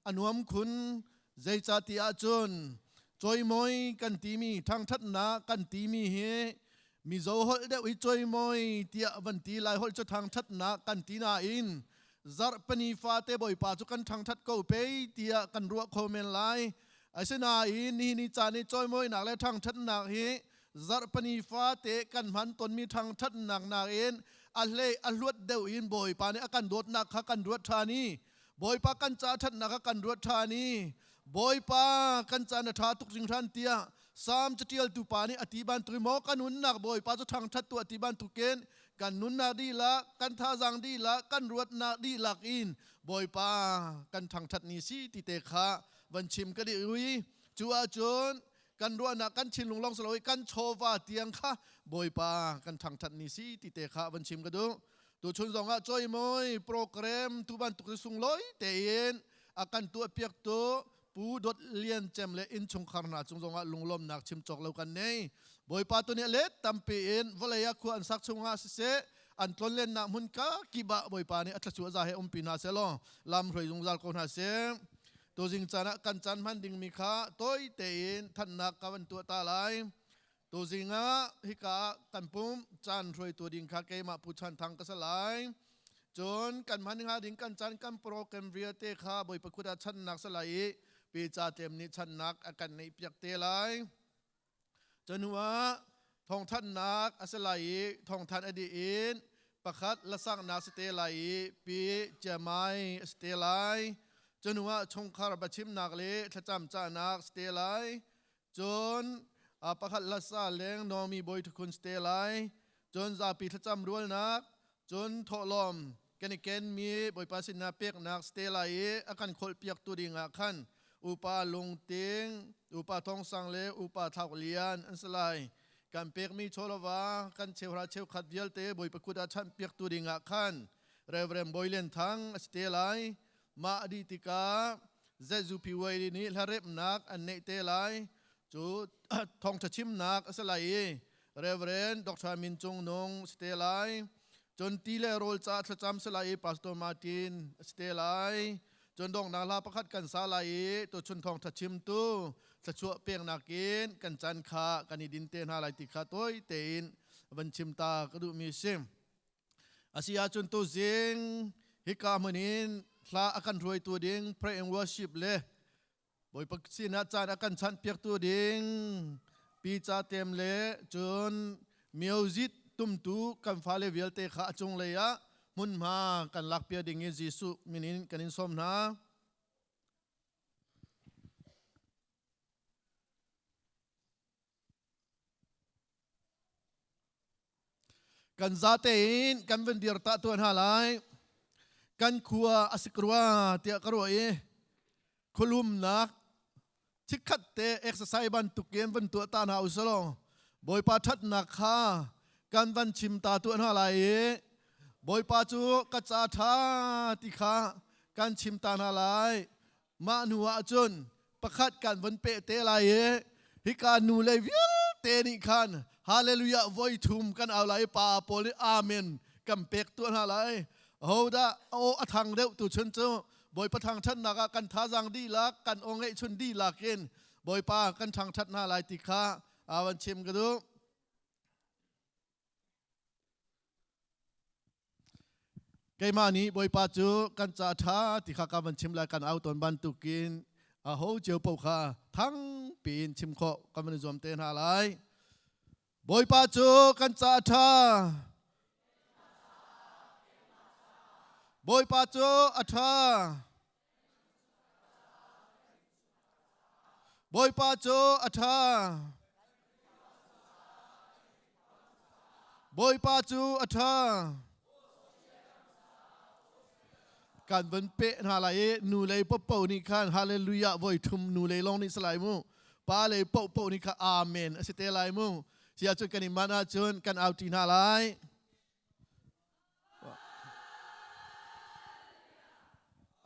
Anuam khun zeicati ahcun cawimawi kan timi thangthatnak kan timi hi Mizo holh deuh hi cawimawi tiah van ti lai holh cu thangthatnak kan ti nain zarhpini fate Bawipa cu kan thangthat ko pei tiah kan ruah kho men lai. Asinain nihin ni caan i cawimawinak le thangthatnak hi zarhpini fate kan hman tonmi thangthatnak nakin a hlei a hluat deuh in Bawipa nih a kan dawtnak kha kan ruat ṭhan i Bawipa kan ca ṭhatnak kha kan ruat ṭhan i Bawipa kan ca na ṭha tuk hringhran tiah Salm caṭialtu pa nih a ti bantuk maw kan nunnak Bawipa cu ṭhangṭhat tu a ti bantukin kan nunnak dihlak kan thazaang dihlak kan ruatnak dihlak in Bawipa kan ṭhangṭhat ni si ti te kha van chim ka dih ui cu ahcun kan ruahnak kan thinlung lawng si lo i kan chawva tiang kha Bawipa kan ṭhangṭhat ni si ti te kha van chim ka duh tuchun zongah cawimawi program tu bantuk sunglawi tein a kan tuahpiaktu Pu Dawt Lian Cem le innchungkhar hna cung zongah lunglawmnak chim cawk lo kan nei. Bawipa tu nih let tampi in vawlei ah khua an sak chungah siseh an tlonlennak hmun ka kip ah Bawipa nih a thluachuah za he umpi hna seh law lam hruai zungzal ko hna seh. Tuzing caan ah kan caan hman dingmi kha tawi tein thannak ka van tuah ta lai. Tuzing ah hika ah kan pum caan hruaitu ding kha keimah Pu Chan Thang ka si lai. Cun kan hman hnga ding kan caan kan program vialte kha Bawipa kut ah channak si lai i pi ca tlem nih channak a kan neih piak te lai. Cu hnu ah thawngthanhnak a si lai i thawngthanh a dih in pakhat lasaknak si te lai i pi ciamai a si te lai. Cu hnu ah chungkhar biachimnak le thlacam cahnak si te lai. Cun pakhat hlasa leng Naomi bawi thukhun si te lai. Cun zapi thlacam rualnak, cun thawhlawm kan i kenmi Bawipa sinah peknak si te lai i a kan kholhpiaktu dingah khan upa Lungting, upa Thongsang le upa Thlauk Lian an si lai. Kan pekmi chawlava kan cheuhra cheukhat vialte Bawipa kut ah chanhpiaktu dingah khan Reverend Bawi Lian Thang a si te lai. Mah a dih tikah ZUPY nih hlaremhnak an neih te lai. Cu thawngṭha chimnak a si lai i Reverend Dr. Min Cung Nung si te lai. Cun ti le rawl ca thlacam si lai i Pastor Martin a si te lai. Cun donghnak hla pakhat kan sa lai i tuchun thawngṭha chimtu thluachuah peknak in kan caan kha kan i din te hna lai ti kha tawi tein van chim ta ka duhmi si. Asi ahcun tuzing hika hmun in hla a kan hruaitu ding pray and worship le Bawipa sinah caan a kan chanhpiaktu ding pi ca tem le cun music tumtu kan fale vialte kha a cunglei ah hmunhma kan lakpiak ding in Jesuh min in kan in sawm hna. Kan zate in kan van dir ta tuan hna lai. Kan khua a sik rua tiah ka ruah i khualumnak chikkhat te exercise bantuk in van tuah ta hna usalaw Bawipa ṭhatnak kha kan van chim ta tuah hna lai i Bawipa cu ka ca ṭha ti kha kan chim ta hna lai. Mah hnu ah cun pakhat kan von peh te lai i hika nu le vialte nih khan hallelujah voi thum kan au lai i pa pawl nih amen kan pek tuah hna lai. Hodah aw a thang deuh tu chun cu Bawipa thangṭhatnak ah kan thazaang dihlak kan aw ngeihchun dihlak in Bawipa kan thangṭhat hna lai ti kha van chim ka duh. Keimah nih Bawipa cu kan ca ṭha ti kha ka van chim lai kan au tawn bantukin a ho cio paoh kha thang piin chim khawh kan van i zuam te hna lai. Bawipa cu kan ca ṭha. Bawipa cu a ṭha. Bawipa cu a ṭha. Bawipa cu a ṭha. Kan van peh hna lai i nu lei popo nih khan hallelujah voi thum nu lei lawng nih si lai mu. Pa lei popo nih kha amen a si te lai mu. Sia cun kan i man ahcun kan au ṭi hna lai.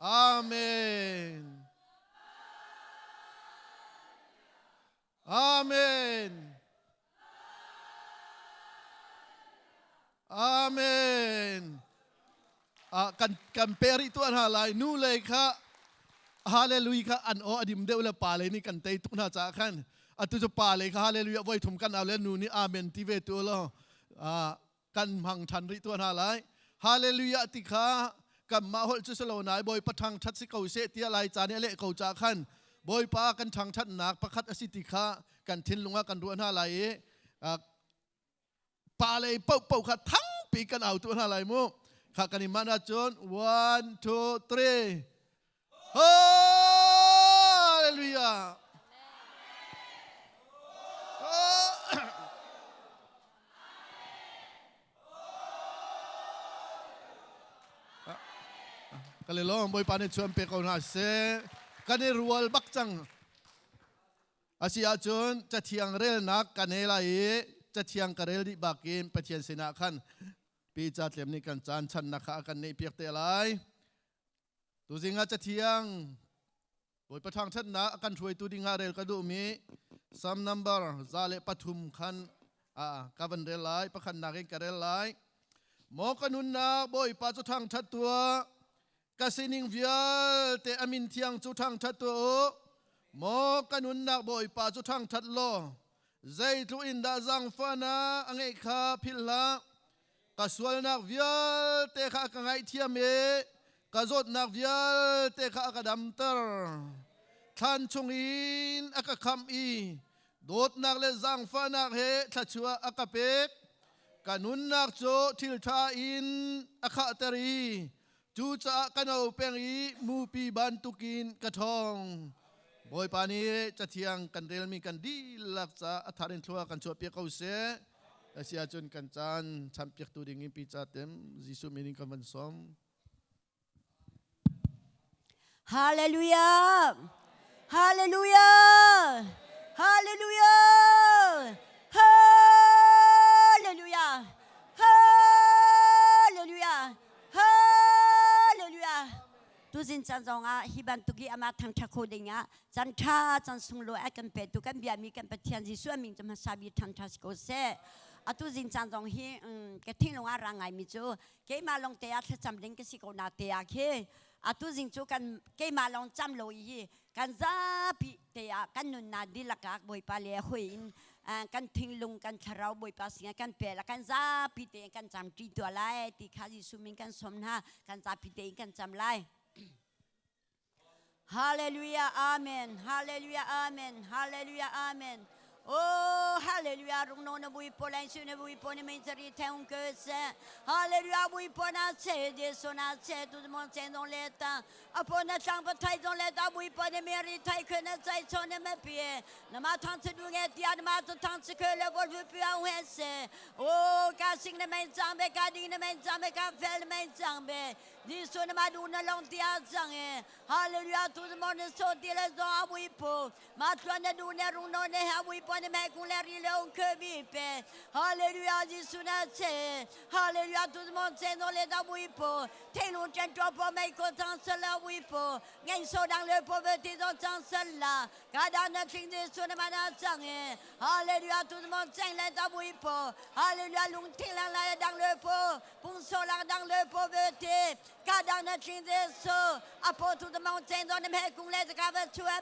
Amen. Amen. Amen. Ah, kan kan peri tu hna lai nu lei kha. Hallelujah kha an aw a dim deuh le pa lei nih kan tei tuk hna caah khan atu cu pa lei kha hallelujah voi thum kan au le nu nih amen ti ve tu lo kan hmang ṭhan rih tuah hna lai. Hallelujah ti kha kanmah holh cu si lo nai Bawipa thangṭhat si ko seh tiah lai ca nih a leh ko caah khan Bawipa kan thangṭhatnak pakhat a si ti kha kan thinlung ah kan ruah hna lai i pa lei paohpaoh kha thangpi kan au tuah hna lai mu. Kha kan i manh ahcun one two three. Hallelujah. Ka le lawng Bawipa nih chuan pe ko hna seh. Kan i rual bak cang. Asi ahcun cathiang relnak kan he lai i cathiang ka rel dih bakin Pathian sinah khan pi ca tlem nih kan caan channak kha a kan neih piak te lai. Tuzing ah cathiang Bawipa thangṭhatnak a kan hruaitu dingah rel ka duhmi Psalm number 103 khan ka van rel lai, pakhatnak in ka rel lai. Maw ka nunnak Bawipa cu thangṭhat tuah, ka sining vialte a min thiang cu thangṭhat tuah u. Maw ka nunnak Bawipa cu thangṭhat law, zeitluk in dah zaangfahnak a ngeih kha philh hlah. Ka sualnak vialte kha a ka ngaihthiam i ka zawtnak vialte kha a ka damter. Thlan chungin a ka khamh i dawtnak le zaangfahnak he thluachuah a ka pek. Ka nunnak cu thilṭha in a khahter i cucaah ka no peng i mupi bantukin ka ṭhawng. Bawipa nih Cathiang kan relmi kan dihlak caah a thar in thlua kan chuahpiak ko seh. Asi ahcun kan caan champiaktu ding in pi ca tem Jesuh min in kan van sawm. Hallelujah! Hallelujah! Hallelujah! Hallelujah! Hallelujah! Hallelujah! Tuzin caan zongah hi bantuk i amah thangṭhat kho dingah caan ṭha caan sunglawi a kan petu kan biami kan Pathian Jesuh a min cu hmasa bik thangṭhat si ko seh. Atu zing caan zong hi ka thinlung ah ra ngaimi cu keimah lawng te ah thlacam ding ka si ko na te ah khi atu zing cu kan keimah lawng cam lo i kan zapi te ah kan nunnak dihlak ah Bawipa le hui in kan thinglung kan thlarau Bawipa sinah kan pe la kan zapi te kan cam ṭi tuah lai ti kha Jesuh min kan sawm hna kan zapi te in kan cam lai. Hallelujah amen Hallelujah amen Hallelujah amen Oh hallelujah rung no na bui po lai su na bui po ni min chari theung ke se Hallelujah bui po na che Jesu na che tu mo che dong le ta apo na tlang pa thai dong le ta bui po ni mi ri thai khe na chai cho na me pi na ma thang che du nge tia na ma to thang che khe le bo lu pi au he se Oh ka sing na men chang be ka ding na men chang be ka fel na men chang be Jesuh na ma du na long tia chang e Hallelujah tu mo na so ti le zo a bui po ma tluan na du ne rung no ne ha bui po ne me kung le ri le ong khe bi pe Hallelujah Jesuh na che Hallelujah tu mo che no le da bui po 天龙真抓破美国长死了微波，人手当了破被地上长死了，嘎当那听着说那么那长哎，哈利路亚，都是忙进来到微波，哈利路亚，龙天狼来当了破，风手浪当了破被地，嘎当那听着说，阿婆都是忙进到那美国来这个不出来，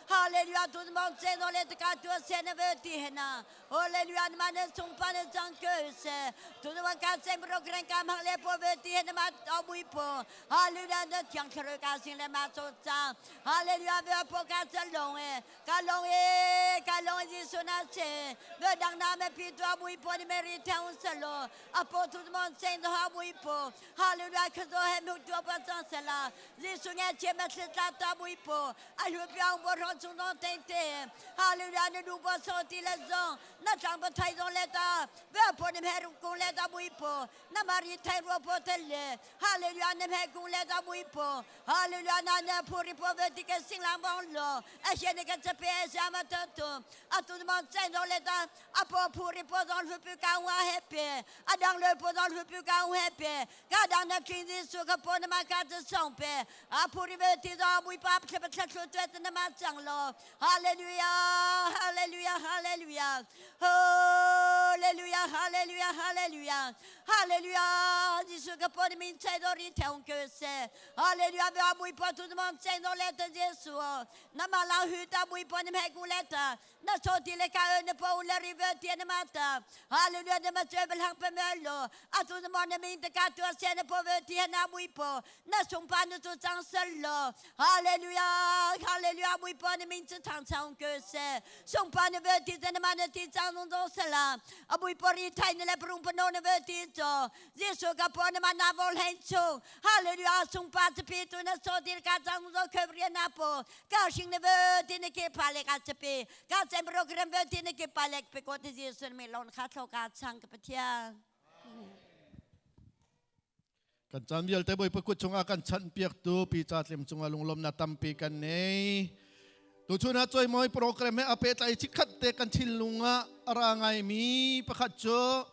哈利路亚，都是忙进到来这个多些那被地呢。Hallelujah na man sung pa na chang ke se tu na ka sem ro kren ka mang le po ve ti na ma abui po Hallelujah na thiang tharo ka sing le ma so cha Hallelujah ve po ka cha long e ka long e ka long Jesu na che ve dang na me pi tu abui po ni me ri thang se lo apo tu mon seng do abui po Hallelujah kha zo he mu tu pa chang se la Jesu nge che me se ta ta bui po a lu piang bo ro chung dong te te Hallelujah na du bo so ti le zong na tlang pa thai zong le ta ve po ni me ru kung le ta bui po na ma ri thai ro po te le Hallelujah na me kung le ta bui po Hallelujah na na phu ri po ve ti ke sing lang bong lo a she ne ka che pe sha ma ta tu a tu mon chen zong le ta a po phu ri po zong lu pu ka wa he pe a dang le po zong lu pu ka wa he pe ka dang na king Jesu ka po na ma ka chu song pe a phuri ve ti zo bui pa phle phle thlu tuet na ma chang lo Hallelujah Hallelujah Hallelujah Hallelujah Hallelujah Hallelujah Hallelujah Jesu ka po ni min chai do ri theung ke se Hallelujah ve bui pa tu mon chai no le ta Jesu na ma la hu ta bui pa ni me ku le ta na so ti le ka na po le ri ve ti na ma ta Hallelujah na ma che bel hang pe me lo a tu na mon na min ta ka tu se na po ve ti na bui po na sung pa na tu chang sel lo Hallelujah Hallelujah bui pa na min chu thang chang ke se sung pa na ve ti na ma na ti chang nung do se la a bui po ri thai na le prung pa no na ve ti cho Jesu ka po na ma na vol hen chung Hallelujah sung pa chu pi tu na so ti ka chang nung do ke ri na po ka shing na ve ti na ke pa le ka chu pi ka chen program ve ti na ke pa le pe ko ti Jesu mi lon kha tho ka chang ka Pathian. Kan caan vialte Bawipa kut chungah kan chanh piaktu pi ca tlem cungah lunglawmnak tampi kan nei. Tuchun ah cawimawi program he a pehtlai chikkhat te kan thinlung ah a ra ngaimi pakhat cu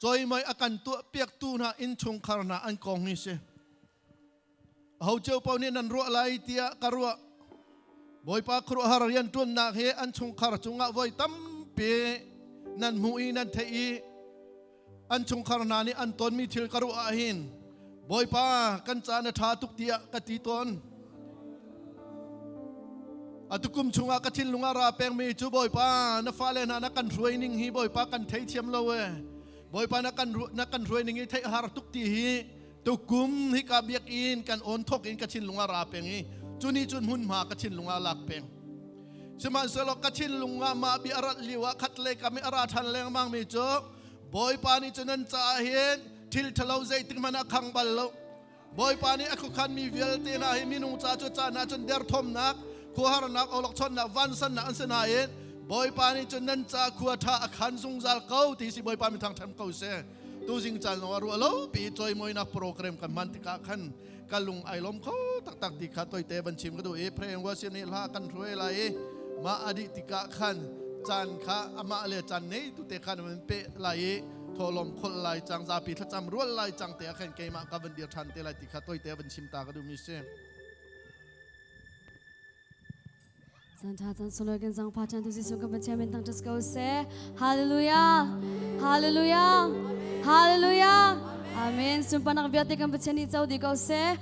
cawimawi a kan tuah piaktu hna innchungkhar hna an kong hi si. Aho cio paoh nih nan ruah lai tiah ka ruah. Bawipa khuaruahhar rianṭuannak hi an chungkhar cungah voi tampi nan hmuh i nan theih i an chungkhar hna nih an tonmi thil ka ruah ahhin Bawipa kan ca na ṭha tuk tiah ka ti tawn. Atukum chungah ka thinlung ah ra pengmi cu Bawipa na fale hna na kan hruai ning hi Bawipa kan theithiam lo e. Bawipa na kan hruai ning hi theih har tuk ti hi tukum hika biakinn kan on thok in ka thinlung ah ra peng i cuni cun hmunhma ka thinlung ah lak peng. Sihmanhsehlaw ka thinlung ah mah bia rat lio ah khat le kam i a ra ṭhan lengmang mi cu Bawipa nih cun nan caah hin thil ṭhalo zeitik hmanh ah khang bal lo. Bawipa nih a khuakhan mi vialte hna hi minung ca cu caan ah cun derthawmnak, khuaharnak, awlokchonnak, vansannak an si nain Bawipa nih cun nan ca khua ṭha a khan zungzal ko ti si Bawipa mi thangṭhat ko seh. Tuzing caan zong ah ruah lo pi cawimawinak program kan hman tikah khan ka lung ai lawm kho taktak ti kha toite van chim ka duh i praying worship nih hla kan hruai lai i mah a dih tikah khan caan kha amah le caan nei tu te khan van pe lai i tholom khol lai cang zapi thlacam rual lai cang te ah khan keimah ka van dir than te lai ti kha toite van chim ta ka duh mi si. Santa chan solo kan zang pha chan tu Jesu kan Pathian min thangṭhat ko seh. Hallelujah. Hallelujah. Hallelujah. Amen. Sunparnak vialte kan Pathian nih co dih ko seh.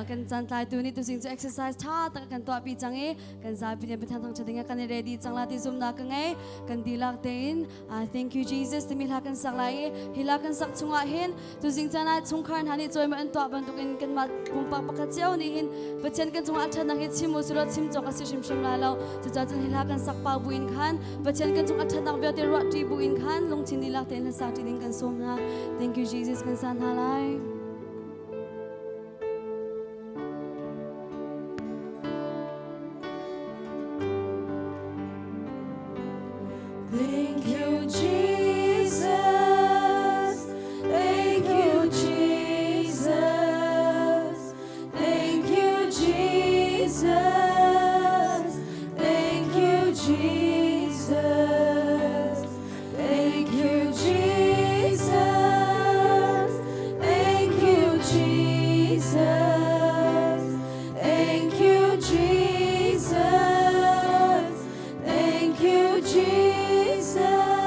Kan caan tlaitu nih tuzing cu exercise tha tak kan tuah pi cang i kan zapi nih Pathian thangṭhat ding ah kan i ready cang la ti zumnak ka ngei. Kan dihlak tein Thank you Jesus timi hla kan sak lai i hi hla kan sak chungah hin tuzing caan ah chungkhar hna nih cawimawi an tuah bantukin kanmah pumpak pakhat cio nih hin Pathian kan cungah a ṭhatnak hi chim u sulaw chim cawk a si hrimhrim lai lo. Cucaah cun hi hla kan sak pah buin khan Pathian kan cung a ṭhatnak vialte ruah ṭi buin khan lungthin dihlak tein hla sak ṭi ding kan sawm hna. Thank you Jesus kan sa hna lai. Thank you, Jesus. Thank you, Jesus. Thank you, Jesus. Thank you, Jesus. Thank you, Jesus. Thank you, Jesus. Thank you, Jesus. Thank you, Jesus.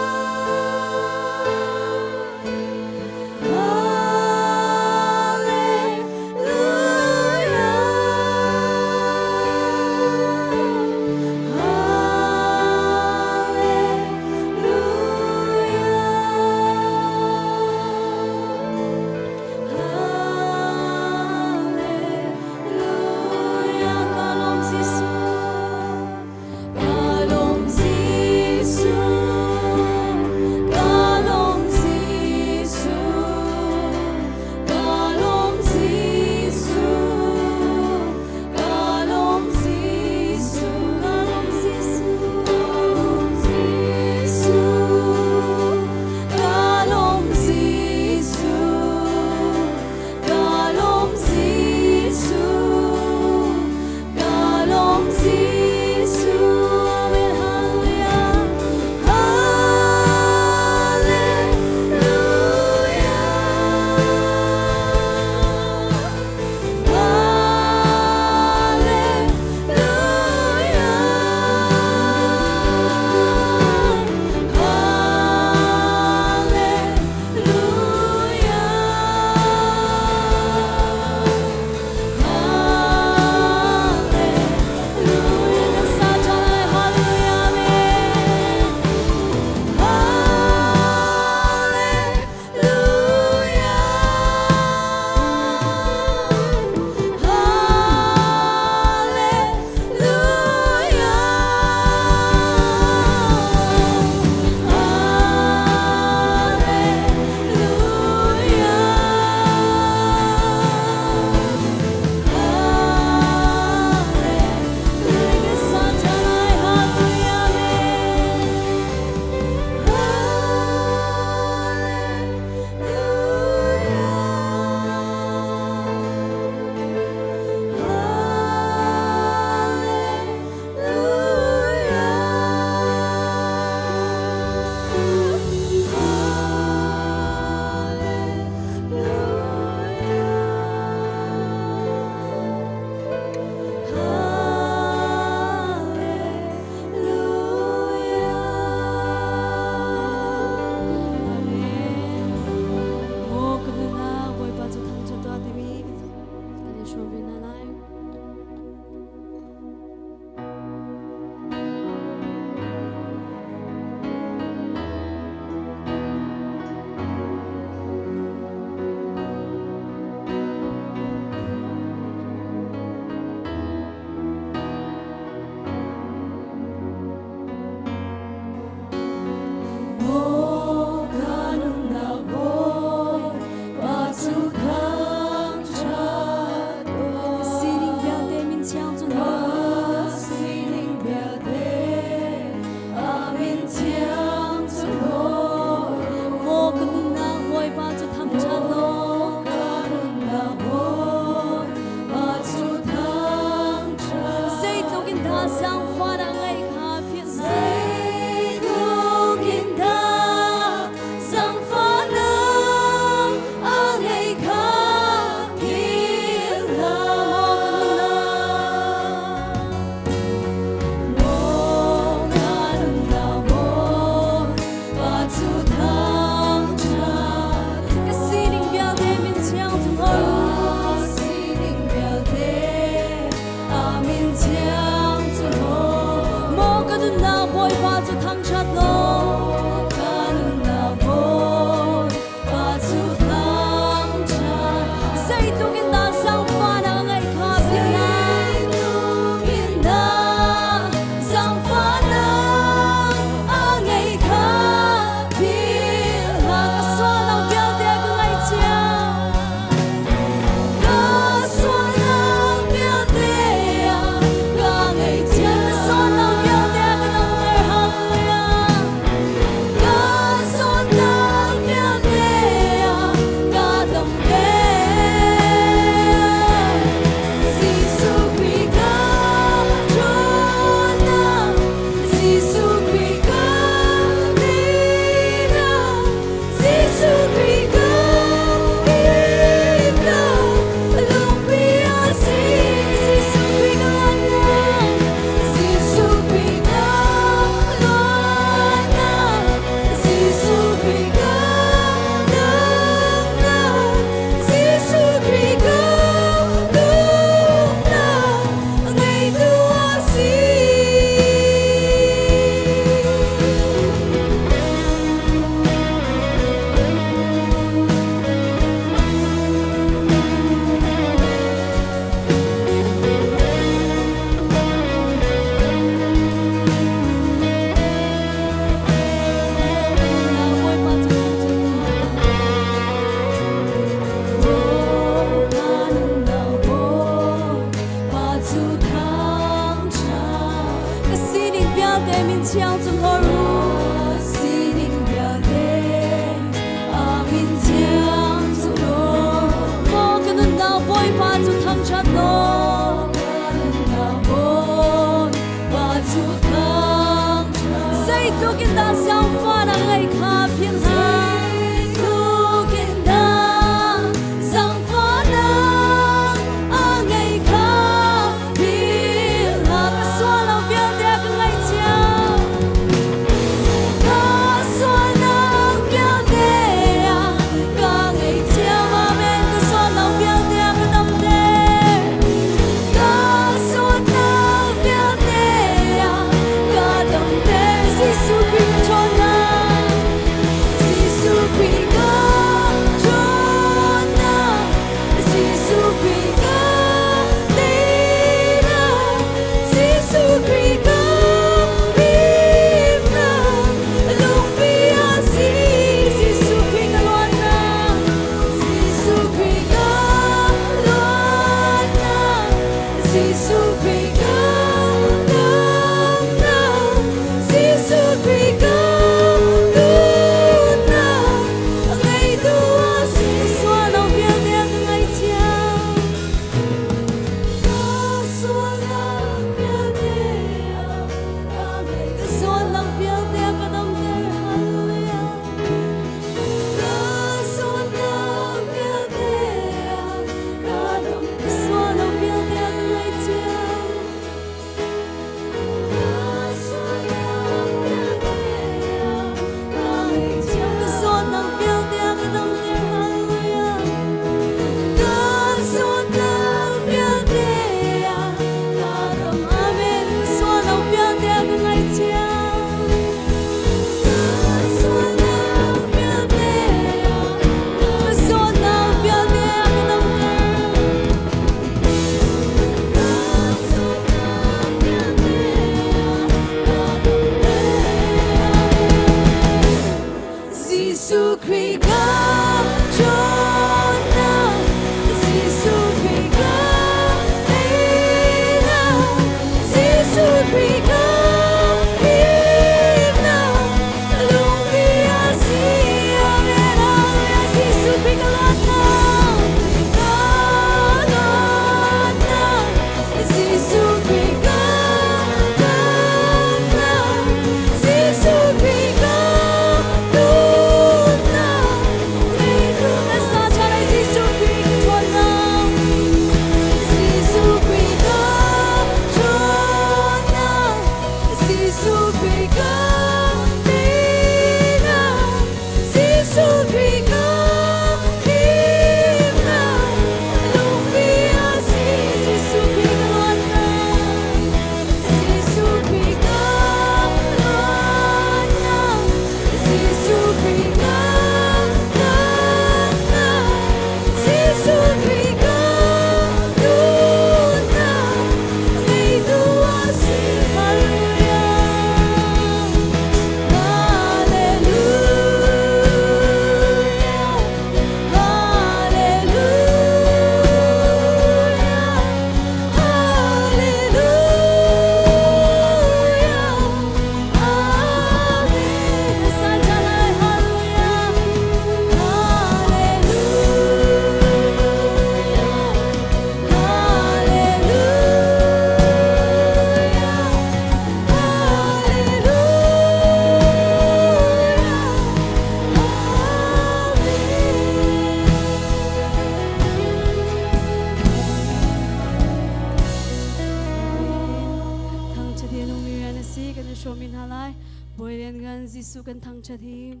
lai. Bawi Lianngan Jesuh kan thangṭhat hi.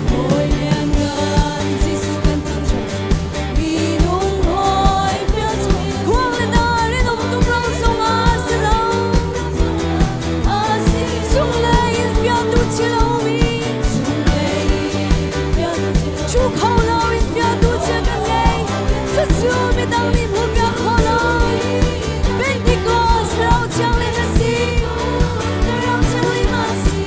Bawi Lianngan Jesuh kan thangṭhat. Minung hawi Khuang le dar in um tuk lo zongah si lo. Cunglei in fiantu chi lomi Thu kho lo in fiantu chia kan ngei. Cucu midang nih hmu piak kho lo. Pentecost lo thianghlim a si. Thlarau thianghlim a si.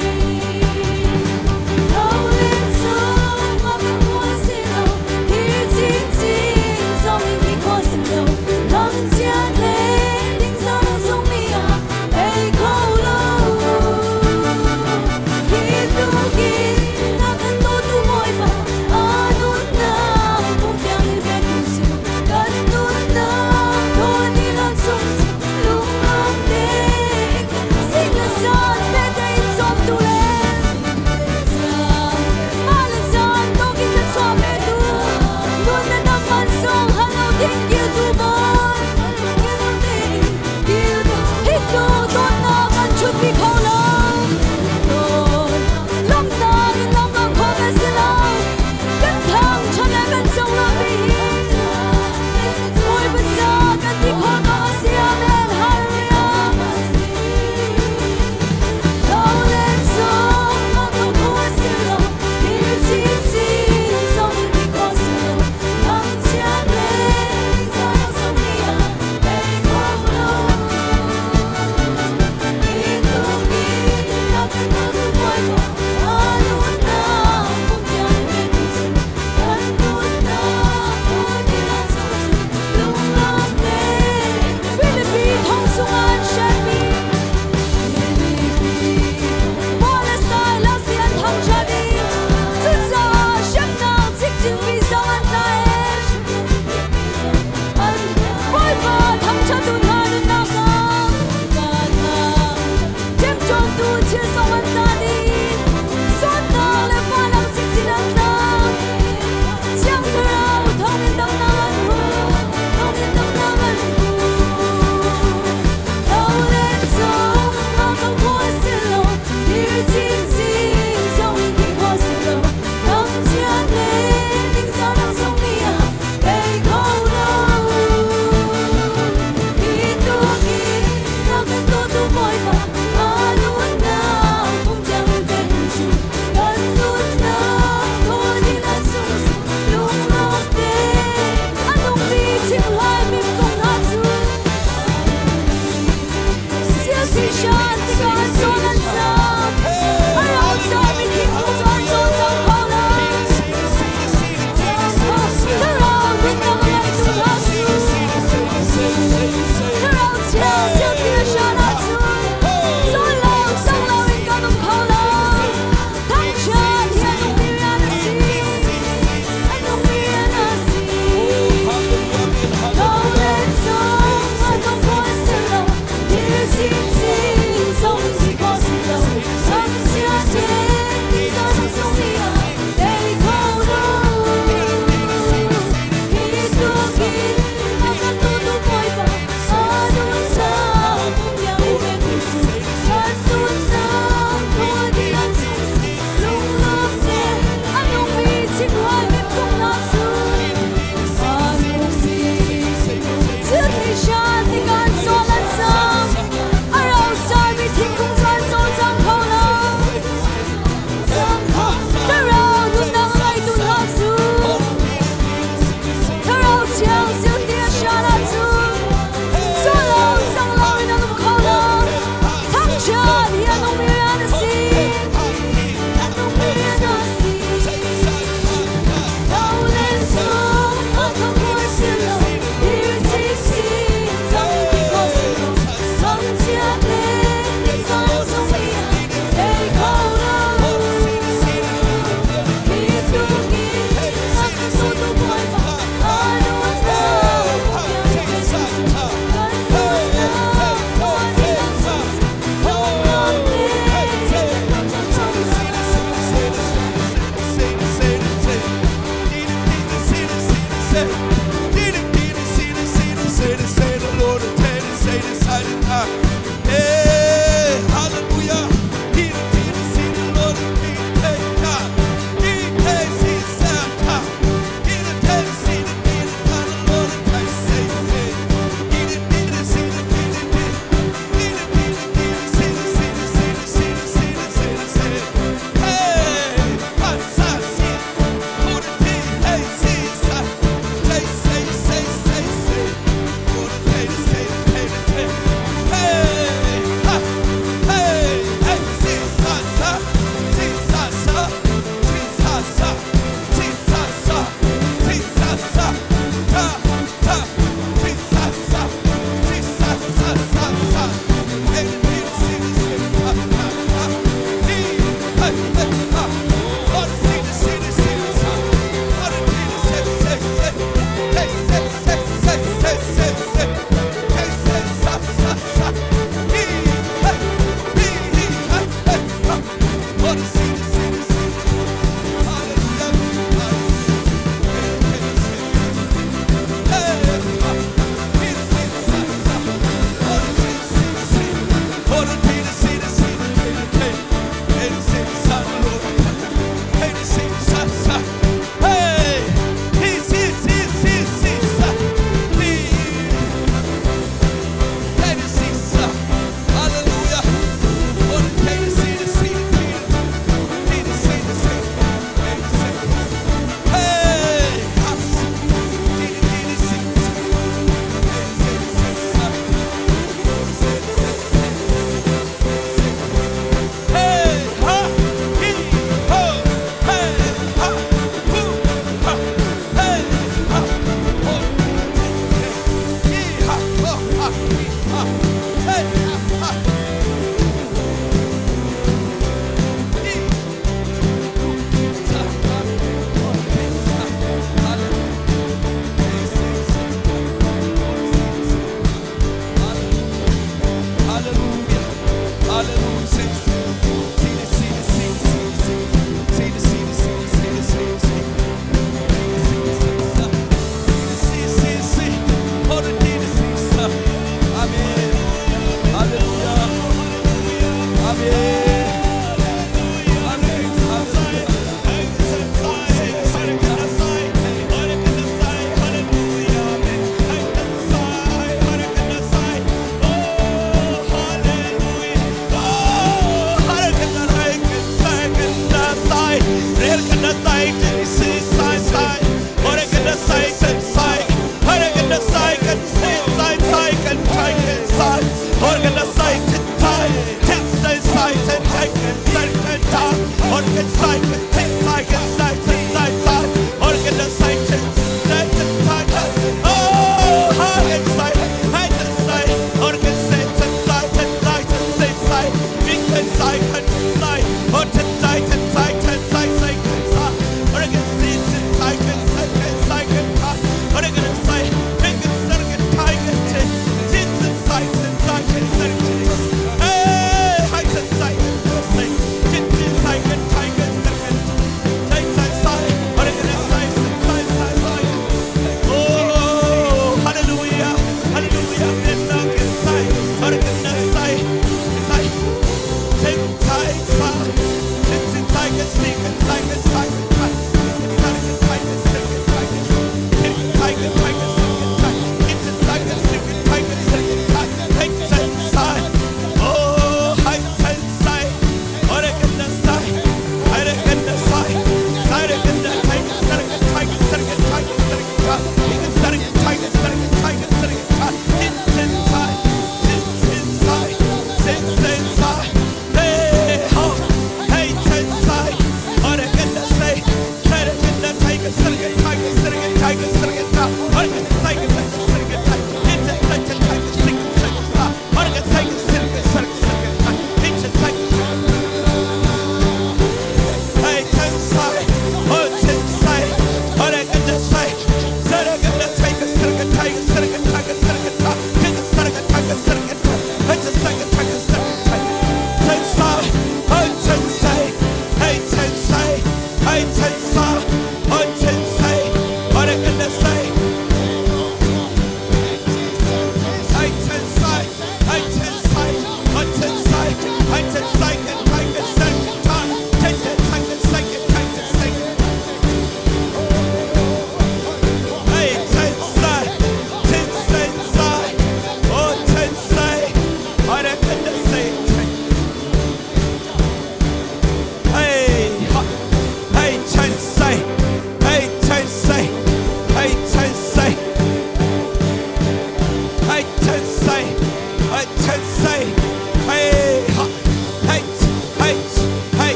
Tho le cung a kan khua si lo. Hi chinchin zong in ti khawh si lo. Thangchiat le dingzang zong mi ah ei kho lo. Hi tlukin a kan dawtu Bawipa, a nunnak pum tiangin pe tu si. Kan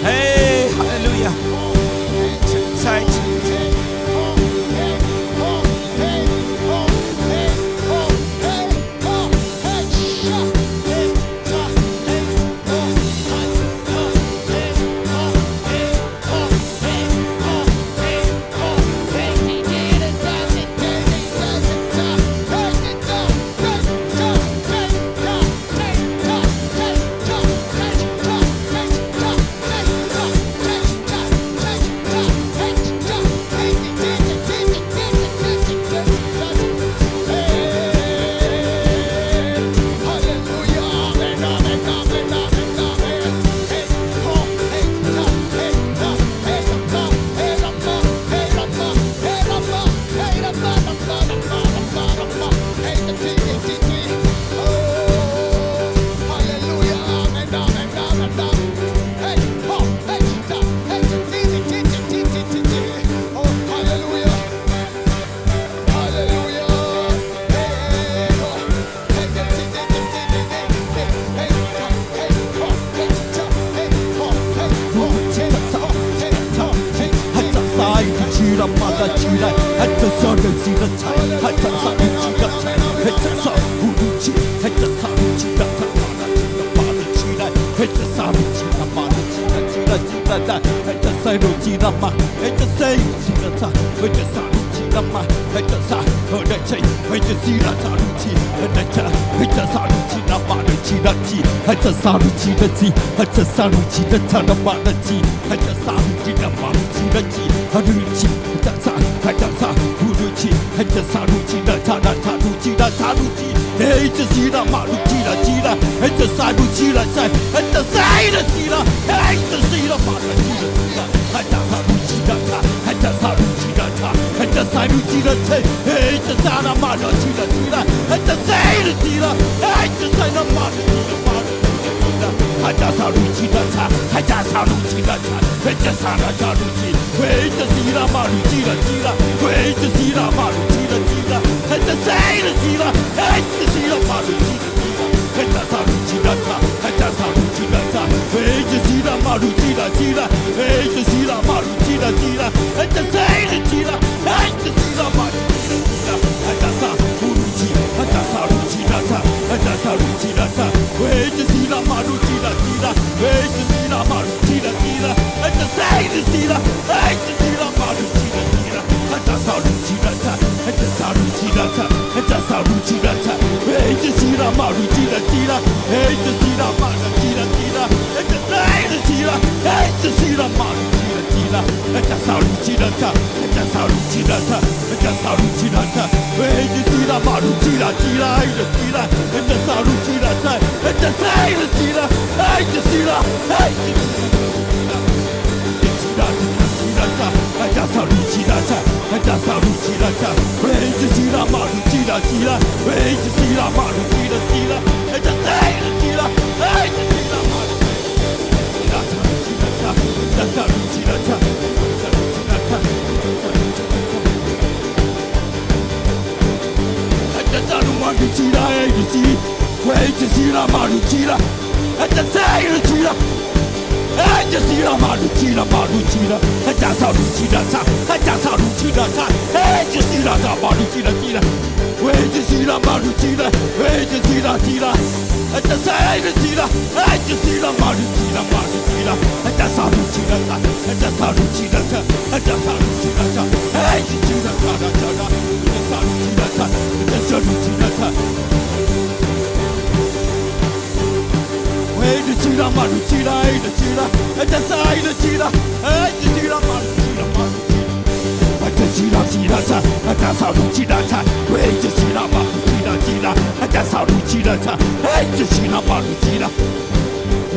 Hey, hallelujah. Sai, 这谁了？哎，这是了马路去了马路去了，还加上路去了擦，还加上路去了擦，哎，这是了马路去了去了，喂，这是了马路去了，喂，这是了去了，哎，这谁了去了？哎，这是了马路去了马路去了，还加上路去了擦，还加上路去了擦，还加上路去了擦，哎，这是了擦了擦了，这上路去了擦，这上路去了擦。 哎，这去了马路去了，哎，这去了，哎，这啥哎，这去了，哎，这去了马路去了马路去了，哎，这去了去了擦，哎，这啥路去了擦，喂，这去了马路去了去了，哎，这啥路去了擦，哎，这去了马路去了，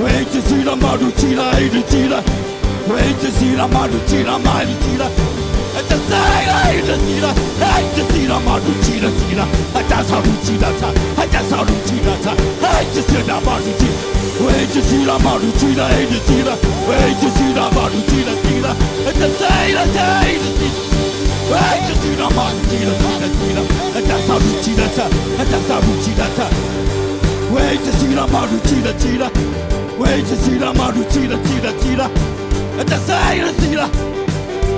喂，这去了马路去了，哎，这去了，喂，这去了马路去了马路去了。哎，这谁来了去了？哎，这去了马路去了去了，哎，这啥路去了擦，哎，这啥路去了擦，哎，这去了马路去。喂，这去了马路去了，哎，这去了，喂，这去了马路去了去了，哎，这谁了谁了去？喂，这去了马路去了去了去了，哎，这啥路去了擦，哎，这啥路去了擦。喂，这去了马路去了去了，喂，这去了马路去了去了去了，哎，这谁了去了？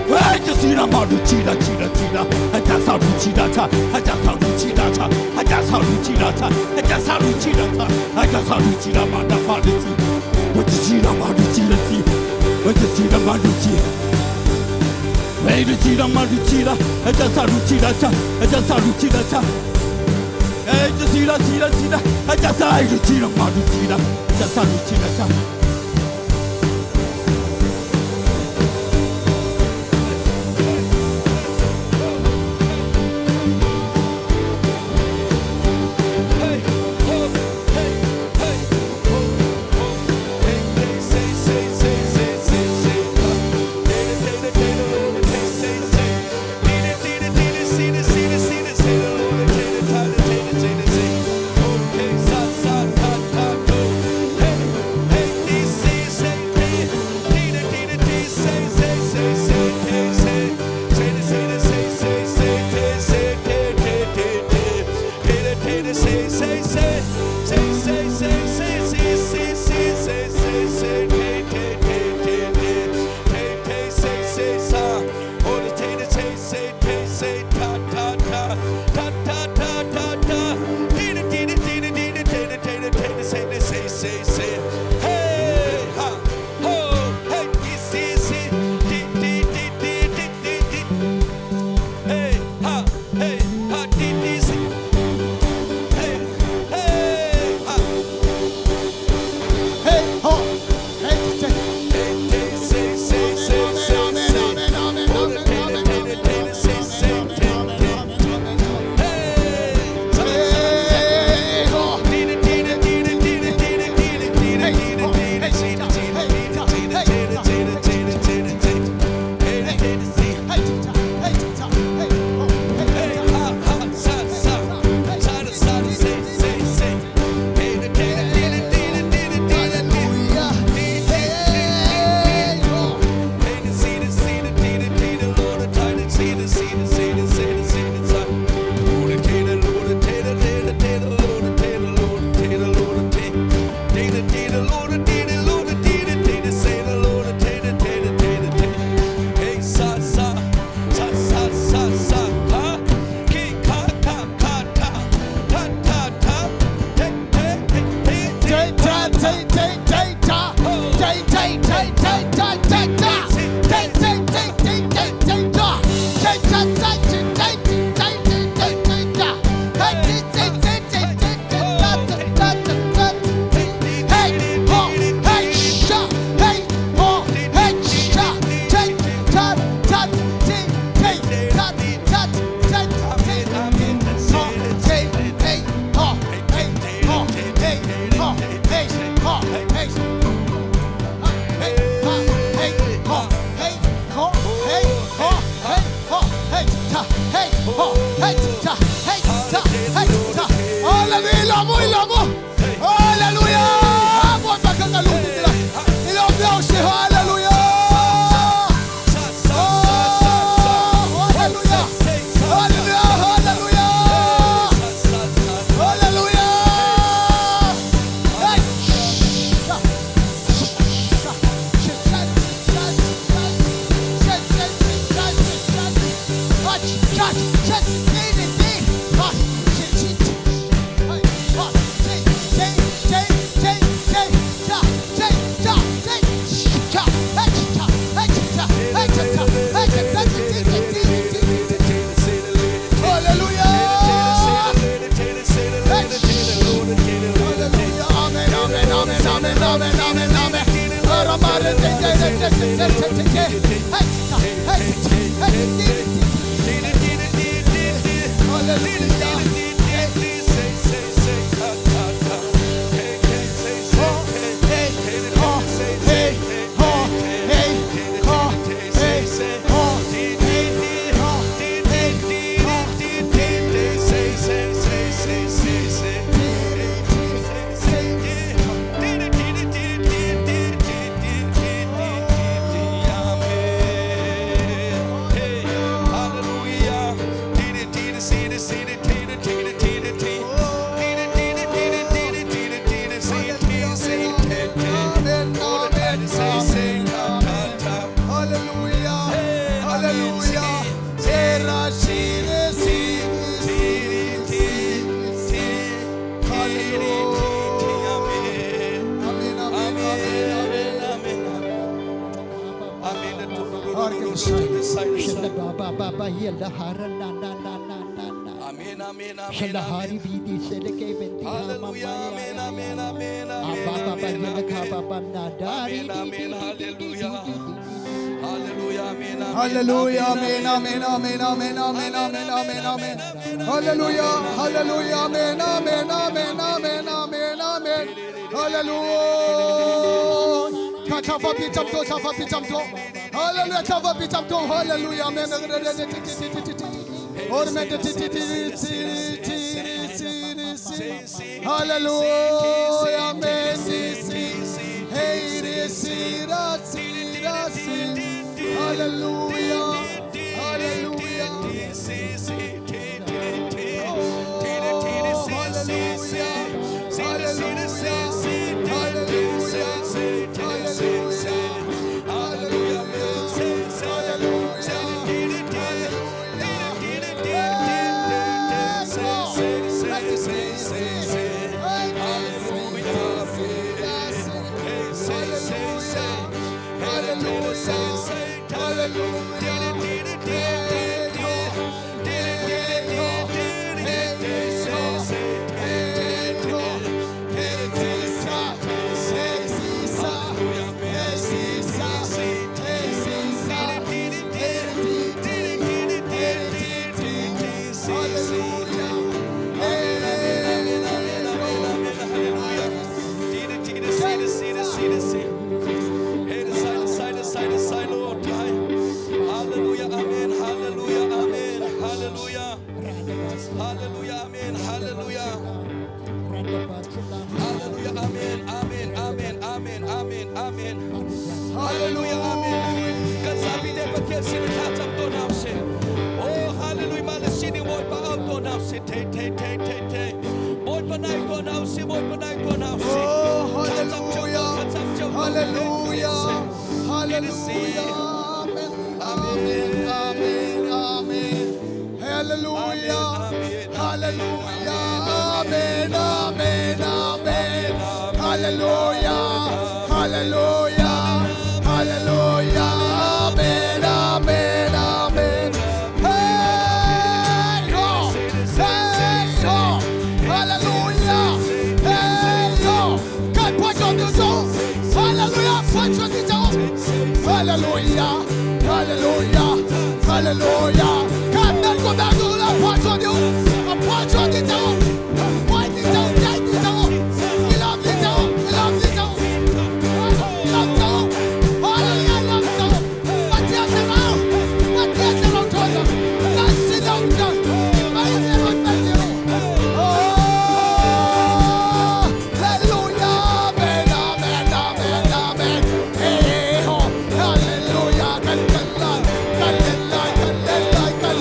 喂，这去了马路去了去了去了，哎，这啥路去了擦，哎，这啥路去了擦，哎，这啥路去了擦，哎，这啥路去了擦，哎，这啥路去了马达马路去，我这去了马路去了去，我这去了马路去。喂，这去了马路去了，哎，这啥路去了擦，哎，这啥路去了擦。哎，这去了去了去了，哎，这啥路去了马路去了，这啥路去了擦。 Hey ho, hey hey. Hey ho, hey hey hey ho, hey Hallelujah. Hey ho. Tay ta tay tay tay ta. Tay tay tay tay tay tay ta. Tay tay tay tay tay tay ta. Tay ta tay tay tay tay tay tay tay ta. Hey tay tay tay tay tay tay ta ta ta ta ta ta. Hey ho hey sha hey ho hey sha tay ta ta tay tay ta ta tay tay ho tay hey ho hey ho hey ho hey ho hey. amen, amen. Ramare te te te te te te te te. Hey, hey, hey, Hallelujah. Hey, ho, hey, ho, hey, ho, hey, ho, hey, ho, hey, ho. Amen, amen, amen, amen. Hallelujah, hallelujah. Sera shire si si si si. Hallelujah. Amen, amen, amen, amen. Ba ba ba yella hara na na na na na na. Amen, amen, amen, Shella hari amen. bidi sele ke benti ha ma ma Hallelujah, ya amen, ya ya. amen, amen, Abba amen, ba ba amen, yella ka amen. ba ba na dari Amen, di di amen, di di di di hallelujah. di di. Hallelujah, amen, amen, Hallelujah, amen, amen, amen, amen, amen, amen, amen, amen, amen. Hallelujah, hallelujah, amen, amen, amen, amen, amen, amen. Hallelujah. Kachafa pichamto, chafa pichamto. Hallelujah, chafa pichamto. Hallelujah, amen. Hallelujah, amen. Hey, si, ra, si, ra, si. Hallelujah, hallelujah. Hallelujah, amen, hallelujah, amen, hallelujah, hallelujah, amen, hallelujah. Hallelujah, amen, amen, amen, amen, amen, amen. Hallelujah, amen. Kan sabi de pathian sin tha cham to naw se. Oh, hallelujah, ma le sini boy pa au to naw se te te te te te. Boy pa nai to naw se, boy pa nai to naw se. Oh, hallelujah, hallelujah, hallelujah, amen, amen, amen, amen. Hallelujah, hallelujah, amen, amen, amen. Hallelujah, hallelujah, hallelujah, amen, amen, amen. Hey, ho, hey, ho, hallelujah, hey, ho. God, point on the soul. Hallelujah, point on the soul. Hallelujah, hallelujah, hallelujah. God, not go back to the point on you. Point on the soul. Point the soul, point the soul. We love the soul, we love the soul. Love soul. Hallelujah, love soul. What is the wrong? What is the wrong? That's the wrong. Oh, hallelujah, amen, amen, amen, amen. Hey, ho, hallelujah, hallelujah, hallelujah, hallelujah,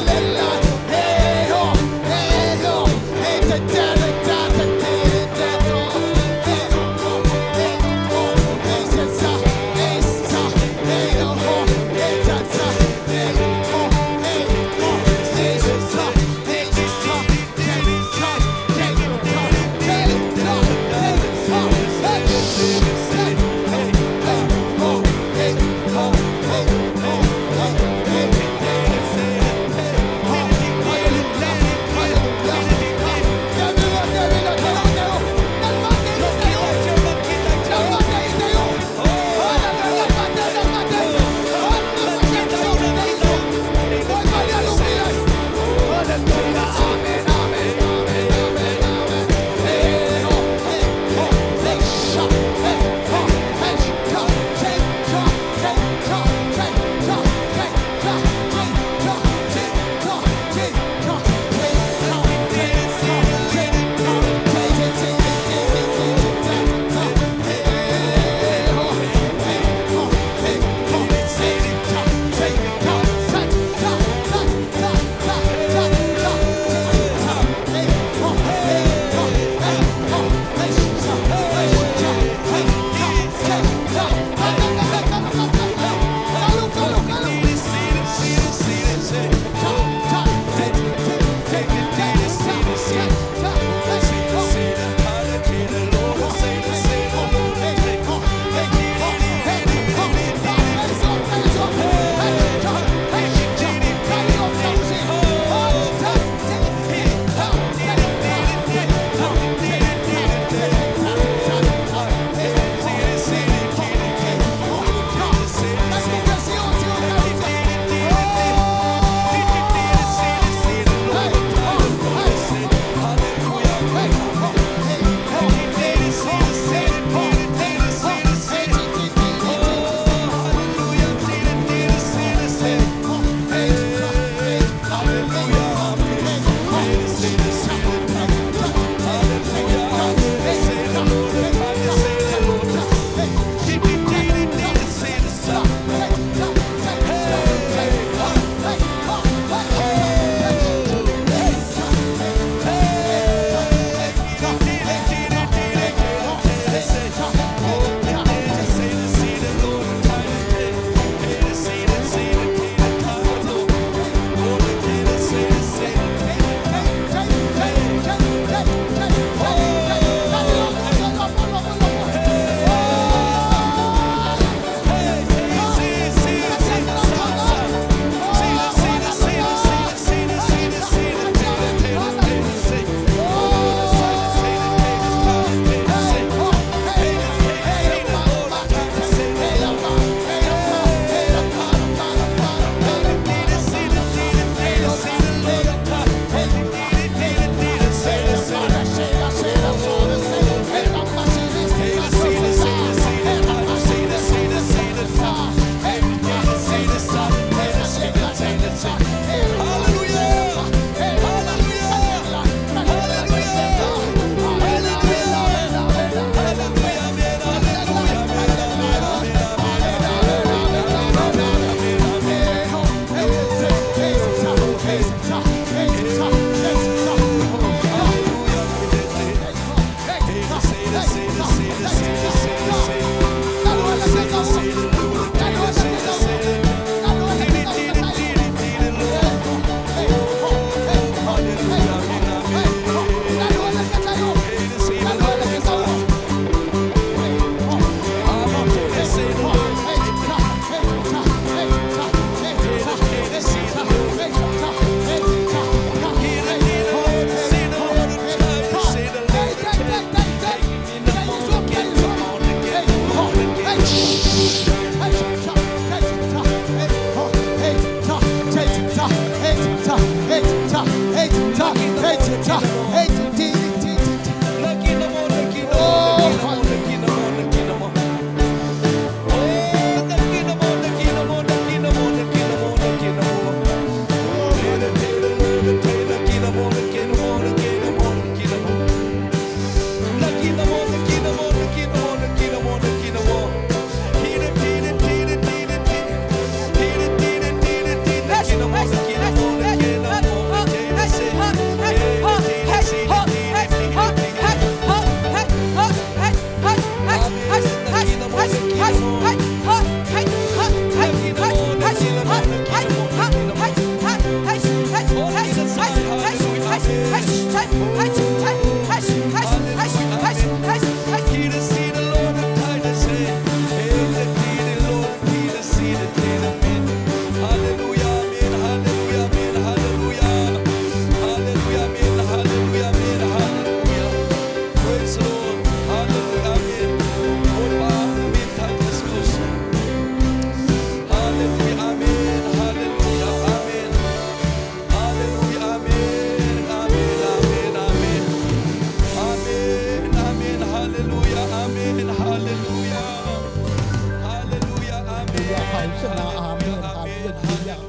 lai sana amen hallelujah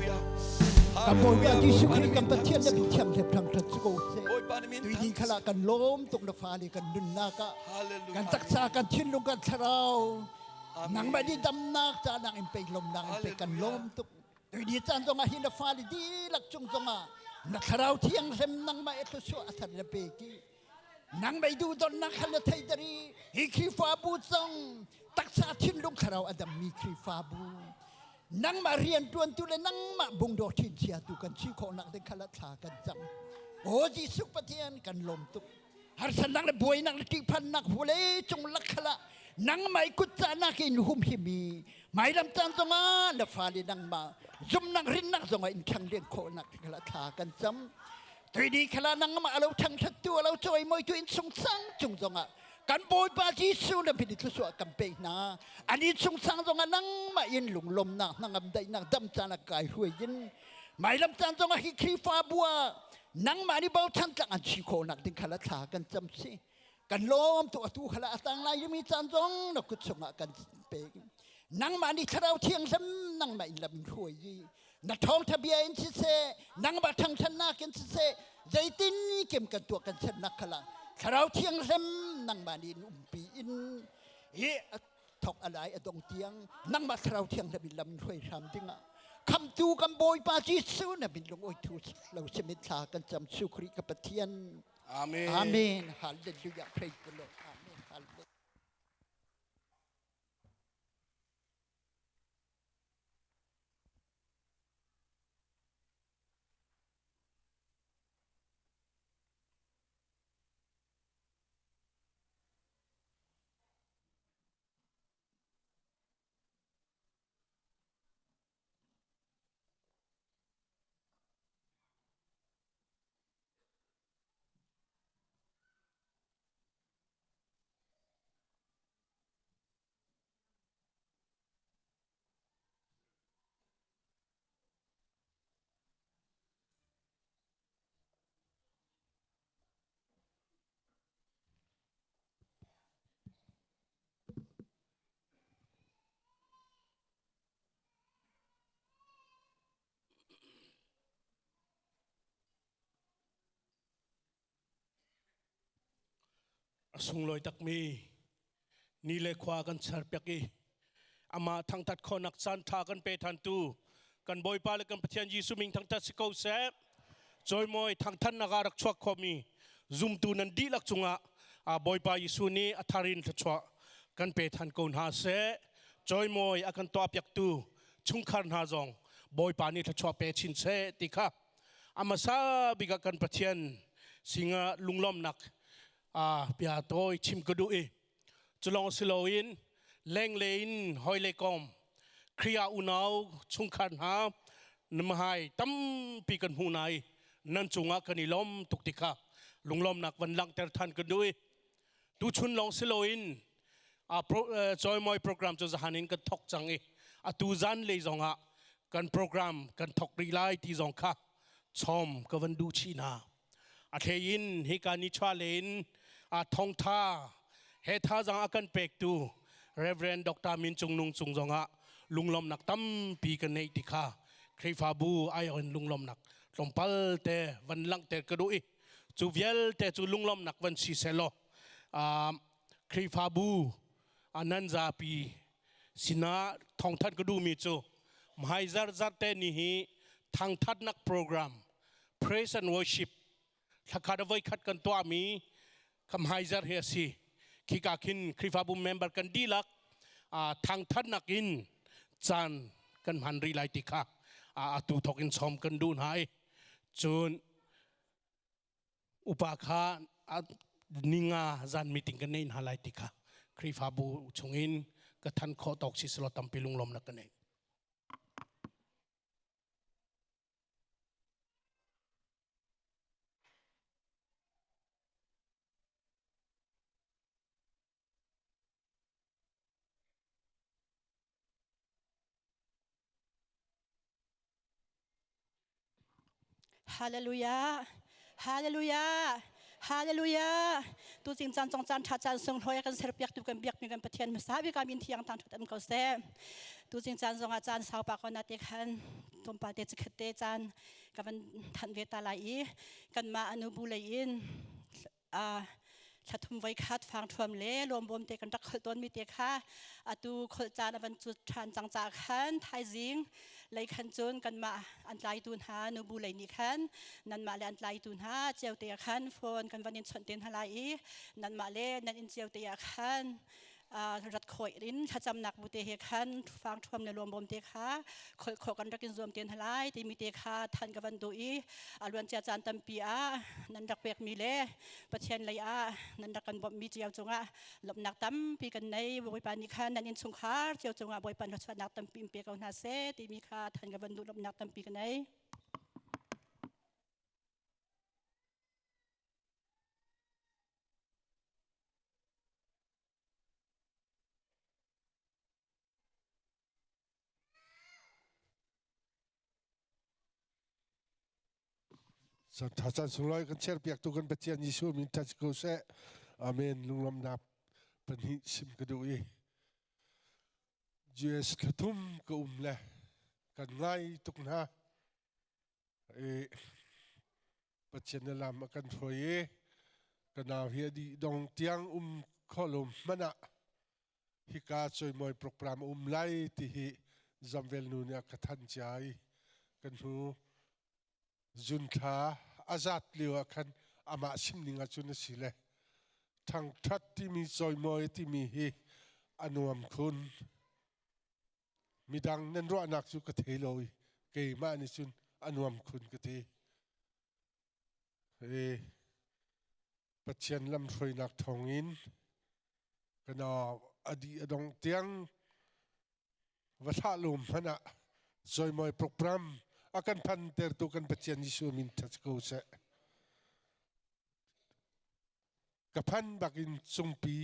kan Bawipa Jesuh Khrih kan Pathian na thiam hlep thang that ko se tui ni khala kan lawm tuk na fale kan nunnak ah kan taksa kan thinlung kan thlarau nangmah di damnak ca nang in pe lomnak in pe kan lawm tuk tui ni caan zong ah hi na fale dihlak cung zong ah na thlarau thiang hlem nangmah e thluachuah a thar na pe ki nang mei du donnak kha na thei dari hi Khrihfabu zong taksa thinlung thlarau a dammi Khrihfabu nangmah rian tuantu le nangmah bungdaw thin chiatu kan si khawhnak ding kha la thla kan cam o Jesuh Pathian kan lawm tuk harsatnak le buainak le ṭihphannak vawlei cung lakhala nangmah i kut cahnak in humhim i mailam caan zongah na fale nangmah zumnak rinnak zongah in ṭhang len khawhnak khala thla kan cam tuini khala nangmah alo ṭhangṭhattu alo cawimawitu in sungsang cung zongah kan Bawipa Jesuh na min i thluachuah kan pek hna an in sungsang zongah nangmah in lunglawmnak hnangam daihnak dam caan a kai hruai in mailam caan zongah hi Khrihfabu ah nangmah nih bochan tlak an si khawhnak ding kha la thla kan cam si kan lawm tu atu khala a tang lai mi caan zong na kut chungah kan pek nangmah nih thlarau thianghlim nangmah in lam hruai i na thawngtha bia in siseh nangmah thangthannak in siseh zeitin kem kan tuah kan sernak khala thlarau thianghlim nangmah nih in umpi in hi thok alai adong tiang nangmah thlarau thianghlim in lam hruai hram dingah khamtu kan bawipa Jesuh na min lung oi thu lo simit thla kan cam su Khrih ka Pathian. Amen. Amen. Hallelujah. Praise the Lord. Amen. Hallelujah. A sunglawi takmi ni le khua kan char piak i amah thangthat khawhnak caan tha kan pe thantu kan Bawipa le kan Pathian Jesuh min thangthat si ko seh. Cawimawi thangthatnak ah rak chuak khomi zumtu nan dihlak cungah Bawipa Jesuh nih a thar in thluachuah kan pe than ko hna seh. Cawimawi a kan tuahpiaktu chungkhar hna zong Bawipa nih thluachuah pe chin seh ti kha a hmasa bik ah kan Pathian singa lunglawmnak bia tawi chim ka duh i culong si loin lengle in hoi le kom Khrih ah unau chungkhar hna namahai tampi kan hmu nai nan cungah kan i lawm tuk ti kha lunglawmnak van langhter than kan duh i tuchun lawng si loin Choi program cu zahan in kan thok cang i atu zan lei zongah kan program kan thok rih lai ti zong kha chom ka van duh chih hna. A thlei in hika ni chua len a thongtha he thazang a kan pektu Reverend Dr. Min Cung Nung cung zongah lunglawmnak tampi kan neih ti kha Khrihfabu ai in lunglawmnak tlawmpal te van langhter ka duh i cu vialte cu lunglawmnak van si selaw Khrihfabu nan zapi sinah thawngthat ka duhmi cu hmaizar zarte ni hi thangthatnak program praise and worship thlakhat a voikhat kan tuahmi ka hmaizar hi a si. Khika khin Khrihfabu member kan dihlak thangthatnak in caan kan hman rih lai ti kha atu thawk in sawm kan duh hna i cun upa kha ninga zan meeting kan nei hna lai ti kha Khrihfabu chungin ka than khawh tawk si selaw tampi lunglawmnak ka nei. Hallelujah. Hallelujah. Hallelujah. Tu cing caan cong caan tha caan sung hloi kan serpiak tu kan biak mi kan Pathian hmasa bik amin thiang tang that am ko seh. Tu cing caan zong ah caan sau pa ko na te khan tlawmpal te chikhat te caan ka van than ve ta lai i kan mah anu bu lei in thlathum voi khat fang thuam le lawmbawm te kan rak kholh tawn mi te kha atu kholh caan a van cu ṭhan cang ca khan thaizing lei khan cun kanmah an tlaitu hna nubu lei nih khan nanmah le an tlaitu hna cio te ah khan phone kan van in chawnh te hna lai i nanmah le nan inn cio te ah khan rat khawh in thlacamnak bu te he khan fang thuam le lawmbawm te kha kholh khawh kan rak in zuam te hna lai timi te kha than ka van duh i a luancia caan tampi ah nan rak pekmi le Pathian lei ah nan rak kan bawmhmi cio cungah lawmhnak tampi kan nei. Bawipa nih khan nan innchungkhar cio cungah Bawipa thluachuahnak tampi in pe ko hna seh timi kha than ka van duh lawmhnak tampi ka nei. Tha caan sunglawi kan share-piaktu kan Pathian Jesuh min ṭhat ko seh. Amen. Lunglawmhnak pahnih sim ka duh i US thlathum ka um le kan ngai tuk hna. I Pathian na lam a kan hruai i ka nau hi a dih dong tiang um kho lo hmanh ah hika cawimawi program a um lai ti hi Zamvel nu nih a ka than cia i kan hnu zun thla a zat lio ah khan amah sim ning ahcun a si le thangthat timi cawimawi timi hi a nuam khun. Midang nan ruahnak cu ka thei lo i keimah nih cun a nuam khun ka ti. I Pathian lamhruainak thawngin ka nau a dih a dongh tiang va thlah lo hmanh ah cawimawi program a kan phantertu kan Pathian Jesuh min ṭhat ko seh. Ka phan bakin cungpi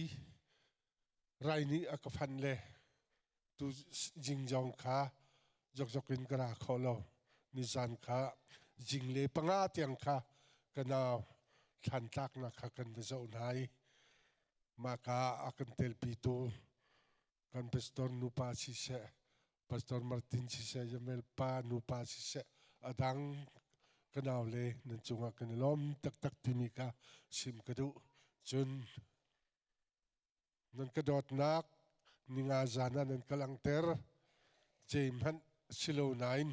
rai nih a ka phan le tu jingjong kha jokjok in ka ra kho lo. Nizan kha jingle panga tiang kha ka nau thlan tlaknak kha kan va zoh hna i mah ka a kan telpitu kan pastor nupa siseh pastor Martin siseh Jamel pa nupa siseh adang ka nau le nan cungah kan i lawm taktak timi kha sim ka duh. Cun Nan ka dawtnak ninga zan ah nan ka langhter. Zeihmanh si lo nain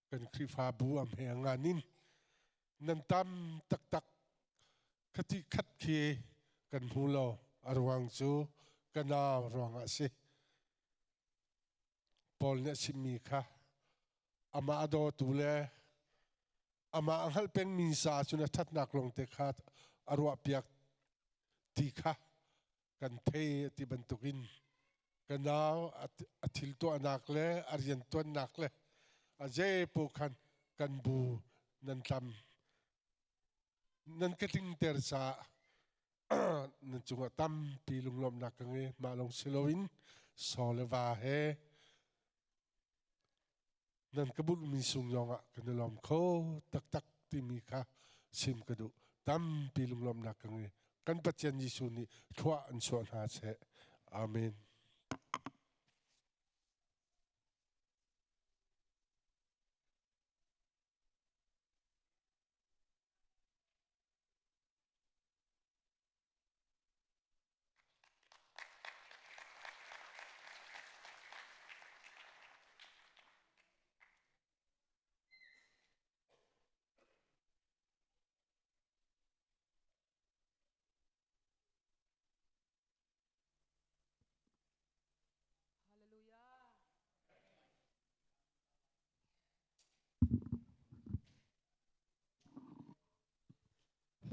kan Khrihfabu a hme ngan in nan tam taktak. Khati khat khi kan hmu lo. A ruang cu ka nau ruangah a si. Paul nih a chimmi kha amah a dawtu le amah a hngalh pengmi sa cun a ṭhatnak lawngte kha a ruahpiak ti kha kan thei ti bantukin ka nau a thil tuahnak le a riantuannak le a zeipo khan kan bu nan tlam nan ka tlingter caah nan cungah tampi lunglawmhnak ka ngei. Mah lawng si loin saw le va he nan ka bulhmi sung zongah kan i lawm kho taktak timi kha sim ka duh. Tampi lunglawmhnak ka ngei. Kan Pathian Jesuh nih thlua an chuah hna seh. Amen.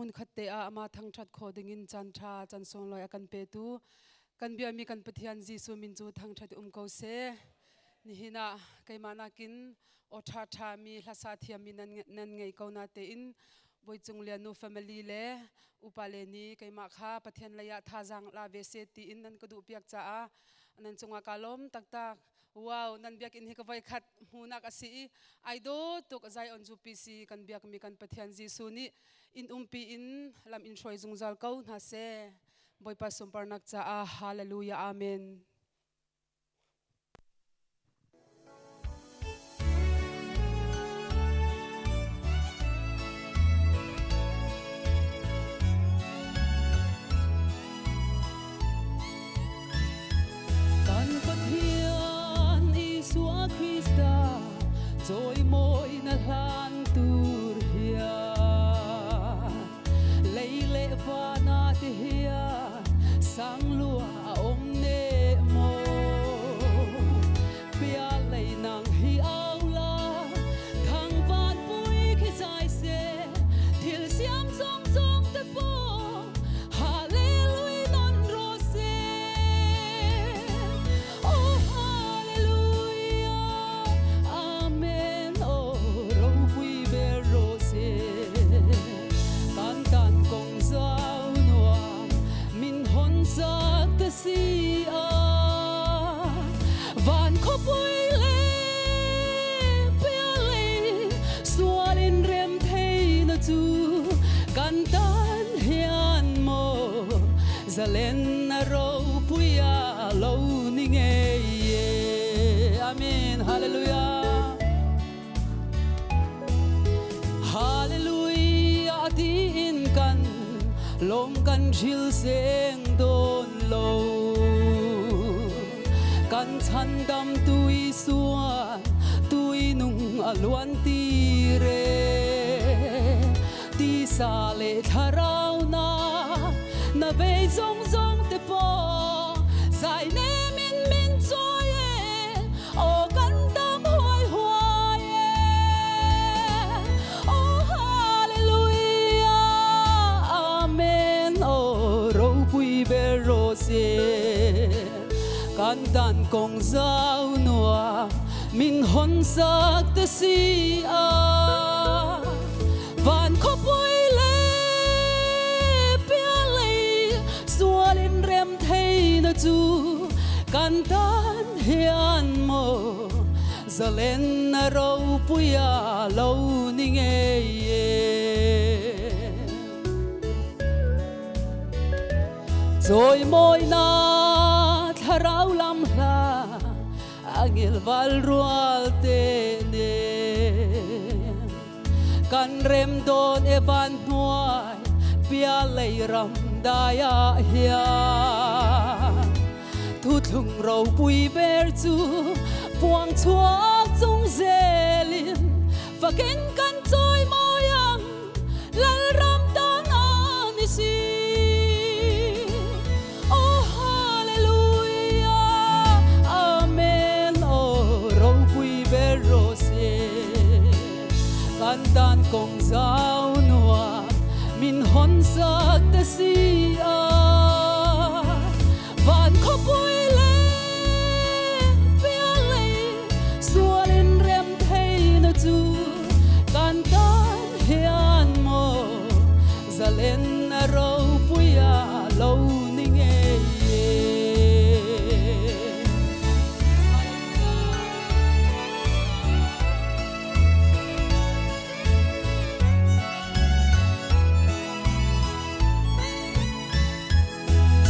Hmunkhat te ah amah thangṭhat khawh dingin caan ṭha caan sunglawi a kan petu kan biami kan Pathian Jesuh min cu thangṭhat um ko seh. Nihin ah keimah nakin aw ṭhaṭha mi hlasa thiammi nan ngei ko na tein Bawicung Lian nu family le upa le nih keimah kha Pathian lei ah thazaang la ve seh tiin nan ka duhpiak caah nan cungah kaa lawm taktak. Wow, nan biakinn hi ka voi khat hmunak a si i ai dawt tuk. Zion cu PC kan biakmi kan Pathian Jesuh nih in umpi in lam in hruai zungzal ko hna seh. Bawipa sunparnak caah hallelujah amen. Kan Pathian Isua Krista chawimawi na hlan tur hian lei le vana te hian sanglua a om ne maw pia lei nang hi au la thang van pui khi zai se thil siam zong zong te pawh Hallelujah non ro se Oh hallelujah amen oh ropui ber ro se kan tan kong zau nuam min hon sak ta si a van khawpui le pialei sualin rem thei na chu kan tan hian maw zalen na ropuia lo ni ngei ye. Amen. Hallelujah. Hallelujah tiin kan lawm kan hril seng dawn lo kan chhandam tui suan tui nung a luan ti re tisa le thlarau na na vei zong zong te pawh zai nem in min chawi e aw kan dam huai huai e oh hallelujah amen oh ropui ber ro se kan dan kong zau nuam min hon sak te si a van khawpui le pialei sualin rem thei na chu kan tan hian maw zalen na ropuia lo ni ngei e chawimawi na thlarau lam hla angel val rual te nen kan rem dawn e van hnuai pialei ram daiah hian thuthlung ropui ber chu puang chhuak chung zelin fakin kan chawimawi ang Lalram tan a ni si. Oh hallelujah amen oh ropui ber rawh se kan tan kawng zau nuam min hawn sak te si a van khawpui le pialei sualin rem theina chu kan tan hian maw zalen a ropuia lo ni ngei e.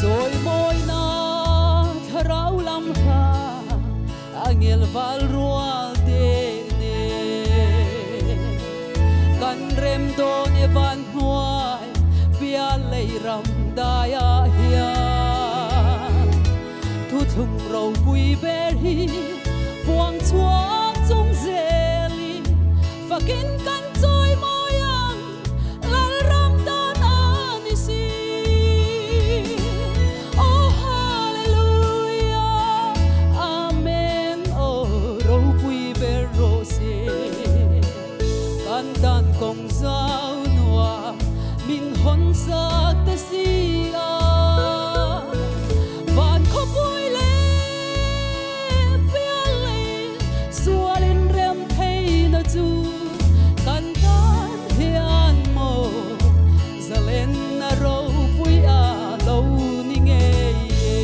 Chawimawi thlarau lam hla angel val rual te nen kan rem dawn e van hnuai pialei ram daiah hian thuthlung ropui ber hi puang chhuak chung zelin fakin kan chawimawi ang Lalram tan a ni si. Oh hallelujah amen oh ropui ber rawh se kan dan kawng zau nuam min hawn sak te si a van khawpui le pialei sualin rem theina chu kan tan hian maw zalen a ropui a lo ni ngei e.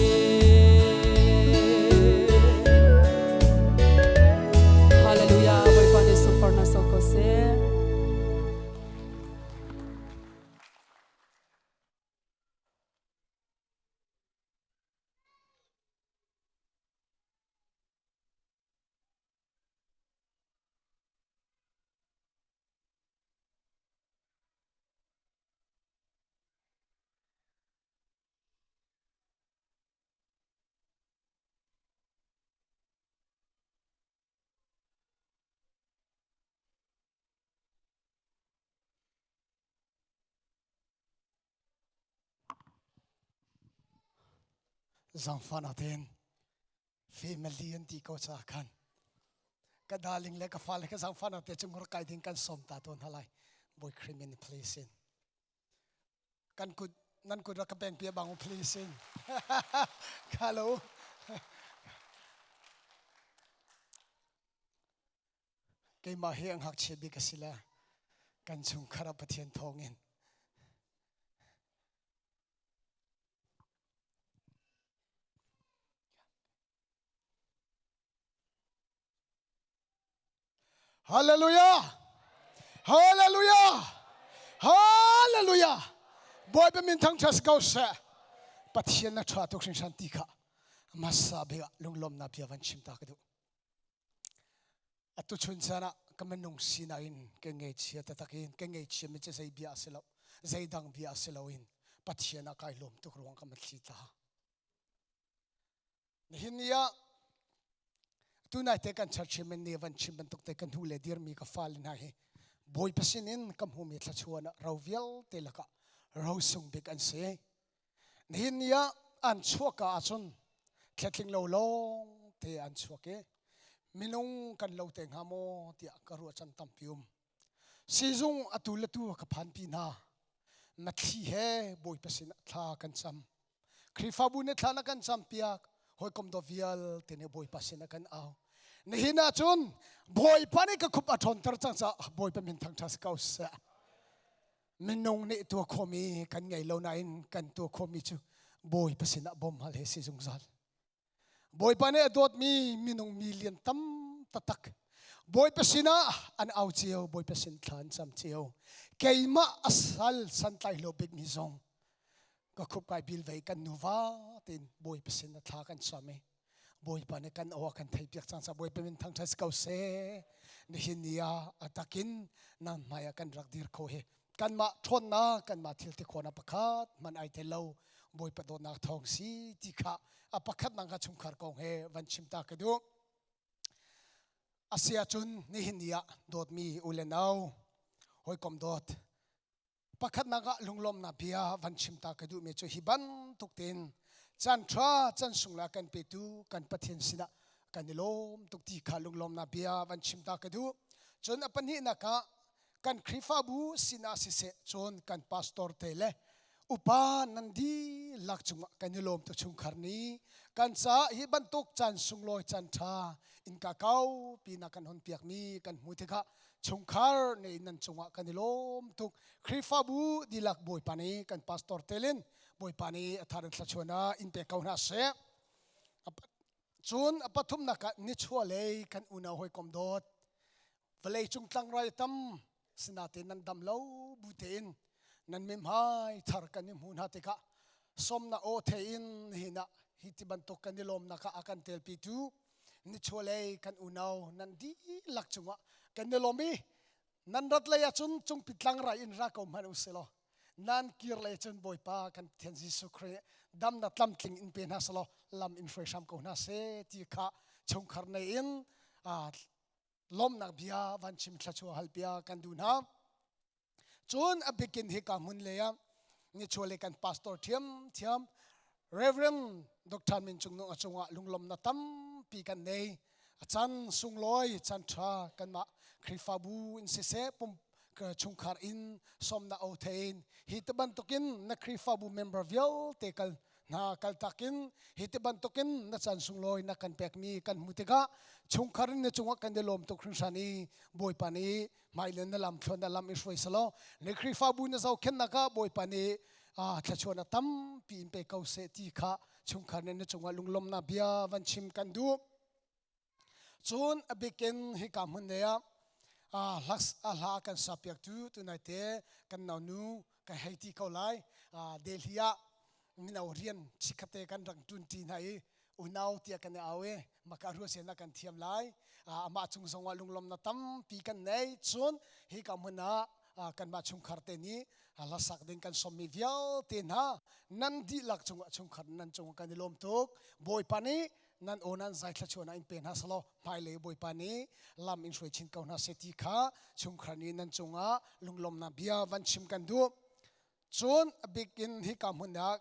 Zangfana ten family an ti ko cha khan ka darling le ka fale ka zangfana te chung kai ding kan som ta ton halai boy crimin please in kan kut nan kut rak ka beng pia bang please in hello keimah hi ang hak chia bik asila kan chung khara pathian thawng in Hallelujah! Hallelujah! Hallelujah! Bawipa min thangṭhat ko seh. Pathian na ṭha tuk hringhran ti kha hmasa bik ah lunglawmnak bia van chim ta ka duh. Atu chun caan ah ka minung sinak in ka ngeichia taktak in ka ngeichia mi cu zei bia a si lo, zei dang bia a si lo in Pathian ah kai lawm tuk ruang ka mitthli tla. Nihin ni ah tunai te kan church men ne van chim bantuk te kan hu le dirmi ka fale hna hi Bawipa sin in ka hmumi thlachuan ah ro vialte lakah ro sung bik an si. Nihin ni ah an chuahka ahcun thletling lo lawng te an chuak i minung kan lo te hnga maw tiah ka ruah chan tampi um. Sizung atu le tu ka phanpi hna. Na thli he Bawipa sin ah thla kan cam. Khrihfabu nih thla na kan campiak hawikom do vialte nih Bawipa sin ah kan au. Nihin ah cun Bawipa nih ka khup a ṭhawnter cang caah Bawipa min thangṭhat si ko seh. Minung nih tuah khawhmi kan ngei lo nain kan tuah khawhmi cu Bawipa sinah bawm hal he si zungzal. Bawipa nih a dawtmi minung million tam taktak Bawipa sinah an au cio, Bawipa sin thla an cam cio. Keimah a sal santlai lo bikmi zong ka khup kai bil vei kan nuva tein Bawipa sin a thla kan cam i Bawipa nih kan aw kan theih piak cang ca Bawipa min thangṭhat si ko seh. Nihin ni ah a takin nan hmai ah kan rak dir kho hi kanmah ṭhawnnak kanmah thil ti khawhnak pakhat hmanh ai tel lo Bawipa dawtnak thawng si ti kha a pakhat nang kha chungkhar kong he van chim ta ka duh. Asi ahcun nihin ni ah dawtmi u le nau hawikom dawt pakhatnak ah lunglawmnak bia van chim ta ka duhmi cu hi bantuk tein caan ṭha can sung la kan petu kan Pathian sinah kan i lawm tuk ti kha lunglawmnak bia van chim ta ka duh. Cun a pahnihnak ah kan Khrihfabu sinah siseh cun kan pastor te le upa nan dihlak cungah kan i lawm tu chungkhar nih kan caah hi bantuk caan sunglawi caan ṭha innka kau pinak kan hon piakmi kan hmu tikah chungkhar ne nan cungah kan i lawm tuk. Khrihfabu dihlak Bawipa nih kan pastor telin Bawipa nih a thar in thluachuah ah in pe ko hna seh. Cun a pathumnak ah nichuahlei kan unau hawikom dawt vawleicung tlangrai tam sinatein nan dam lo bu tein nan mithmai thar kan i hmu hna tikah sawmnak aw thein nihin ah hi ti bantuk kan i lawmnak ah a kan telpitu nichuahlei kan unau nan dihlak cungah kan i lawm i nan rat lei ahcun cungpi tlangrai in ra ko hmanh u silaw nan kir lei cun Bawipa kan Pathian Jesuh Khrih damnak tlamtling in pe hna selaw lam in hruai hram ko hna seh ti kha chungkhar nei in lawmnak bia van chim thluachuah hal bia kan duh hna. Cun a bikin hika hmun lei ah nichuahlei kan pastor thiam thiam Reverend Dr. Min Cung Nung a cungah lunglawmnak tampi kan nei. A chan sunglawi chan ṭha kanmah Khrihfabu in siseh pum chungkhar in sawmnak o thein hi te bantukin na Khrihfabu member vialte kal hna kaltak in hi ti bantukin na caan sunglawi na kan pekmi kan hmu tikah chungkhar in na cungah kan i lawm tuk hringhran i Bawipa nih hmailei na lam thluan na lam i hruai selaw na Khrihfabu na zohkhenhnak ah Bawipa nih thluachuahnak tampi in pe ko seh ti kha chungkhar nih na cungah lunglawmhnak bia van chim kan duh. Cun a bikin hika hmun lei ah hla kan sapiaktu tunai te kan naunu kan hei ti ko lai. Delhi ah mino rian chikkhatte kan rak ṭunṭi hna i unau tiah kan i au i maka ruahsian kan thiam lai. Amah cung zongah lunglawmnak tampi kan nei. Cun hika hmun ah kanmah chungkhar te nih hlasak ding kan sawmmi vialte hna nan dihlak cungah chungkhar nan cungah kan i lawm tuk. Bawipa nih nan aw nan zai thluachuahnak in pe hna selaw hmailei Bawipa nih lam in hruai chin ko hna seh ti kha chungkhar nih nan cungah lunglawmnak bia van chim kan duh. Cun a bik in hika hmun ah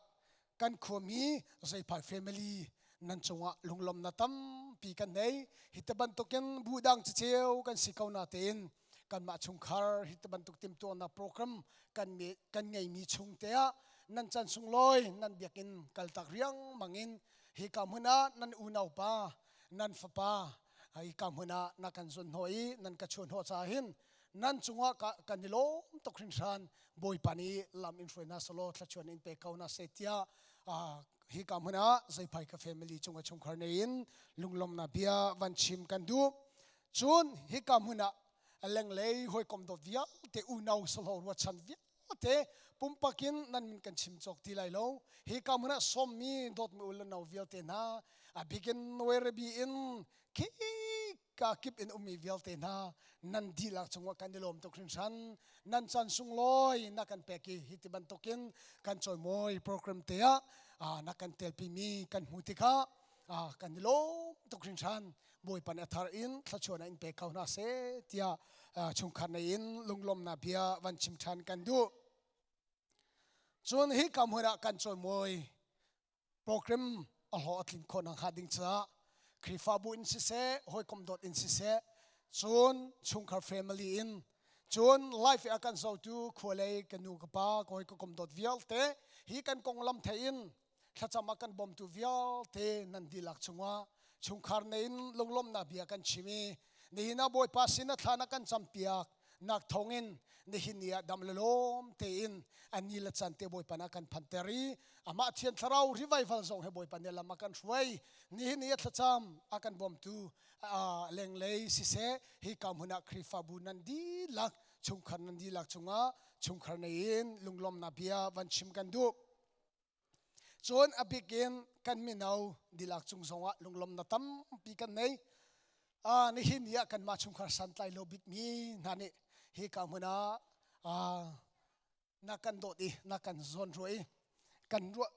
Kan khuami Zeiphai family nan cungah lunglawmnak tampi kan nei. Hi te bantukin bu dang ciceu kan si ko natein kanmah chungkhar hi te bantuk timhtuahnak program kan kan ngeimi chung te ah nan chan sunglawi nan biakinn kaltak riangmang in hi ka hmun ah nan unau pa nan fapa hi ka hmun ah na kan zun hnawh i nan ka chuah hnawh caah hin nan cungah kan i lawm tuk hringhran. Bawipa nih lam in hruai hna selaw thluachuah in pe ko hna seh tiah hi ka hmun ah Zeiphai ka family cungah chungkhar nei in lunglawmnak bia van chim kan duh. Cun hi ka hmun ah lenglei hawikom dawt vialte unau selaw ruachan vialte pumpak in nan min kan chim cawk ti lai lo. Hi ka hmun ah sawmmi dawtmi u le nau vialte hna, a bikin Werrabi in khi ka kip in ummi vialte hna, nan dihlak cungah kan i lawm tuk hringhran. Nan chan sunglawi na kan pek i hi ti bantukin kan cawimawi program te ah na kan telpimi kan hmu tikah kan i lawm tuk hringhran. Bawipa nih a thar in thluachuahnak in pe ko hna seh tiah chungkhar nei in lunglawmnak bia van chim ṭhan kan duh. Cun hi ka hmun ah kan cawimawi program a hlawh a tlin khawh nakhnga ding caah Khrihfabu in siseh, hawikom dawt in siseh, cun chungkhar family in, cun life a kan zotu khualei ka nu ka pa ka hawikom dawt vialte hi kan konglam thei in thlacam a kan bawmtu vialte nan dihlak chungah chungkhar nei in lunglawmhnak bia kan chim i nihin ah Bawipa sin a thla na kan campiak nak thawngin nihin ni ah dam le lawm tein a ni le caan te Bawipa na kan phanter i amah Thiang Thlarau revival zong he Bawipa nih lam a kan hruai. Nihin ni a thlacam a kan bawmtu lenglei siseh, hi ka hmun ah Khrihfabu nan dihlak, chungkhar nan dihlak cungah chungkhar nei in lunglawmnak bia van chim kan duh. Cun a bik in kan mino dihlak cung zongah lunglawmnak tampi kan nei. Nihin ni ah kanmah chungkhar santlai lo bikmi hna nih hi ka hmun ah na kan dawt i na kan zawn ruah i kan ruah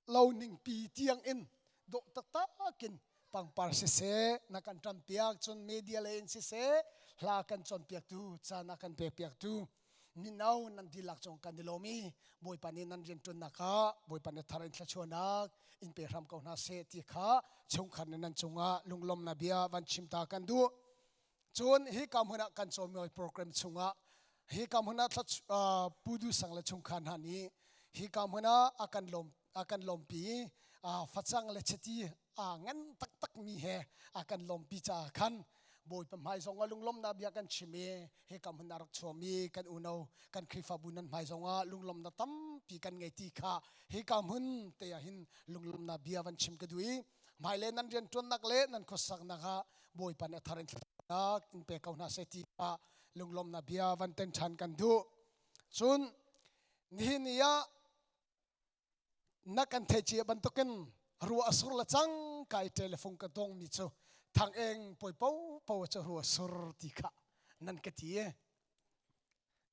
lo ning pi tiang in dawh taktak in pangpar siseh na kan ṭampiak, cun media lei in siseh hla kan cawnpiaktu, caan a kan pekpiaktu mino nan dihlak cung kan i lawm i Bawipa nih nan rianṭuannak ah Bawipa nih thar in thluachuahnak in pe hram ko hna seh ti kha chungkhar nih nan cungah lunglawmnak bia van chim ta kan duh. Cun hi ka hmun ah kan cawnmawi program chungah hi ka hmun ah Pu Du Sang le chungkhar hna nih hi ka hmun ah a kan lawm a kan lawmpi facang le chiti a ngan taktak mi he a kan lawmpi caah khan Bawipa hmai zong ah lunglawmnak bia kan chim i hi ka hmun ah rak chuami kan unau kan Khrihfabu nan hmai zong ah lunglawmnak tampi kan ngei ti kha hi ka hmun te ah hin lunglawmnak bia van chim ka duh i hmailei nan rianṭuannak le nan khuasaknak ah Bawipa nih a thar in thlacamnak in pe ko hna seh ti kha lunglawmnak bia van ten ṭhan kan duh. Cun nihin ni ah na kan theih cia bantukin ruah a sur le cang kai telephone ka dong mi cu thang eng poi po po cu ruah sur ti kha nan ka ti i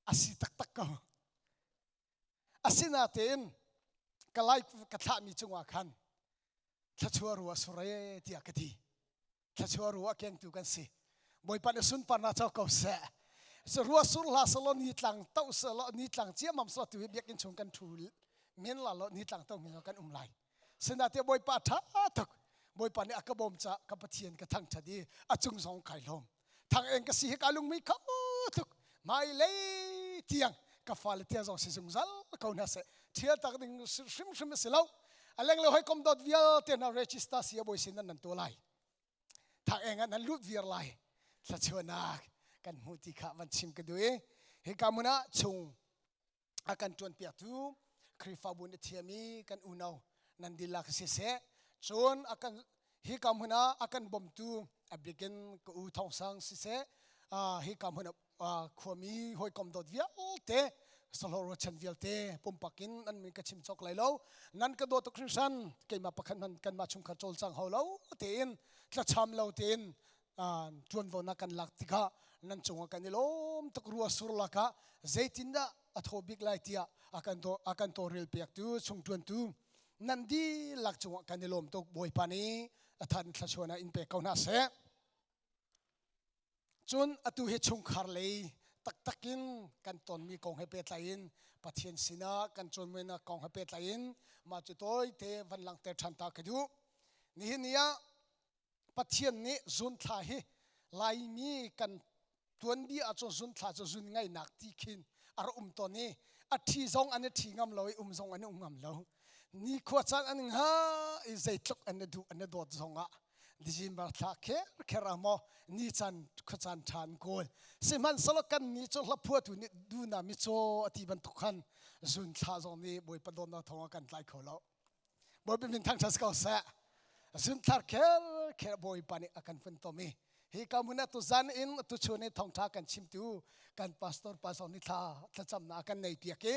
a si taktak ko. Asinain ka lai ka thlahmi cungah khan thluachuah ruah sure tiah ka ti. Thluachuah ruah kengtu kan si. Bawipa nih sunparnak co ko seh. Ruah sur hlah selaw ni tlang to selaw ni tlang ciammam selaw tu hi biakinn chung kan thu men la lo ni tlang to mi kan um lai. Sinate Bawipa tha tuk. Bawipa nih a ka bawm ca ka Pathian ka thangthat i a cung zong kai lawm. Thang eng ka si hi ka lungmui kho tuk. Mai lei tiang ka fale tiang zong si zungzal ko hna seh. Thial tak ding hrimhrim a si lo. A leng le hoi kom dot vialte hna register si a bawi sin nan nan to lai. Thang eng ah nan lut viar lai. Thlachuanak kan hmu ti kha van chim ka duh i hika mun ah chung a kan ṭuanpiaktu Khrihfabu na thiam i kan unau nan dihlak siseh, cun a kan hika hmun ah a kan bawmtu a bikin ka u Thawng Sang siseh, hika hmun ah khuami hawikom dawt vialte sahlawh ruachan vialte pumpak in nan min ka chim cawk lai lo. Nan ka dawt tuk hringhran. Keimah pakhat hmanh kanmah chungkhar cawlcang hau lo tein, tlacham lo tein ṭuanvo na kan lak tikah nan cungah kan i lawm tuk. Rua sur lakah zeitindah a thaw bik lai tiah a kan tawlrel piaktu chungṭuantu nan dihlak cungah kan i lawm tuk. Bawipa nih a than thluachuah in pek ko hna seh. Cun atu hi chungkhar lei Taktak in kan tonmi kong he pehtlai in Pathian sinah kan cawnmuainak kong he pehtlai in mah cu tawite van langhter ṭhan ta ka duh. Nihin ni ah Pathian nih zunthla hi Laimi kan tuanbia ahcun zunthla cu zun ngaihnak ti khin a rak um tawn i a ṭhi zong an i ṭhi ngam lo i um zong an i um ngam lo. Nikhua caan an ngah i zeitluk an i duh an i dawt zongah December thla kher kher ah maw ni caan khuacaan ṭha an kawl. Sihmanhsehlaw kan nih cu hlaphuatu nih duna micaw a ti bantuk khan zunthla zong nih Bawipa dawtnak thawng ah kan tlai kho lo. Bawipa min thangṭhat si ko seh. Zunthar kher kher Bawipa nih a kan funtom i hi ka hmun ah tuzan in tuchun i thawngṭha kan chimtu kan pastor pa zong nih thla thlacamnak a kan nei piak i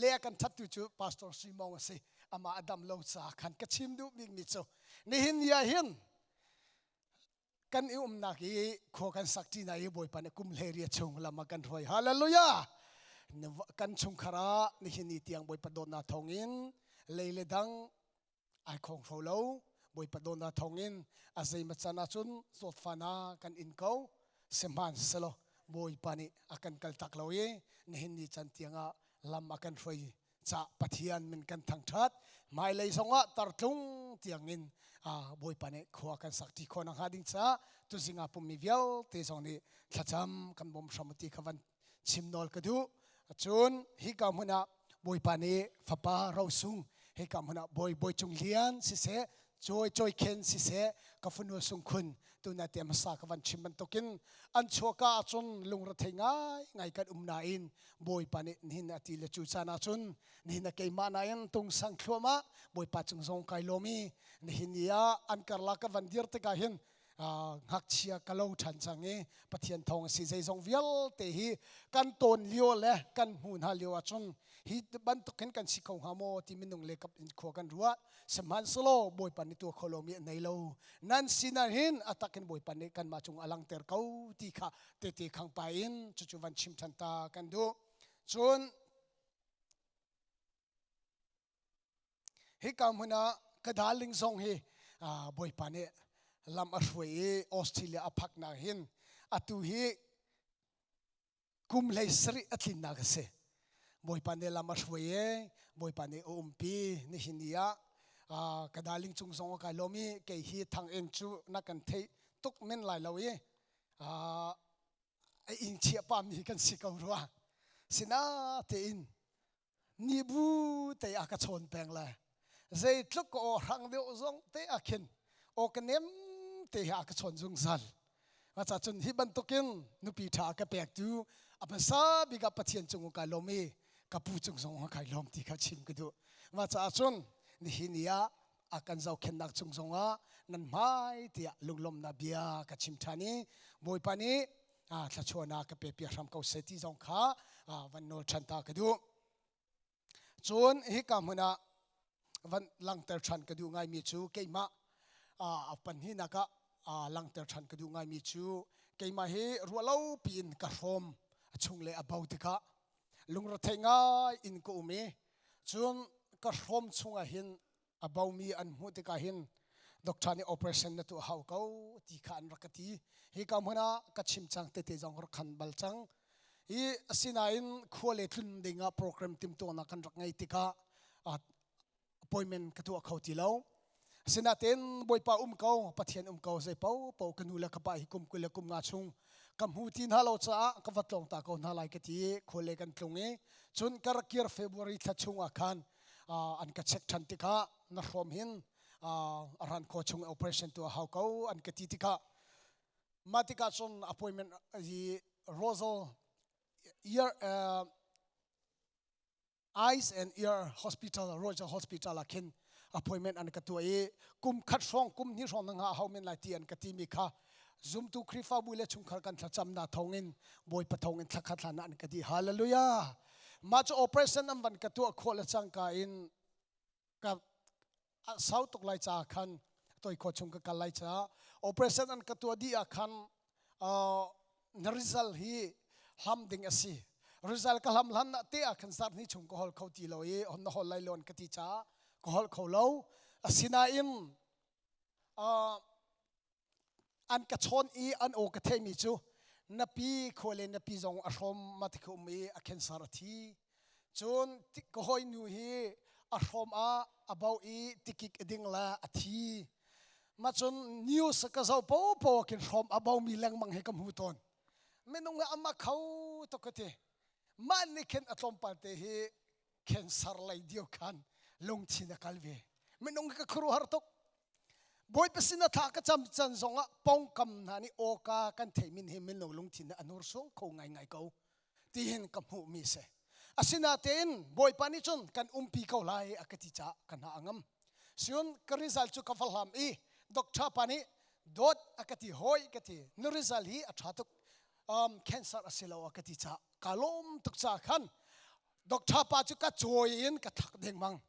le a kan thattu cu pastor Simon a si. Amah a dam lo caah khan ka chim duh bikmi cu nihin ni ah hin kan i umnak i khua kan sak ṭi na i Bawipa nih kum 18 chung lam a kan hruai. Hallelujah! Kan chungkhar ah nihin ni tiang Bawipa dawtnak thawngin lei le dang ai khong hro lo. Bawipa dawtnak thawngin a zeimaw can ahcun zawtfana kan in ko. Sihmanhsehlaw Bawipa nih a kan kaltak lo i nihin ni can tiangah lam a kan hruai ca Pathian min kan thangṭhat. Hmailei zongah tartlung tiangin Bawipa nih khua kan sak ṭi khawh nakhnga ding caah tuzing ah pummi vialte zong nih thlacam kan bawm hram ti kha van chim nawl ka duh. Cun hika hmun ah Bawipa nih fapa rosung hika hmun ah Bawi Bawi Cung Lian siseh Cawi Cawi Khen siseh ka fanu sungkhun tuna te hmasa ka van chim bantukin an chuahka ahcun lungrethei ngai ngai kan um nain Bawipa nih nihin a ti le cu caan ahcun nihin a keimah nain tung sang thluahmah Bawipa cung zong kai lawm i nihin ni ah an karlak ka van dir tikah hin ngakchia ka lo ṭhan cang i Pathian thawng a si zeizong vialte hi kan tawn lio le kan hmu hna lio ahcun hi bantuk hin kan si kho hnga maw ti minung le kap in khua kan ruah. Sihmanhsehlaw Bawipa nih tuah kho lomi a nei lo. Nan sinah hin a tak in Bawipa nih kanmah cung a langhter ko ti kha tehte khang pa in cucu van chim ṭhan ta kan duh. Cun Hika hmun ah ka darling zong hi Bawipa nih lam a hruai i Australia a phaknak hin atu hi kum 17 a tlinnak a si. Bawipa nih lam a hruai i Bawipa nih a umpi nihin ni ah ka darling cung zong a kai lawm i kei hi thang in cu na kan theih tuk men lai lo i a inn chia pa mi kan si ko rua. Sinatein nibu te a ka chawn peng le zeitluk ka aw hrang deuh zong te ah khin aw ka nem te he a ka chawn zungzal. Maca cun hi bantukin nupi ṭha ka pek tu a hmasa bik ah Pathian cung kai lawm i ka pu cung zong kai lawm ti kha chim ka duh. Maca cun nihin ni ah a kan zohkhenhnak cung zongah nan hmai tiah lunglawmhnak bia ka chim ṭhan i Bawipa nih thluachuahnak ka pe piak hram ko seh ti zong kha van nawl ṭhan ta ka duh. Cun hika hmun ah van langhter ṭhan ka duh ngaimi cu keimah a pahnihnak ah langhter ṭhan ka duh ngaimi cu keimah hi ruahlo piin ka hrawm a chung le a bo tikah lungrethei ngai in ka um i cun ka hrawm chungah hin a bomi an hmuh tikah hin doctor nih operation na tuah hau ko ti kha an rak ka ti. Hi ka hmun ah ka chim cang tete zong rak khan bal cang. Hi asinain khua le tlun ding ah program timtuahnak kan rak ngei tikah appointment ka tuah kho ti lo. Asinain Bawipa um ko, Pathian um ko, zei paohpaoh ka nu le ka pa hi kum 20 le kum nga chung ka hmu ti hna lo caah ka va tlawng ta ko hna lai ka ti i khua le kan tlung i cun ka rak kir February thla chung ah khan an ka check ṭhan tikah na hrawm hin a ran kho chung operation tuah hau ko an ka ti tikah mah tikah cun appointment hi Rosal ear eyes and ear hospital Royal Hospital ah khin appointment an ka tuah i kum khat hrawng kum hnih hrawng na ngah hau men lai ti an ka ti mi kha zumtu Khrihfabu le chungkhar kan thlacamnak thawngin Bawipa thawngin thlakhat hlan ah an ka di. Hallelujah. Mah cu operation an van ka tuah khawh le cangka in ka sau tuk lai caah khan toi khua chung ka kal lai caah operation an ka tuah dih ah khan na result hi hlam ding a si. Result ka hlam hlan te ah khan zarh hnih chung ka hol kho ti lo i hon na hol lai lo an ka ti caah ka hol kho lo. Asinain an ka chawn i an aw ka theimi cu. Napi khuale napi zong a hrawm ma ti um i a cancer a thi. Cun ka hawi nu hi a hrawm ah a bo i tikik a ding le a thi. Ma cun news ka zoh popo khin hrawm a bo mi lengmang hi ka hmu tawn. Minung hi ama kho tuk ka ti. Mah nih khin a tlawmpal te hi cancer lei dio khan lungthin a kal ve. Minung hi ka khuaruahhar tuk. Bawipa sin a thla ka cam can zongah pongkam hna nih awka kan theih min hi minung lungthin a hnursuang kho ngaingai ko tihin ka hmuh mi si. Asinain Bawipa nih cun kan umpi ko lai a ka ti caah ka hna a ngam. Siun ka result cu ka va hlam i doctor pa nih dawt a ka ti hawi ka ti na result hi a ṭha tuk cancer a si lo a ka ti caah ka lawm tuk caah khan doctor pa cu ka cawi in ka thak dengmang.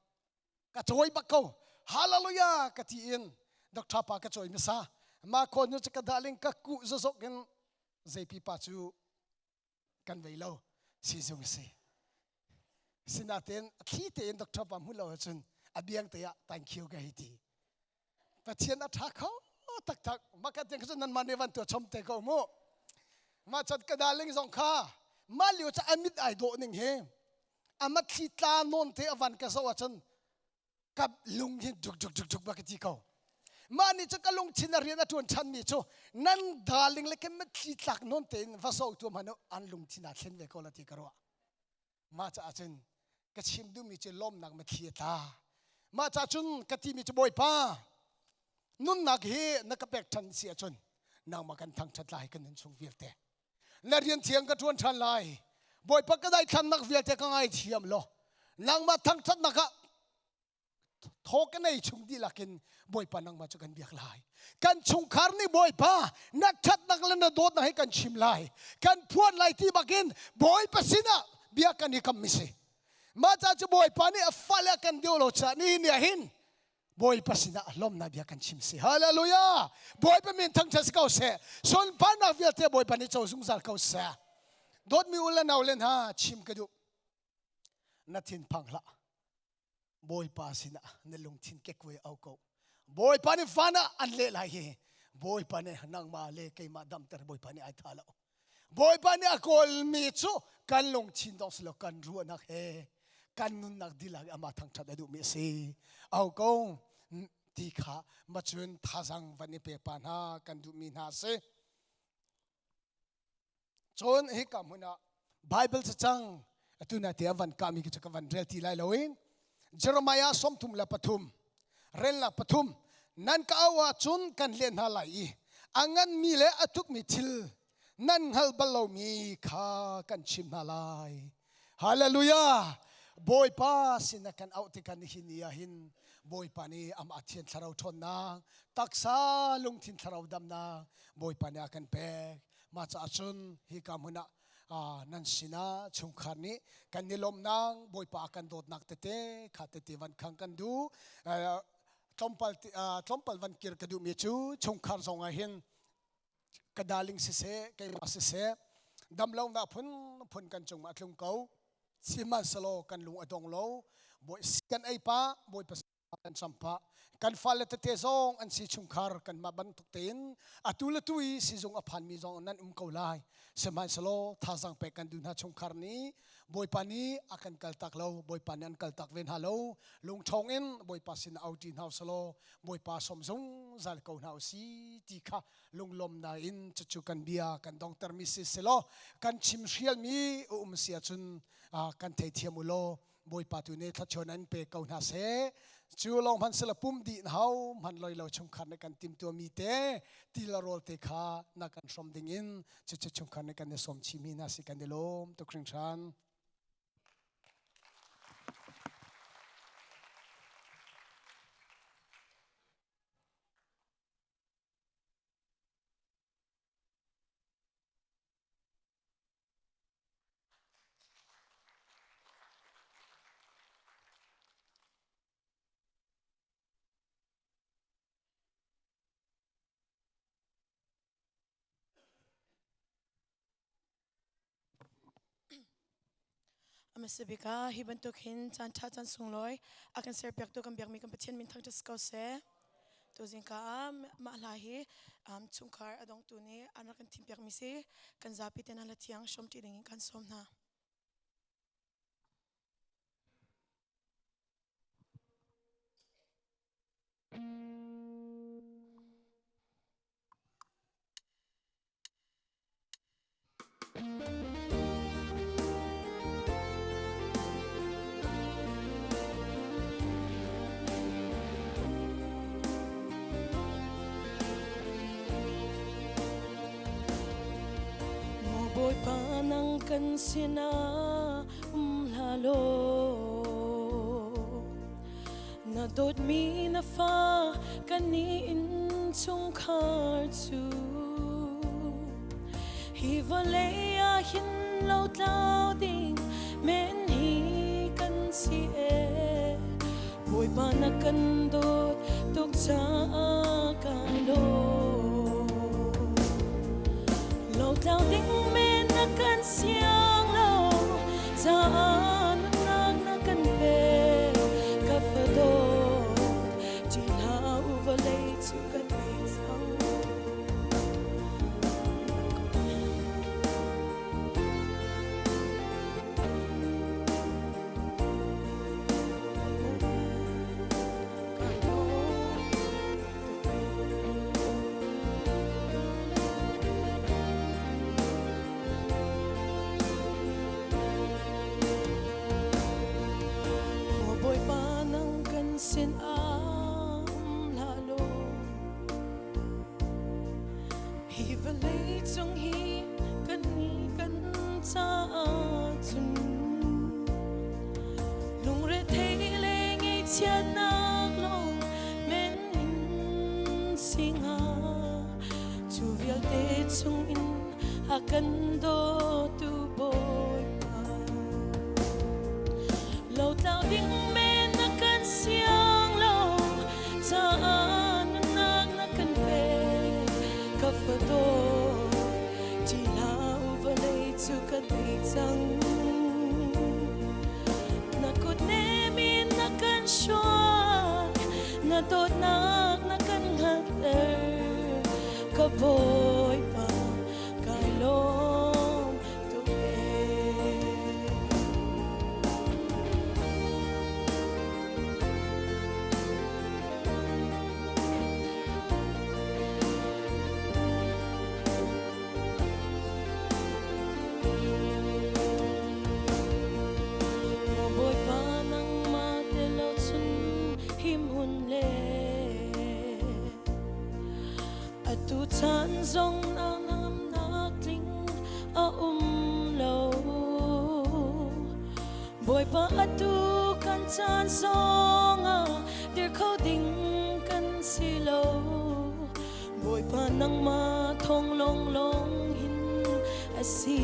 Ka cawi bak ko. Hallelujah ka ti in doctor pa ka cawi hmasa. Ma khawn nu cu ka darling ka kuh zozok in zeipi pa cu kan vei lo sizung a si. Sinain a thli tein doctor pa hmu lo ahcun a biang te ah thank you ka hei ti. Pathian a ṭha kho taktak. Mah ka tiang cun nanmah nih van tuah chom te ko mu. Mah cun ka darling zong kha mah lio cu a mit ai dawh ning hi a matthli tla nawn te a van ka zoh ahcun ka lung hi duk duk duk duk ba ka ti ko. Mah nih cu ka lungthin a rian a ṭuan ṭhan mi cu nan darling le ke mitthli tlak nawn tein va zoh tu hmanh an lungthin aa thlen ve ko la ti ka ruah. Mah caah cun ka chim duhmi cu lawmnak mitthli a tla. Mah caah cun ka timi cu Bawipa nunnak hi na ka pek ṭhan si ahcun nangmah kan thangṭhat lai kan nun chung vialte. Na rian thiang ka ṭuan ṭhan lai. Bawipa ka daithlannak vialte ka ngaithiam law nangmah thangṭhatnak ah thaw ka nei chung dihlak in Bawipa nangmah cu kan biak lai. Kan chungkhar nih Bawipa na ṭhatnak le na dawtnak hi kan chim lai. Kan phuan lai ti bakin Bawipa sinah bia kan i kam mi si. Mah ca cu Bawipa nih a fale a kan deuh lo caah nihin ni ah hin Bawipa sinah lawmnak bia kan chim si. Hallelujah! Bawipa min thangṭhat si ko seh. Sunparnak vialte Bawipa nih co zungzal ko seh. Dawtmi u le nau le hna chim ka duh. Na thinphang hlah. Bawipa sinah na lungthin kekkuai au ko. Bawipa nih van ah an leh lai hi. Bawipa nih nangmah le keimah damter Bawipa nih ai tha lo. Bawipa nih a kawlmi cu kan lungthin dong si lo kan ruahnak he kan nunnak dihlak amah thangṭhat a duhmi a si. Au ko ti kha macun thazang van i pe pa hna kan duhmi hna a si. Cun hika hmun ah Bible cacang atu na te van kami khi cu ka van rel ti lai lo in Jeremiah 33 relnak pathum nan ka au ahcun kan len hna lai i a nganmi le a tukmi thil nan hngal bal lomi kha kan chim hna lai. Hallelujah! Bawipa sin a kan auh tikah nihin ni ah hin Bawipa nih amah thian thlarau ṭhawnnak, taksa lungthin thlarau damnak Bawipa nih a kan pek. Mah caah cun hika hmun ah nan sinah chungkhar nih kan i lawmnak Bawipa a kan dawtnak tete kha tete van khang kan duh. Tlawmpal tlawmpal van kir ka duhmi cu chungkhar zong ah hin ka darling siseh keimah siseh damlonak phun phun kan cungah a tlung ko sihmanhsehlaw kan lung a dong lo bawi kan ei pah bawipa kan cam pah kan fale tete zong an si chungkhar kanmah bantuk tein atu le tu i sizung a phanmi zong nan um ko lai sihmanhsehlaw thazang pek kan duh hna chungkhar nih Bawipa nih a kan kaltak lo Bawipa nih an kaltak ve hna lo lungṭhawng in Bawipa sin auṭi hna usalaw Bawipa sawm zungzal ko hna usi ti kha lunglawmnak in cucu kan bia kan dongtermi si selaw kan chim hrialmi a um si ahcun kan theithiam u law Bawipa tu nih thluachuah an pe ko hna seh. Cu lawng hmanh sila pum dih hau hman loi lo chungkhar nih kan timtuahmi te til rawl te kha na kan hrawm ding in cucu chungkhar nih kan i sawm chihmi hna si kan i lawm tuk hringhran. Hmasa bik ah hi bantuk hin caan ṭha caan sunglawi a kan serpiaktu kan biakmi kan Pathian min thangṭhat si ko seh. Tuzing ka ah mah hla hi chungkhar a dongtu nih an rak kan thimpiakmi si. Kan zapi te hna thiang hrawmṭi dingin kan sawm hna. Maw Bawipa nang kan sinah um hlah law na dawtmi na fa kan innchungkhar cu hi vawlei ah hin lo tlau ding men hi kan si e Bawipa na kan dawt tuk caah ka lawm lo tlau ding men na kan siang lo caah nunnak na kan pek ka fa dawt ṭih hlah u vawlei cu ka tei cang. Maw Bawipa nang kan sin ah um hlah law hi vawlei cung hi kan ni kan caah cun lungrethei le ngaihchiatnak lawng men in si hnga cu vialte chungin a kan dawtu Bawipa lotlau ding men na kan siang lo caah nunnak na kan pek ka fa dawt ṭih hlah u vawlei cu ka tei cang na kut nem in na kan hruai na dawtnak na kan hngalhter ka Bawipa kai lawm tuk ee. Maw Bawipa nangmah te lo cun him hun le atu caan zong na ngamnak tling a um lo Bawipa atu kan caan zong ah dir kho ding kan si lo Bawipa nangmah thawng lawnglawng hin a si.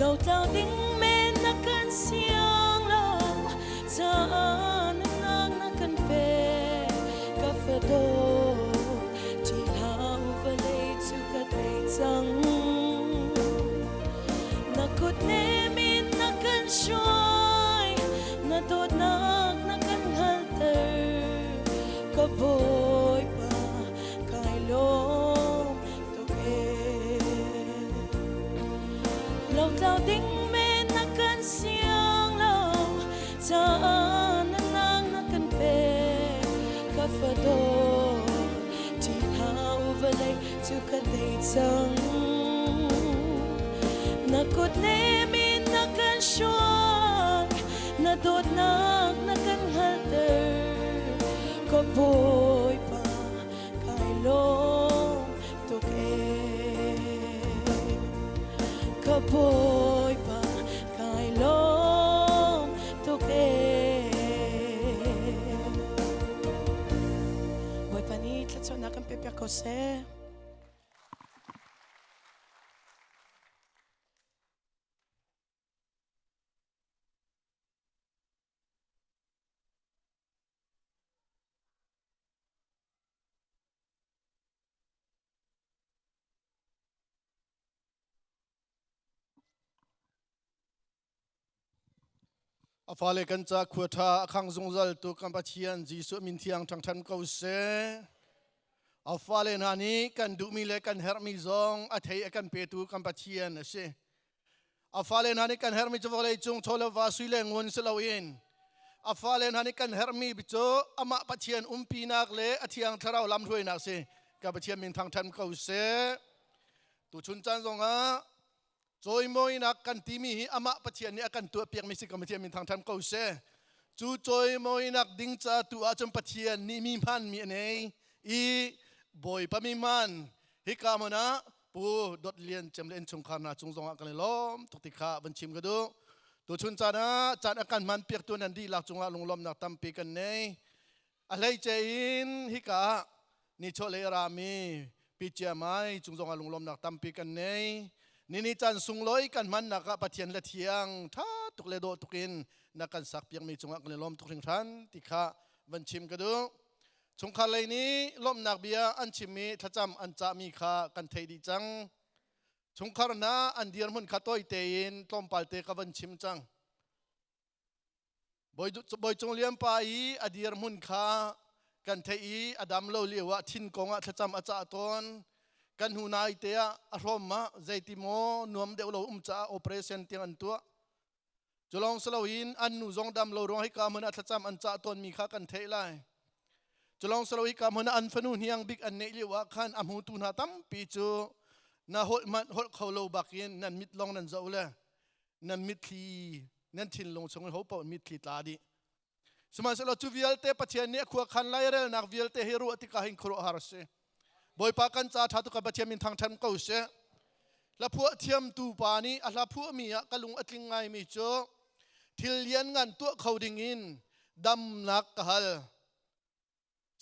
Lotlau ding men na kan siang lo caah nunnak na kan pek ka fa dawt ṭih hlah u vawlei cu ka tei cang na kut nem in na kan hruai na dawtnak na kan hngalhter ka Bawipa kai lawm tuk ee lotlau ding men na kan siang lo caah nunnak na kan pek ka fa dawt ṭih hlah u vawlei cu ka tei cang na kut nem in na kan hruai na dawtnak na kan hngalhter ka Bawipa kai lawm tuk ee ka Bawipa kai lawm tuk ee Bawipa nih thluachuahnak kan pe piak ko seh. A fale kan ca khua ṭha a khang zungzal tu kan Pathian Jesuh min thiang ṭhangṭhan ko seh. A fale hna nih kan duhmi le kan herhmi zong a thei a kan petu kan Pathian a si. A fale hna nih kan herhmi cu vawlei cung chaw le va sui le ngun si loin a fale hna nih kan herhmi cu amah Pathian umpinak le a thiang thlarau lamhruainak si. Ka Pathian min thangṭhan ko seh. Tuchun caan zongah Cawimawinak kan timi hi amah Pathian nih a kan tuahpiakmi si ko Pathian min thangṭhan ko seh. Cu cawimawinak ding ca tu ahcun Pathian nih mi hmanmi a nei i Bawipa mi hman hika hmun ah Pu Dawt Lian Cem le innchungkhar hna cung zongah kan i lawm tuk ti kha van chim ka duh. Tuchun caan ah caan a kan hman piaktu nan dihlak cungah lunglawmhnak tampi kan nei. A hleice in hika ah nichuahlei a rami Pi Cia Mai cung zongah lunglawmnak tampi kan nei. Nini caan sunglawi kan hmannak ah Pathian le thiang ṭha tuk le dawh tuk in na kan sak piakmi cungah kan i lawm tuk hringhran ti kha van chim ka duh. Chungkhar lei nih lawmhnak bia an chimmi thlacam an cahmi kha kan theih dih cang. Chungkhar hna an dirhmun kha tawi tein tlawmpal te ka van chim cang. Bawi Cung Lian pa i a dirhmun kha kan theih i a dam lo lio ah thin kong ah thlacam a cah tawn. Kan hnu nai te ah a hrawm ah zeiti maw nuam deuh lo um caah operation tiang an tuah. Cu lawng si loin an nu zong dam lo ruang hika hmun ah thlacam an cah tawnmi kha kan theih lai. Cu lawng si lo hika hmun ah an fanu hniang bik an neih lio ah khan a hmutu hna tampi cu na holh hmanh holh kho lo bakin nan mit lawng nan zoh le nan mitthli nan thinlung chung i ho paoh mitthli tla dih sihmanhsehlaw cu vialte Pathian nih a khua khan lairelnak vialte hi ruah tikah hin khuaruahhar a si Bawipa kan ca ṭha tuk kan Pathian min thangṭhan ko seh hlaphuah thiamtu pa nih a hla phuahmi ah ka lung a tling ngaimi cu thil lian ngan tuah kho ding in damnak ka hal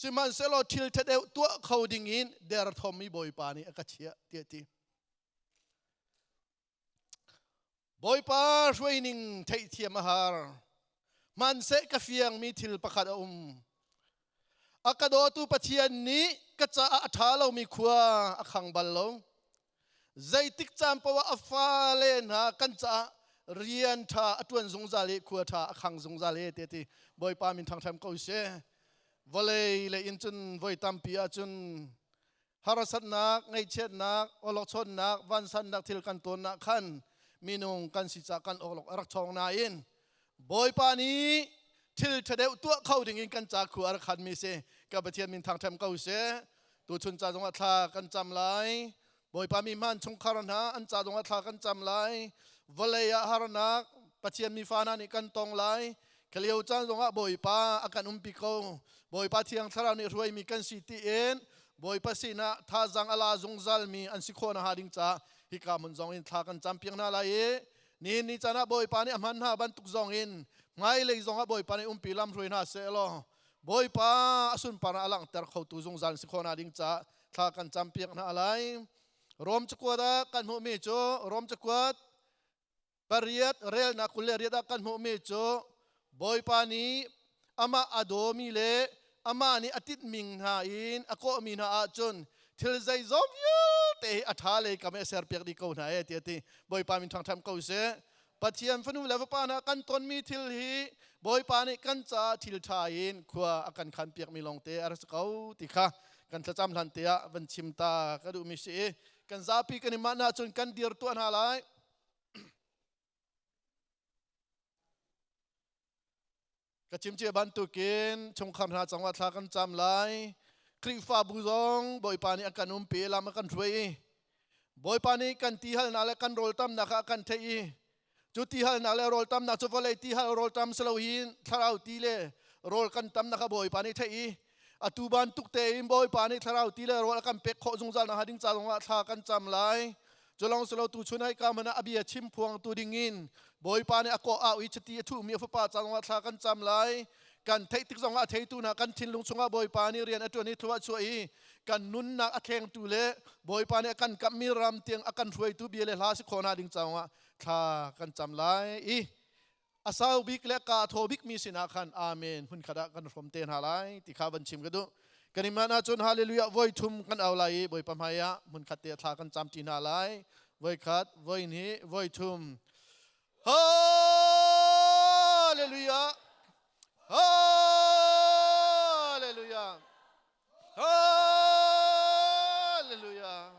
sihmanhsehlaw thil ṭha tuah kho ding in derthawmmi Bawipa nih a ka chiah tiah ti Bawipa hruaining theihthiam a har. Hmanseh ka fiangmi thil pakhat a um. A ka dawtu Pathian nih ka caah a ṭha lomi khua a khang bal lo. Zeitik caan paoh ah a fale hna kan caah rian ṭha a ṭuan zungzal i khua ṭha a khang zungzal e ti ti Bawipa min thangṭhat ko seh. Vawlei lei in cun voi tampi ahcun harsatnak, ngaihchiatnak, awlokchonnak, vansannak thil kan tawnnak khan minung kan si ca kan awlok a rak chawng nain Bawipa nih thil ṭha deuh tuah kho ding in kan ca khu a rak khanmi si ka Pathian min thangṭhat ko seh. Tuchun ca zongah thla kan cam lai. Bawipa mi hmaan chungkhar hna an ca zongah thla kan cam lai. Vawlei ah harnak Pathian mi fa hna nih kan tong lai. Khalio caan zongah Bawipa a kan umpi ko. Bawipa Thiang Thlarau nih hruaimi kan si tiin Bawipa sinah thazaang a la zungzalmi an si khawh nakhnga ding caah hika hmun zong in thla kan campiak hna lai i nihin ni caan ah Bawipa nih a hman hna bantuk zong in hmailei zongah Bawipa nih umpi lam hruai hna seh law Bawipa a sunparnak a langhter khotu zungzal si khawh nakhnga ding caah thla kan campiak hna lai. Rom cakuat ah kan hmuhmi cu Rom cakuat pariat relnak 28 ah kan hmuhmi cu Bawipa nih amah a dawmi le amah nih a tinhming hna in a kawhmi hna ahcun thil zeizong vialte hi a ṭha lei kam i a serpiak dih ko hna e ti a ti. Bawipa min ṭhangṭham ko seh. Pathian fanu le fapa hna kan tonmi thil hi Bawipa nih kan caah thil ṭha in khua a kan khanpiakmi lawngte a rak si ko ti kha kan thlacam hlan te ah van chim ta ka duhmi si i kan zapi kan i mah ahcun kan dir tuah hna lai. Ka chim cia bantukin chungkhar hna cangah thla kan cam lai. Khrihfabu zong Bawipa nih a kan umpi lam a kan hruai i Bawipa nih kan tihalnak le kan rawltamnak kha a kan theih i cu tihalnak le rawltamnak cu vawlei tihal rawltam si loin thlarau ti le rawl kan tamnak kha Bawipa nih theih i atu bantuk tein Bawipa nih thlarau ti le rawl a kan pek khawh zungzal nakhnga ding ca zongah thla kan cam lai. Cu lawng si lo tu chun hei ka hmanh ah a bia chim phuangtu ding in Bawipa nih a kawh au i chiti a thuhmi a fapa ca zongah thla kan cam lai. Kan theih tik zongah a theitu hna kan thinlung chungah Bawipa nih rian a ṭuan i thlua a chuah i kan nunnak a thlengtu le Bawipa nih a kan kamhmi ram tiang a kan hruaitu bia le hla si khawh hna ding caah thla kan cam lai i a sau bik le ka thaw bik mi sinah khan amen hmun khat ah kan hrawm te hna lai ti kha van chim ka duh kan iman ahcun hallelujah voi thum kan au lai i Bawipa hmai ah hmun khat te thla kan cam ṭi hna lai voi khat voi hnih voi thum. Hallelujah. Hallelujah. Hallelujah. Hallelujah.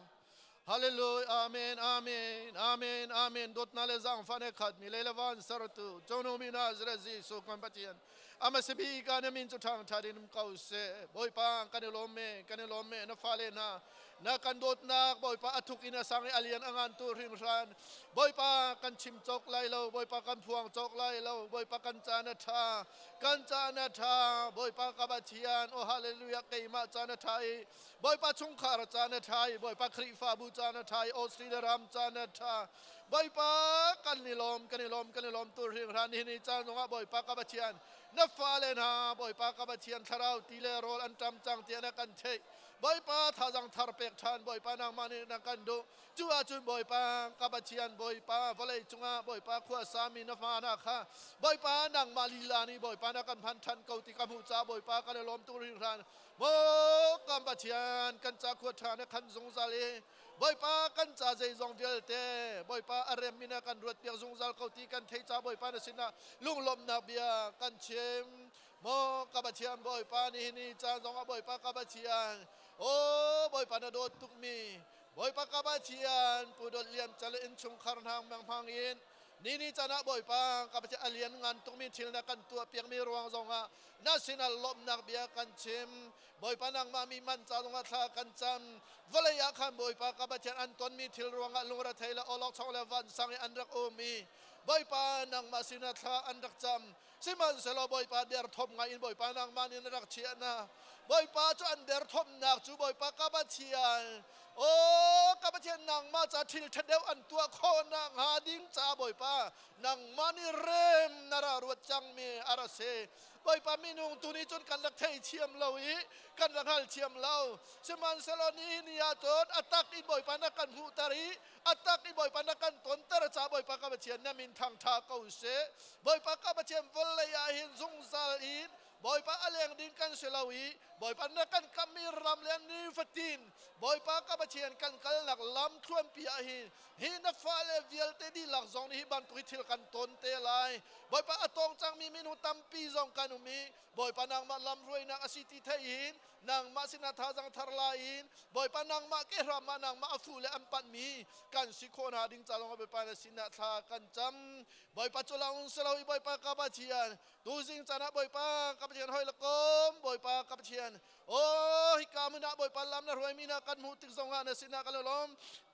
Hallelujah. Amen. Amen. Amen. Amen. Dawtnak le zaangfah ne khat mi lei le van sertu Jono mi Nazareth Jesuh kan Pathian. Ama sibi ka na min cu ṭhang ṭha din um ko seh. Bawipa kan i lawm me, kan i lawm me na fale hna. Na kan dawtnak Bawipa a thuk in a sang i a lian a ngan tu hringhran. Bawipa kan chim cawk lai lo, Bawipa kan phuang cawk lai lo, Bawipa kan caan a ṭha, kan caan a ṭha, Bawipa ka Pathian, oh hallelujah, keimah caan a ṭha i Bawipa chungkhar caan a ṭha i Bawipa Khrihfabu caan a ṭha i Australia ram caan a ṭha. Bawipa kan i lawm, kan i lawm, kan i lawm tu hringhran nihin ni caan zongah Bawipa ka Pathian, na fale hna Bawipa ka Pathian thlarau ti le rawl an ṭam cang tiah na kan theih. Bawipa thazang thar pek ṭhan Bawipa nangmah nih na kan duh. Cu ahcun Bawipa ka Pathian Bawipa vawlei cungah Bawipa khua sami na fa hna kha Bawipa nangmah lila nih Bawipa na kan hman ṭhan ko ti ka hmuh caah Bawipa kan i lawm tuk hringhran. Maw kan Pathian kan ca khua ṭha na khan zungzal i Bawipa kan ca zeizong vialte Bawipa a rem in a kan ruatpiak zungzal ko ti kan theih ca Bawipa na sinah lunglawmhnak bia kan chim. Maw ka Pathian Bawipa nihin ni caan zongah Bawipa ka Pathian aw Bawipa na dawt tukmi Bawipa ka Pathian Pu Dawt Lian cal innchungkhar hna hmang in ni ni caan ah Bawipa ka Pathian a lian ngan tukmi thil na kan tuah piakmi ruang zongah na sinah lawmhnak bia kan chim. Bawipa nangmah mi man ca zongah thla kan cam. Vawlei ah khan Bawipa ka Pathian an tonmi thil ruangah lungrethei le awlokchong le vansang i an rak um i Bawipa nangmah sinah thla an rak cam. Sihmanhsehlaw Bawipa derthawm ngai in Bawipa nangmah nih na rak chiah hna. Bawipa cu an derthawmnak cu Bawipa ka Pathian, aw ka Pathian, nangmah ca thil ṭha deuh an tuah khawh nakhnga ding caah Bawipa nangmah nih rem na ra ruat cangmi a ra si. Bawipa minung tu nih cun kan rak theithiam lo i kan rak hngalthiam lo. Sihmanhsehlaw nihin ni ah cun a tak in Bawipa na kan hmuhter i a tak i Bawipa na kan tonter ca Bawipa ka Pathian na min thangṭha ko seh. Bawipa ka Pathian, vawlei ah hin zungzal in Bawipa a leng ding kan si lo i Bawipa na kan kammi ram le nifatin Bawipa ka Pathian kan kalnak lam thluanpi ah hin hi na fale vialte dihlak zong nih hi bantuk hi thil kan ton te lai. Bawipa a tong cangmi minung tampi zong kan um i Bawipa nangmah lamhruainak a si ti thei in nangmah sinah thazang thar la in Bawipa nangmah ke hram ah nangmah a fu le an panhmi kan si khawh hna ding ca lawngah Bawipa na sinah thla kan cam. Bawipa cu lang si lo i Bawipa ka Pathian, tuzing caan ah Bawipa ka Pathian hoi lakom Bawipa ka Pathian, oh hika hmun ah Bawipa lam na hruaimi hna kan hmuh tik zongah na sinah kan lawm.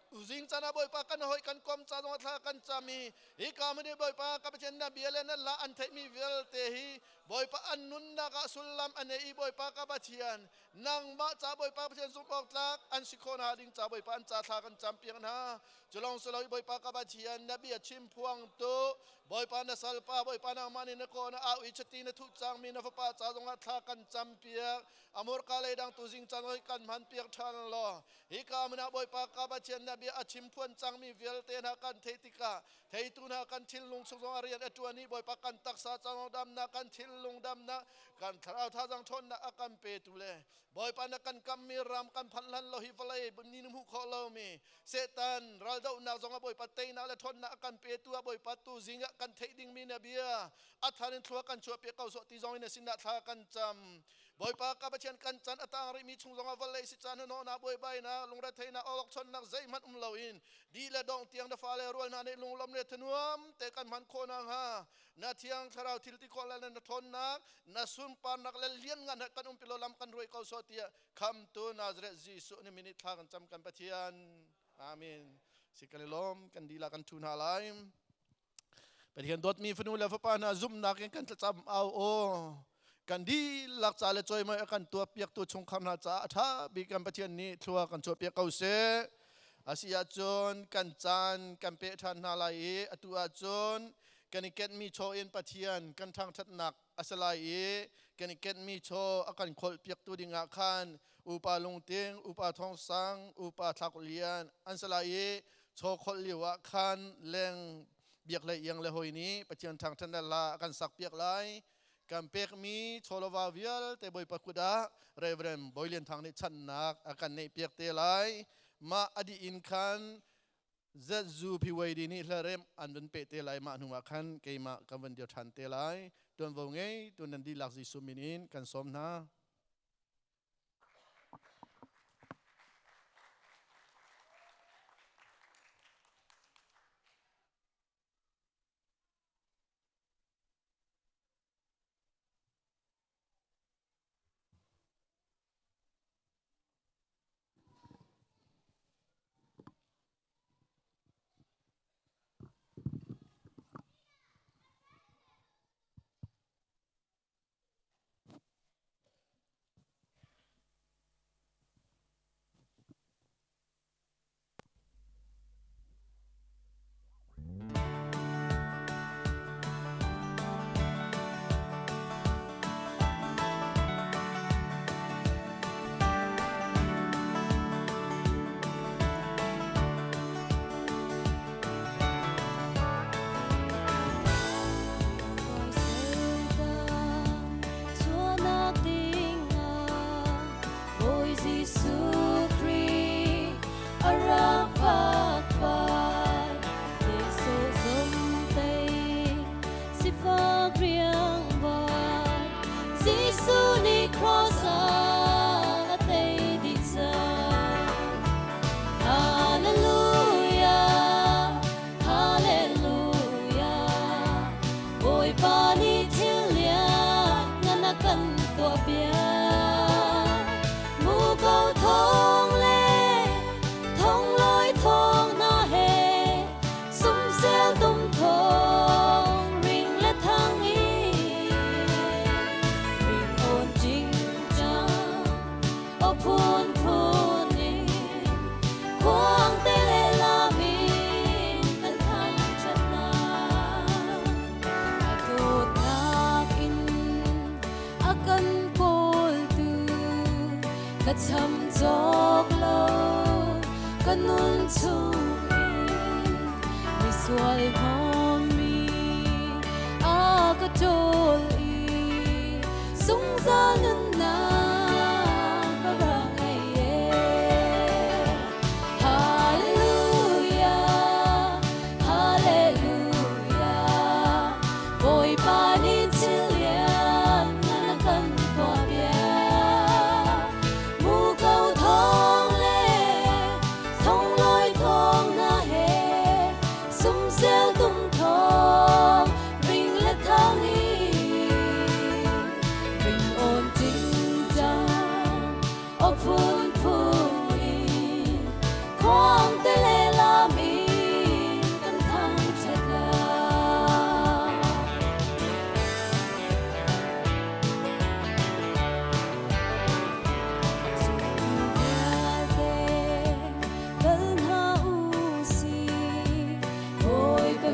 Tuzing caan ah Bawipa kan hoi kan kom ca zongah thla kan cam i hika hmun i Bawipa ka Pathian na bia le na la an theihmi vialte hi Bawipa an nunnak ah sullam a nei i Bawipa ka Pathian, nangmah ca Bawipa Pathian zumh awk tlak an si khawh hna ding ca Bawipa an ca thla kan cam piak hna. Cu lawng si lo i Bawipa ka Pathian, na bia chim phuang tu Bawipa na salpa, Bawipa nangmah nih na kaw na au i chiti na thuh cangmi na fapa ca zongah thla kan cam piak. A murka lei dang tuzing caan hoi kan hman piak ṭhan law hika hmun ah Bawipa ka Pathian, na bia a chim phuan cangmi vialte hna kan theih tikah theitu hna kan thinlung chung zongah rian a ṭuan i Bawipa kan taksa cang damnak, kan thinlung damnak, kan thlarau thazang ṭhawnnak a kan petu le Bawipa na kan kammi ram kan phanh hlan lo hi vawlei ni na hmuh khawh lomi Satan raldohnak zongah Bawipa teinak le ṭhawnnak a kan petu ah Bawipa tu zing ah kan theih dingmi na bia a thar in thlua kan chuahpiak ko sawh ti zong in na sinah thla kan cam. Bawipa ka Pathian, kan can a tang rihmi chung zongah vawlei si caan hnawhnak, buaibainak, lungretheihnak, awlokchonnak zeihmanh um loin di le dong tiang na fale rual hna nih lunglawm le thanuam te kan hman khawh nakhnga na Thiang Thlarau thil ti khawh le na ṭhawnnak, na sunparnak le lianngan he kan umpi law lam kan hruai ko sawh tiah Khamtu Nazareth Jesuh nih minute thla kan cam kan Pathian. Amen. Si kan i lawm, kan dila kan ṭhu hna lai. Pathian dawtmi fanu le fapa hna, zumhnak in kan thlacam au aw. Kan dihlak ca le cawimawi a kan tuahpiaktu chungkhar hna caah a ṭha bik kan Pathian nih thlua kan chuahpiak ko seh. Asi ahcun kan caan kan peh ṭhan hna lai i atu ahcun kan i kenhmi chaw in Pathian kan ṭhangṭhatnak a si lai i kan i kenhmi chaw a kan kholhpiaktu dingah khan Upa Lungting, Upa Thawng Sang, Upa Thlak Lian an si lai i chaw kholh lio ah khan leng biak le iang le hoi nih Pathian thangṭhat le hla a kan sak piak lai. Kan pekmi chawlova vialte Bawipa kut ah Reverend Bawi Lian Thang nih channak a kan neih piak te lai. Mah a dih in khan. ZUPYD nih hlarem an van peh te lai. Mah hnu ah khan keimah kan van dir ṭhan te lai. Tuanvo ngei tu nan dihlak Jesuh min in kan sawm hna.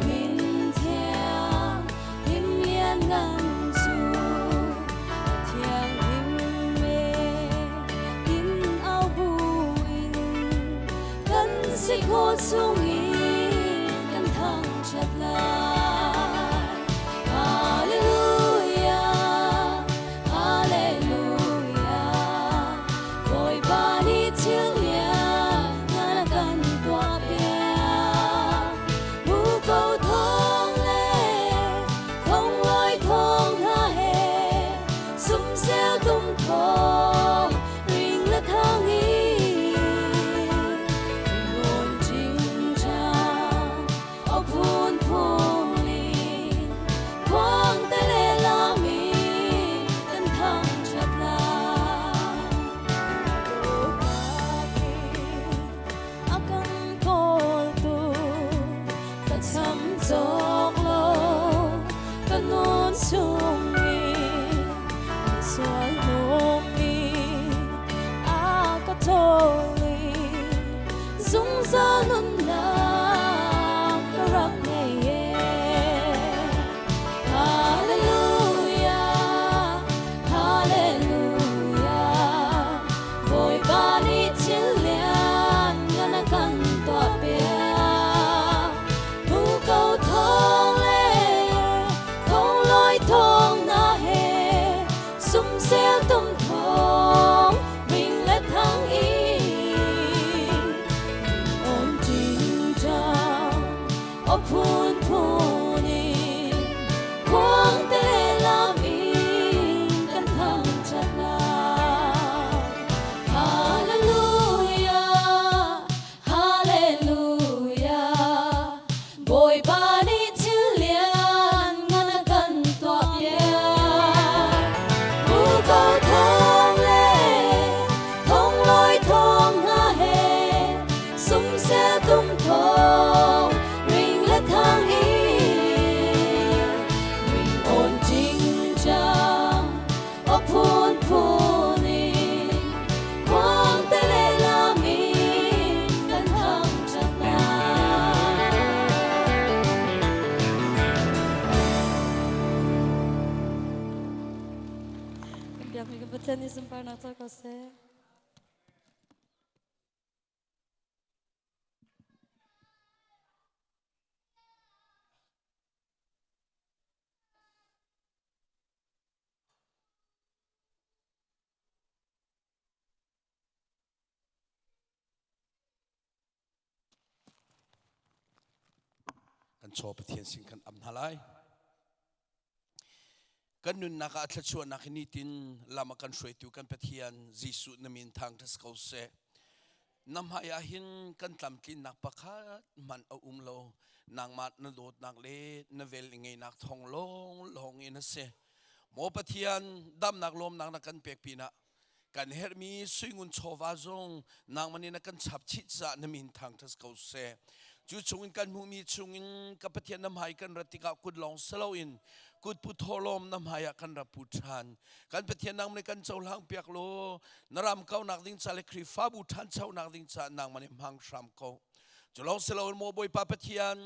Ring. Pathian nih sunparnak co ko seh. Kan chaw Pathian sin kan am hna lai. Kan nunnak ah thluachuahnak hi nitin lam a kan hruaitu kan Pathian Jesuh na min thang ṭhas ko seh. Na hmai ah hin kan tlamtlinnak pakhat hmanh a um lo. Nangmah na dawtnak le na vel ngeinak thawng lawng lawng in a si. Maw Pathian, damnak lawmnak na kan pek pinah kan herhmi suingun chawva zong nangmah nih na kan chap chih caah na min thangṭhat ko seh. Cu chungin kan hmuhmi chungin ka Pathian na hmai kan rat tikah kut lawng si loin kut pu thawhlawm na hmai ah kan rak pu ṭhan. Kan Pathian nangmah nih kan cohlang piak law na ram kaunak ding ca le Khrihfabu ṭhanchonak ding caah nangmah nih hmang hram ko. Cu lawng si loin maw Bawipa Pathian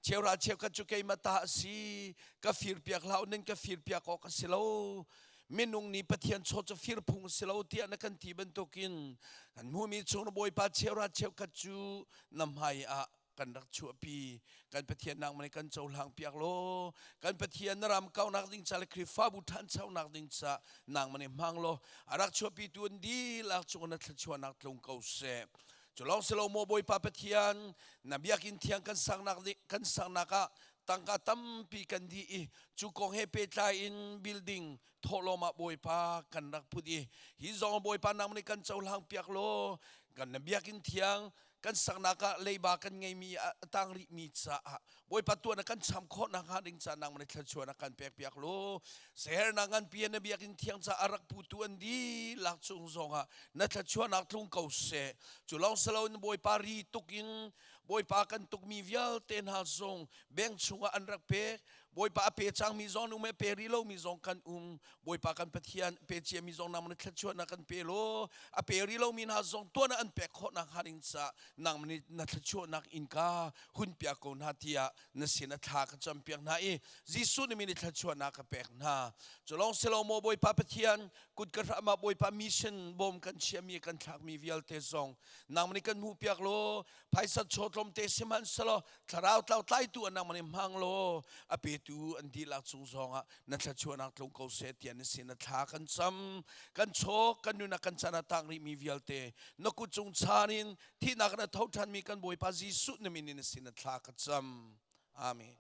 cheuhra cheukhat cu keimah ta a si ka fir piak hlah u nan ka fir piak awk a si lo minung nih Pathian chaw cu fir phung si lo tiah na kan ti bantukin kan hmuhmi chung na Bawipa cheuhra cheukhat cu na hmai ah kan rak chuahpi kan Pathian nangmah nih kan cohlang piak law kan Pathian na ram kaunak ding ca le Khrihfabu ṭhanchonak ding ca nangmah nih hmang law a rak chuahpi tu an dihlak cung na thluachuahnak tlung ko seh. Cu lawng si lo maw Bawipa Pathian na biakinn thiang kan saknak kan saknak ah tangka tampi kan dih i cu kong he pehtlai in building thawhlawm ah Bawipa kan rak put i hi zong Bawipa nang nih kan cohlang piak law kan na biakinn thiang kan saknak ah leiba kan ngeimi a tang rihmi caah Bawipa tuah na kan cham khawh nakhnga ding ca nangmah nih thluachuah na kan pek piak law sehernak nganpi na biakinn thiang ca a rak putu an dihlak cung zongah na thluachuahnak tlung ko seh. Cu lawng si loin Bawipa ri tuk in Bawipa kan tukmi vialte hna zong beng chungah an rak pek. Bawipa a pe cangmi zong an um i a pe rih lomi zong kan um. Bawipa kan Pathian pe ciami zong nangmah nih thluachuahnak kan pe law a pe rih lomi hna zong tuan ah an pek khawh nakhnga ding caah nangmah nih na thluachuahnak innka hun piak ko hna tiah na sin a thla ka campiak hna i Jesuh nih min i thluachuahnak ka pek hna. Cu lawng si lo maw Bawipa Pathian kut ka hram ah Bawipa mission bawm kan chiahmi kan thlakmi vialte zong nangmah nih kan hmuhpiak law phaisa chaw tlawmte sihmanhsehlaw thlarau tlau tlaitu an nangmah nih hmang law a petu an dihlak cung zongah na thluachuahnak tlung ko seh tiah na sin a thla kan cam. Kan chaw kan nun ah kan chan ah tang rihmi vialte na kut cung chan in thihnak in a tho ṭhanmi kan Bawipa Jesuh na min in na sin a thla ka cam. Amen.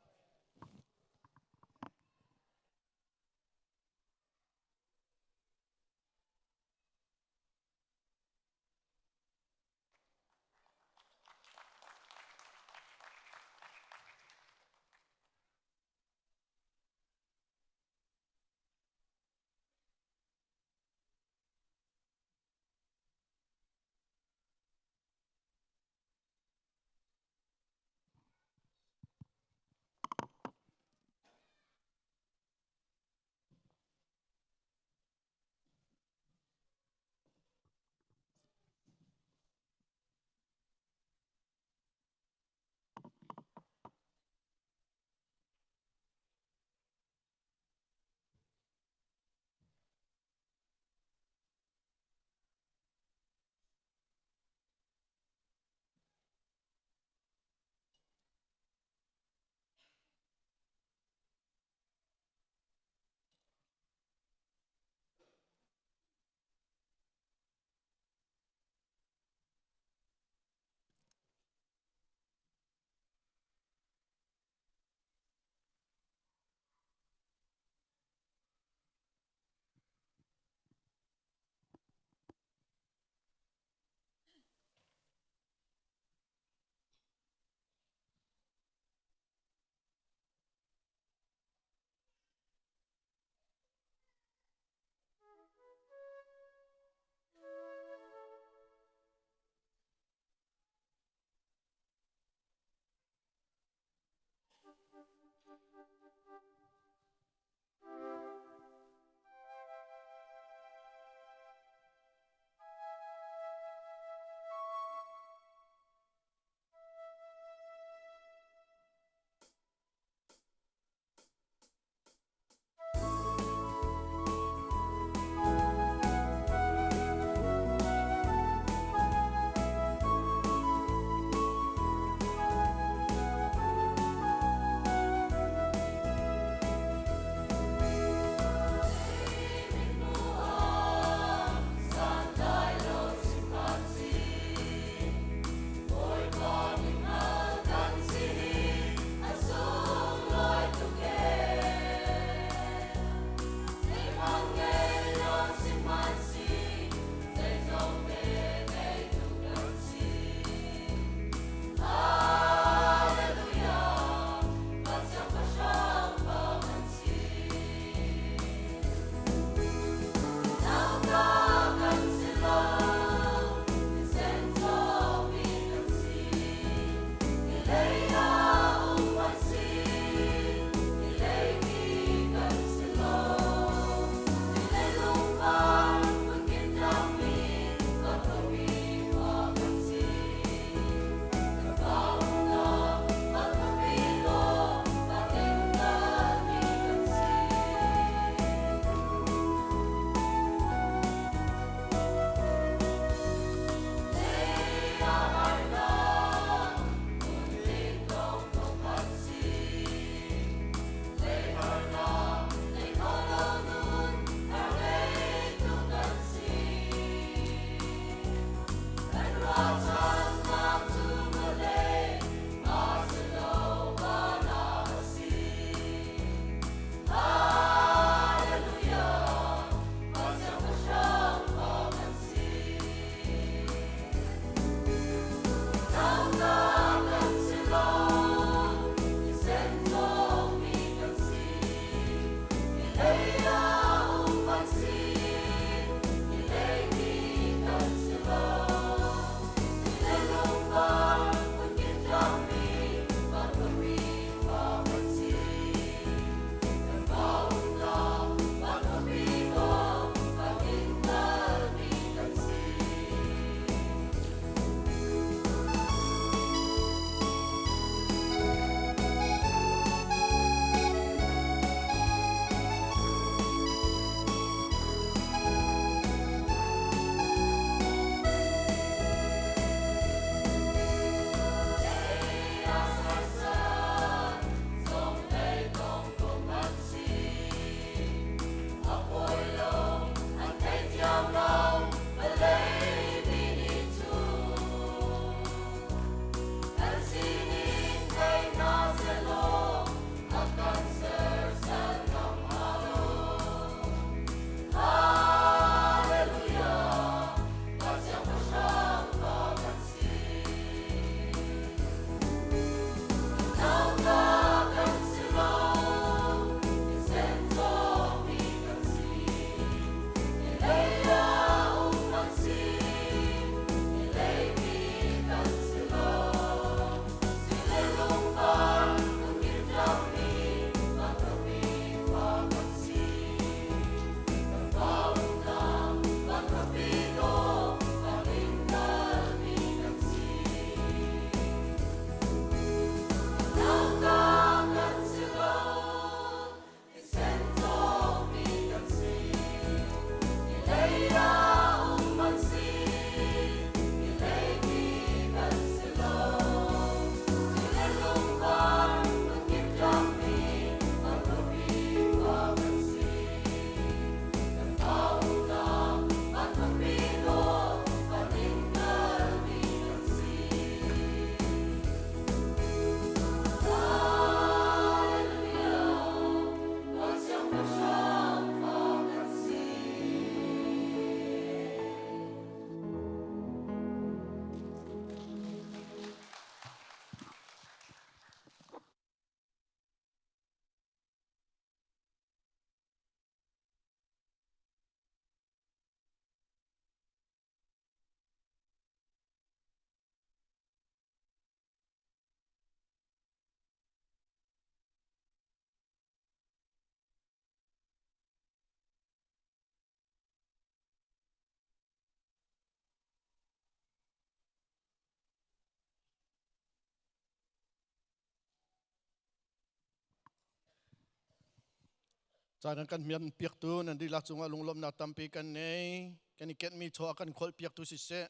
Caan kan miam piaktu nan dihlak cungah lunglawmhnak tampi kan nei. Kan i kenhmi chaw a kan kholh piaktu siseh.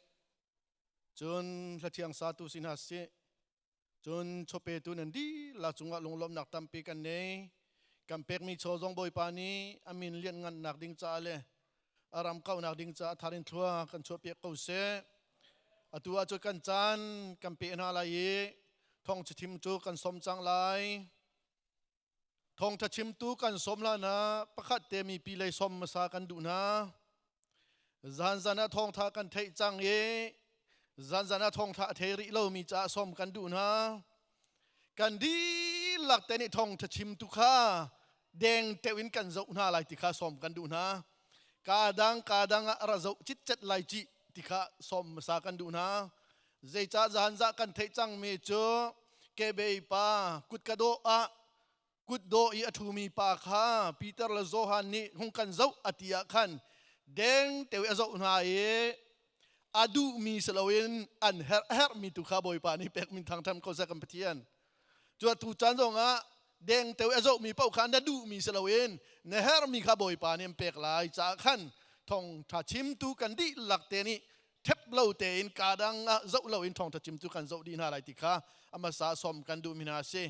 Cun hlathiang satu si hna sih. Cun chawpetu nan dihlak cungah lunglawmhnak tampi kan nei. Kan pekmi chaw zong Bawipa nih a min lianhngannak ding caah le a ram kauhnak ding caah tharin thlua kan chuahpiak ko seh. Atu ah cu kan caan kan pe hna lai i thawng chim cu kan som cang lai. Thawngṭha chimtu kan sawm hlan ah pakhat te mipi lei sawm hmasa kan duh hna. Zanzan ah thawngṭha kan theih cang i zanzan ah thawngṭha a thei rih lomi caah sawm kan duh hna. Kan dihlak te nih thawngṭha chimtu kha deng teuh in kan zoh hna lai ti kha sawm kan duh hna. Ka dang ka dang ah ra zoh citcet lai cih ti kha sawm hmasa kan duh hna. Zeicah zahanzah kan theih cangmi cu kebei pa kutka dawh ah kutdawh i a ṭhumi pa kha Peter le Johan nih hung kan zoh a ti ah khan deng teu i a zoh hna i a duhmi si loin an herh herhmi tu kha Bawipa nih pek min thangṭhat ko seh kan Pathian. Cu atu caan zongah deng teu i a zohmi paoh kha na duhmi si loin na herhmi kha Bawipa nih an pek lai caah khan thawngṭha chimtu kan dihlak te nih thep lo tein ka dang ah zoh lo in thawngtha chimtu kan zoh dih hna lai ti kha a hmasa som kan duhmi hna a si.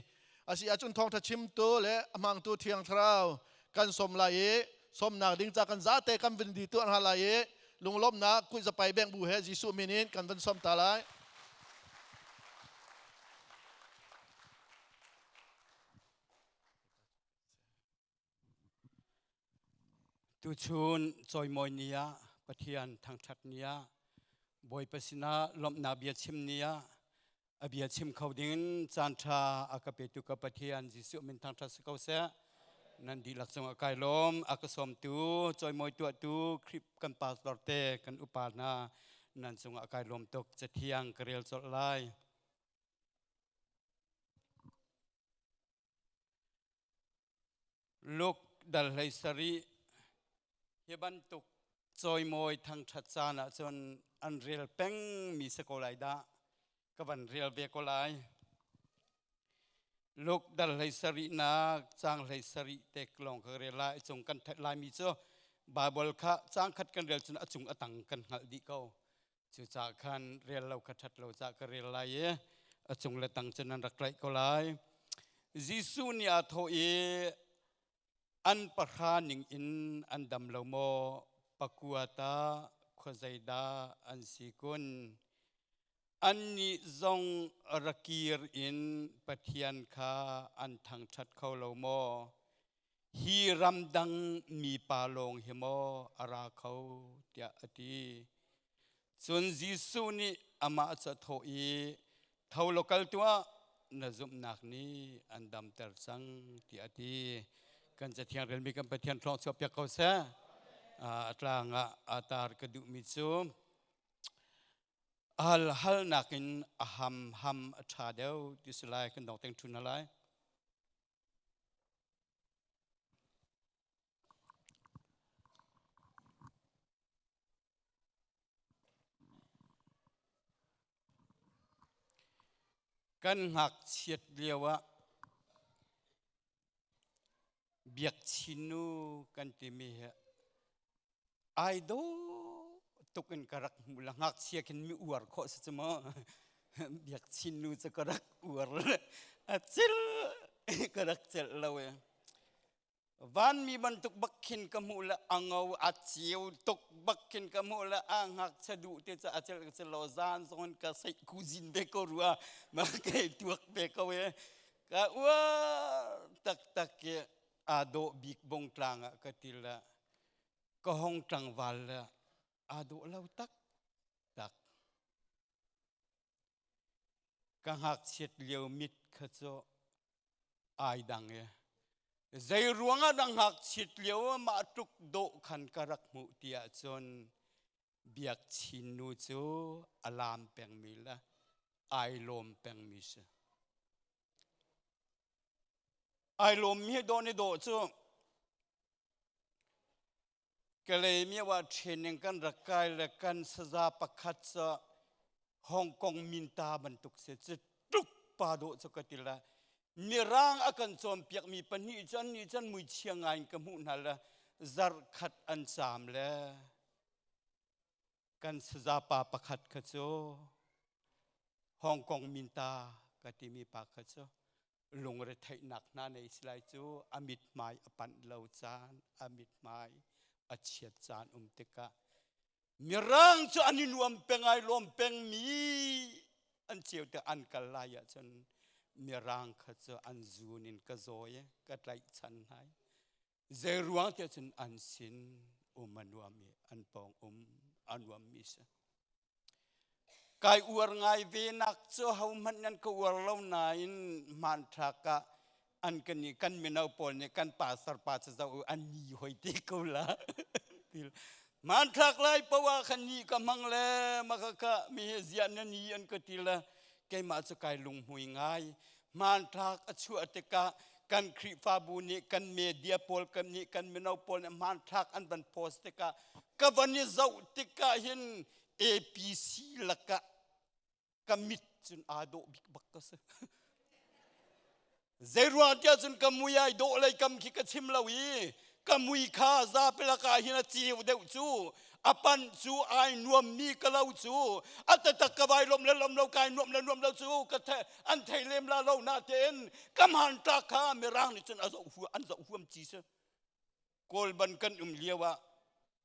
Asi ahcun thawngtha chimtu le a hmangtu Thiang Thlarau kan som lai i somnak ding ca kan zate kan vin di tuah hna lai i lunglawmhnak kut zapai beng bu he Jesuh min in kan van som ta lai. Tuchun cawimawi ni ah Pathian thangṭhat ni ah Bawipa sinah lawmhnak bia chim ni ah. A bia chim kho dingin caan ṭha a ka petu ka Pathian Jesuh min thangṭhat si ko seh. Nan dihlak cungah kai lawm. A ka sawmtu, cawimawi tuahtu, Khrih kan pastor te, kan upa hna, nan cungah kai lawm tuk. Cathiang ka rel colh lai. Luke dal 17 hi bantuk cawimawi thangṭhat caan ahcun an rel peng mi si ko lai dah ka van rel ve ko lai. Luke dal 17 nak caang 17 te lawng ka rel lai cung kan theih laimi cu Bible kha caang khat kan rel cun a cung a tang kan hngalh dih ko. Cucaah khan rel lo kha ṭhat lo cah ka rel lai i a cung le tang cun nan rak tlaih ko lai. Jesuh nih aa thawh i an pahra ning in an dam lo maw? Pakua ta khuazeidah an si kun? Annih zong rakir in Pathian kha an thangṭhat kho lo maw? Hi ramdang mipa lawng hi maw a ra kho tiah a ti. Cun Jesuh nih amah cu a thawh i, Tho law kal tuah, na zumhnak nih an damter cang tiah a ti. Kan Cathiang relmi kan Pathian thluang chuahpiak ko seh. A tlang ah aa tar ka duhmi cu hal halnak in a ham ham a ṭha deuh ti si lai kan dong teng ṭhun hna lai. Kan ngakchiat lio ah biakchin nu kan timi hi ai dawh tuk in ka rak hmuh la ngakchia khin mi uar khawh si cu mu biakchin nu cu ka rak uar a cil ka rak celh lo e vanmi bantuk bak khin ka hmuh le a ngo a ceu tuk bak khin ka hmuh le a ngakchia duh te cu a cel ka cel lo zan zong in ka seih kuzin ve ko rua ma kai tuak ve ko e ka uar taktak ke aa dawh bik bongtlang ah ka til ah ka hong tlangval le aa dawh lo tak tak ka ngakchiat lio mit kha cu ai dang e zei ruangah dah ngakchiat lio mah tluk dawh khan ka rak hmuh ti ahcun biakchin nu cu a laam pengmi le ai lawm pengmi si Ai lawmmi he dawh ni dawh cu Kalaymyo ah training kan rak kai le kan saza pakhat cu Hong Kong minta bantuk si cu tuk pa dawh cu ka ti la Mirang a kan cawnpiakmi pahnih cu an nih cun muichia ngai in ka hmuh hna le zarh khat an caam le kan saza pa pakhat kha cu Hong Kong minta ka timi pa kha cu lungretheihnak hna nei si lai cu a mithmai a panh lo caan a mithmai a chiat caan um tikah mirang cu an i nuam peng ai lawm peng mi an ceu te an kal lai ahcun mirang kha cu an zun in ka zawi ka tlaihchan hna zei ruang tiah cun an sin um a nuam i an pawng um a nuam mi si Kai uar ngai ve nak cu hohmanh nan ka uar lo nain hmanthlak ah an kan i kan mino pawl nih kan pastor pa cu zoh u an ni hoi te ko la. Hmanthlak lai poah khan ni ka hmang le maka ka mi he ziah na ni an ka ti le keimah cu kai lunghmui ngai. Hmanthlak a chuah tikah kan Khrihfabu nih kan media pawl kan nih kan mino pawl nih hmanthlak an van post tikah ka van i zoh tikah hin APC lakah ka mit cun aa dawh bik bak ka si. Zeiruang tiah cun ka mui ai dawh lei kam khi ka chim lo i ka mui kha zapi lakah hin a ceu deuh cu a pan cu ai nuammi ka lo cu a tatak ka vai lom le lom lo kai nuam le nuam lo cu ka the an thei lem la lo na tein ka hmantlak kha mirang nih cun a zoh hu an zoh huam ci si Kawl ban kan um lio ah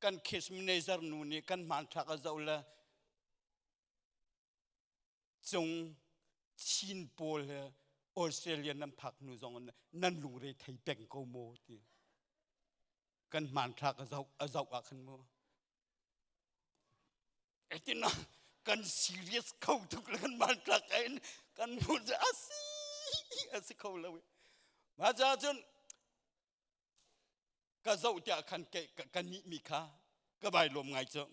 kan case manager nu nih kan hmanthlak a zoh le cung Chin pawl he Australia nan phak hnu zong nan lungre thei peng ko maw ti kan hmanthlak a zoh a zoh ah khan mu Etin. Kan serious kho tuk le kan hmantlak in kan hmuh cu asi asi kho lo. Ma ca cun ka zoh tiah khan ke ka nih mi kha ka vai lawm ngai cu.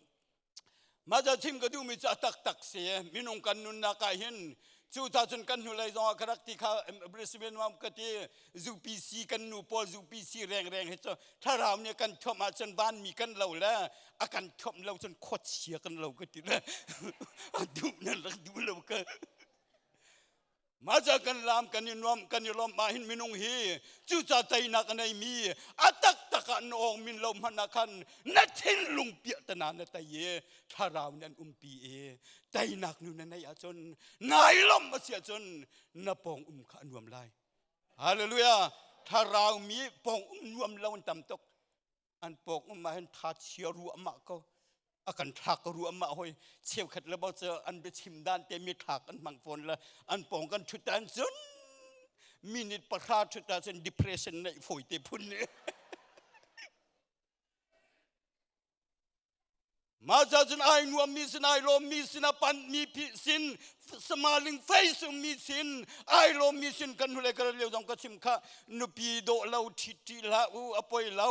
Ma ca chim ka duh mi cu a taktak si minung kan nunnak ah hin cu ta cun kan hnulei zong ah ka rak ti kha Brisbane mam ka ti UPC kan nu pawl UPC reng reng hi cu thlarau nih kan thuam ahcun vanmi kan lo le a kan thuam lo cun khuachia kan lo ka ti le a duh nan rak duh lo ka Mah kan lam kan i nuam kan i lawmh ah hin minung hi cuca teinak a neimi a taktak ah na awng min lo hmanh ah khan na thinlung piah tana na tei i thlarau nih an umpi i teinak nu na neih ahcun nai lawmh a si ahcun na pawng um kha a nuam lai. Hallelujah! Thlarau mi pawng um nuam lo an tam tuk. An pawng um ah hin tha chia ruahmah ko. A kan thlak ka ruahmah hoi. Cheukhat le bo cu an biachim dan te mi thlak an hmang fawn le an pawng kan thut an cun minute pahra thut ahcun depression neih fawi te phun nih. Mah ca cun ai nuammi sin ai lawmmi sin a panhmi sin smiling face ummi sin ai lawmmi sin kan hnulei ka lio zong ka chim kha nupi dawh lo ṭhit ṭih hlah u a poi lo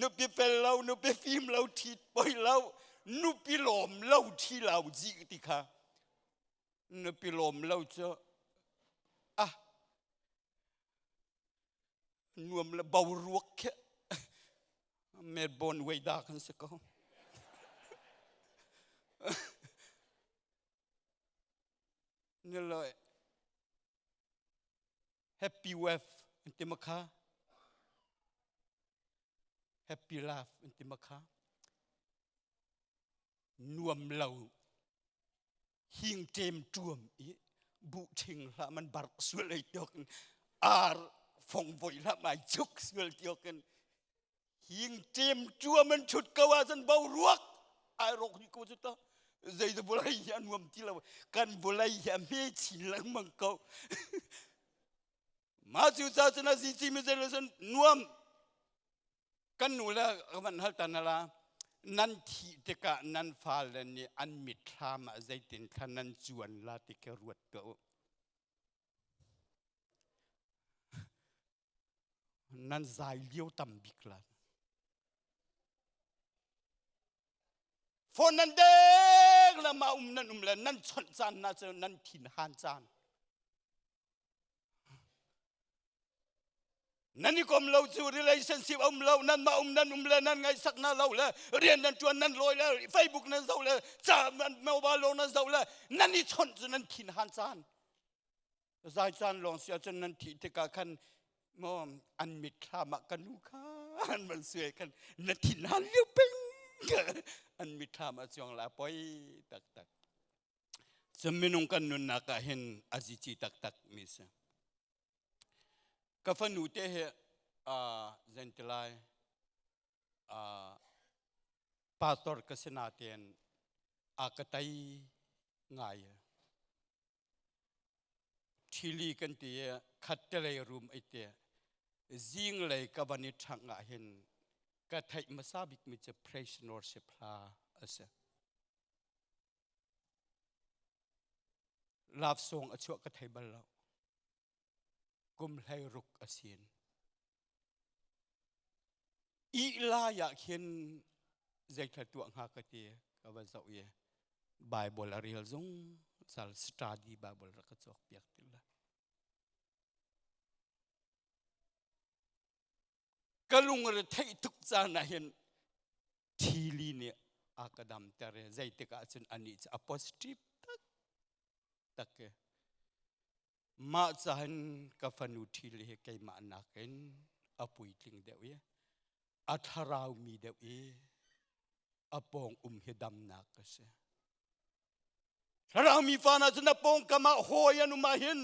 nupi fel lo nupi fim lo ṭhit poi lo nupi lawm lo ṭhi lo ji ti kha nupi lawm lo cu ah nuam le boruak khi Melbourne weida kan si ko. Nilo happy wife an ti makha happy life an ti makha nuam lo hing ṭem ṭuam i buh ṭhing hlah man bark sual ei tiok in ar fong voi hlah mai chuk sual tiok in hing ṭem ṭuam an ṭhut ko ahcun boruak ai rok ni ko cu ta zei da vawlei hi a nuam ti lo kan vawlei hi a hme chin lengmang ko mah cu ca cun a zici mi zei cun nuam Kan nu le ka van hal ta na la nan thih tikah nan fale nih an mitthlam ah zeitin thla nan cuan la ti khi ruat tuah u. Nan zai lio tam bik la. Phone nan dek la ma um nan um le nan chawnh caan na cu nan thin han caan. Nan i kom lo cu relationship um lo nan mah um nan um le nan ngaihsak na lo le rian nan tuan nan lawi le Facebook nan zoh le ca mobile lawng nan zoh le nan i chawnh cu nan thin han caan zai caan lawng si ahcun nan thih tikah khan maw an mitthlam ah ka nu kha an van suai khan na thin han liu peng an mitthlam ah chuang la poi taktak Cun minung kan nunnak ah hin a zici taktak mi si. Ka fanu te hi uh, zentilai uh, pastor ka si natein a ka tai ngai. Ṭhili kan ti i khattelei room ai te zinglei ka van i ṭhangh ah hin ka theih hmasa bik mi cu praise and worship hla a si. Love song a chuah ka thei bal lo. Kum hlei ruk a sin. Ih lai ah khin zeithla tuah hnga ka ti ka va zoh i Bible a rel zung sal study Bible rak ka cawk piak ti la. Ka lung re theih tuk caan ah hin thili nih a ka damter i zeitik ah cun anih cu a positive tak tak i mah cahin ka fanu thili hi keimah nakin a puitling deuh i a thlarau mi deuh i a pawng um hi damnak ka si. Thlarau mi fa hna cu na pawngkam ah hawi an um ahhin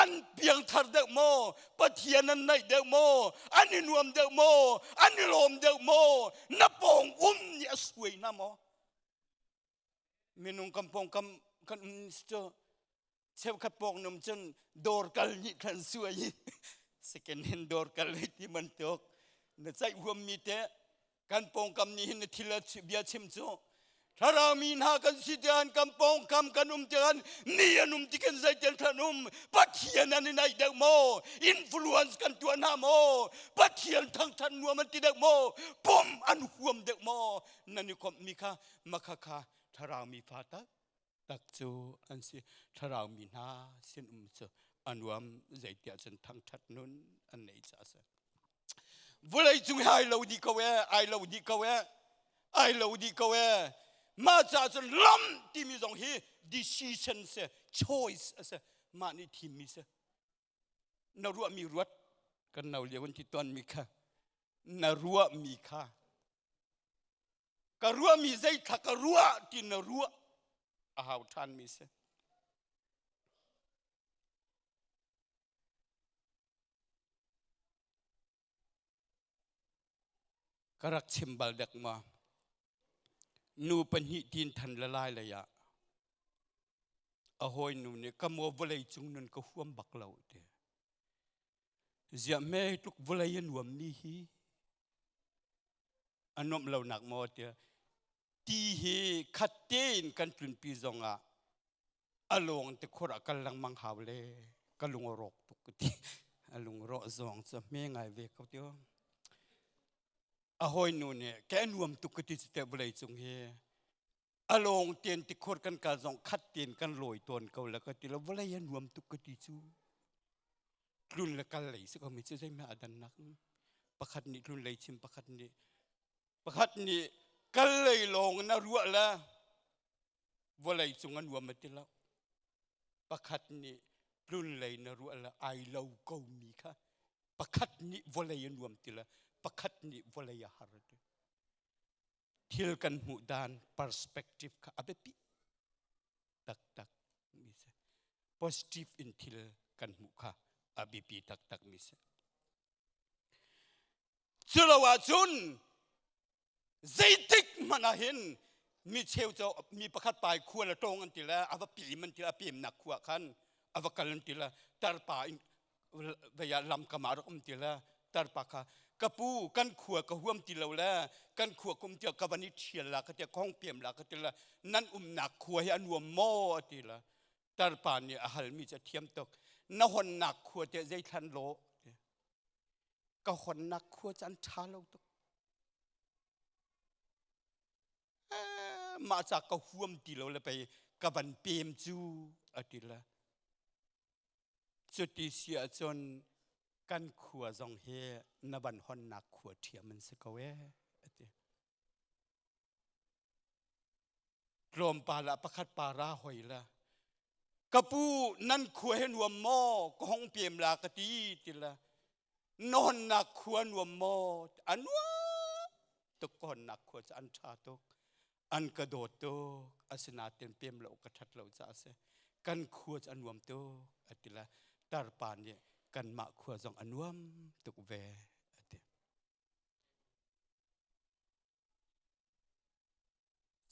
an piangthar deuh maw? Pathian an naih deuh maw? An i nuam deuh maw? An i lawm deuh maw? Na pawng um nih a suai hna maw? Minung kan pawngkam kan um cu cheukhat pawng num cun dawr kal nih khan suai i second hand dawr kal hei ti bantuk na caih huam mi te kan pawngkam nih hin na thil bia chim cu. Thlarau mi hna kan si tian kan pawngkam kan um tian mi an um tikin zeitian thlan um Pathian an i naih deuh maw influence kan tuah hna maw Pathian thangthat nuam an ti deuh maw pom an huam deuh maw nan i komh mi kha makha kha thlarau mi fa tak tak cu an si thlarau mi hna sin um cu anuam zeitiah cun thangthat nun an nei ca a si Vulei cung hi ai lo dih ko ee, ai lo dih ko ee, ai lo dih ko ee. Mah caah cun lam timi zong hi decision si, choice a si. Mah nih thimmi si. Na ruahmi ruat, kan no lio kan ti tawnmi kha, na ruahmi kha, ka ruahmi zeithla ka ruah ti na ruah a hau ṭhanmi si. Ka rak chim bal dek ma nu pahnih tin than le lai lei ah a hawi nu nih ka maw vawlei cung nun ka huam bak lo ti ziah me tluk vawlei a nuam mi hi a nuamh lo nak maw tiah ti hi khat tein kan tlunpi zong ah a lawng te khur ah kal lengmang hau le ka lung a rawk tuk ka ti a lung rawh zawng cu hme ngai ve ko tio a hawi nu nih ke nuam tuk ka ti cu te vawlei cung hi a lawng ten ti khur kan kal zong khat ten kan lawi tawn ko la ka ti lo vawlei a nuam tuk ka ti cu tlun le kal lei si ko mi cu zeihmanh a dannak pakhat nih tlun lei chim pakhat nih pakhat nih kal lei lawng na ruah la vawlei cung a nuam a ti lo pakhat nih tlun lei na ruah le ai lo ko mi kha pakhat nih vawlei a nuam ti le pakhat nih vawlei a har ti thil kan hmuh dan perspective kha a biapi taktak mi si positive in thil kan hmuh kha a biapi taktak mi si culo ahcun zeitik hmanh ah hin mi cheu cu mi pakhat pai khua le tawng an ti le a va pim an ti a pemnak khua khan a va kal an ti le tarpa in vei ah lam kam ah rak um ti le tarpa kha ka pu kan khua ka huam ti lo le kan khua kum tiah ka van i thial la ka tia kong piam la ka ti le nan umnak khua hi a nuam maw a ti le tarpa nih a halmi cu a thiam tuk na honnak khua te zeithlan law ka honnak khua cu an ṭha lo tuk mah ca ka huam ti lo le pei ka van pem cu a ti le cuti si ahcun kan khua zong hi na van honnak khua ṭhiam an si ko ee a ti tlawmpal ah pakhat pa ra hoi la ka pu nan khua he nuam maw ka hong pem la ka ti ti la nawnnak khua nuam maw a nuam tuk ka honnak khua cu an ṭha tuk an ka dawt tuk asinain pem lo ka ṭhat lo caah a si kan khua cu a nuam tuk a ti la tarpa nih kanmah khua zong a nuam tuk ve a ti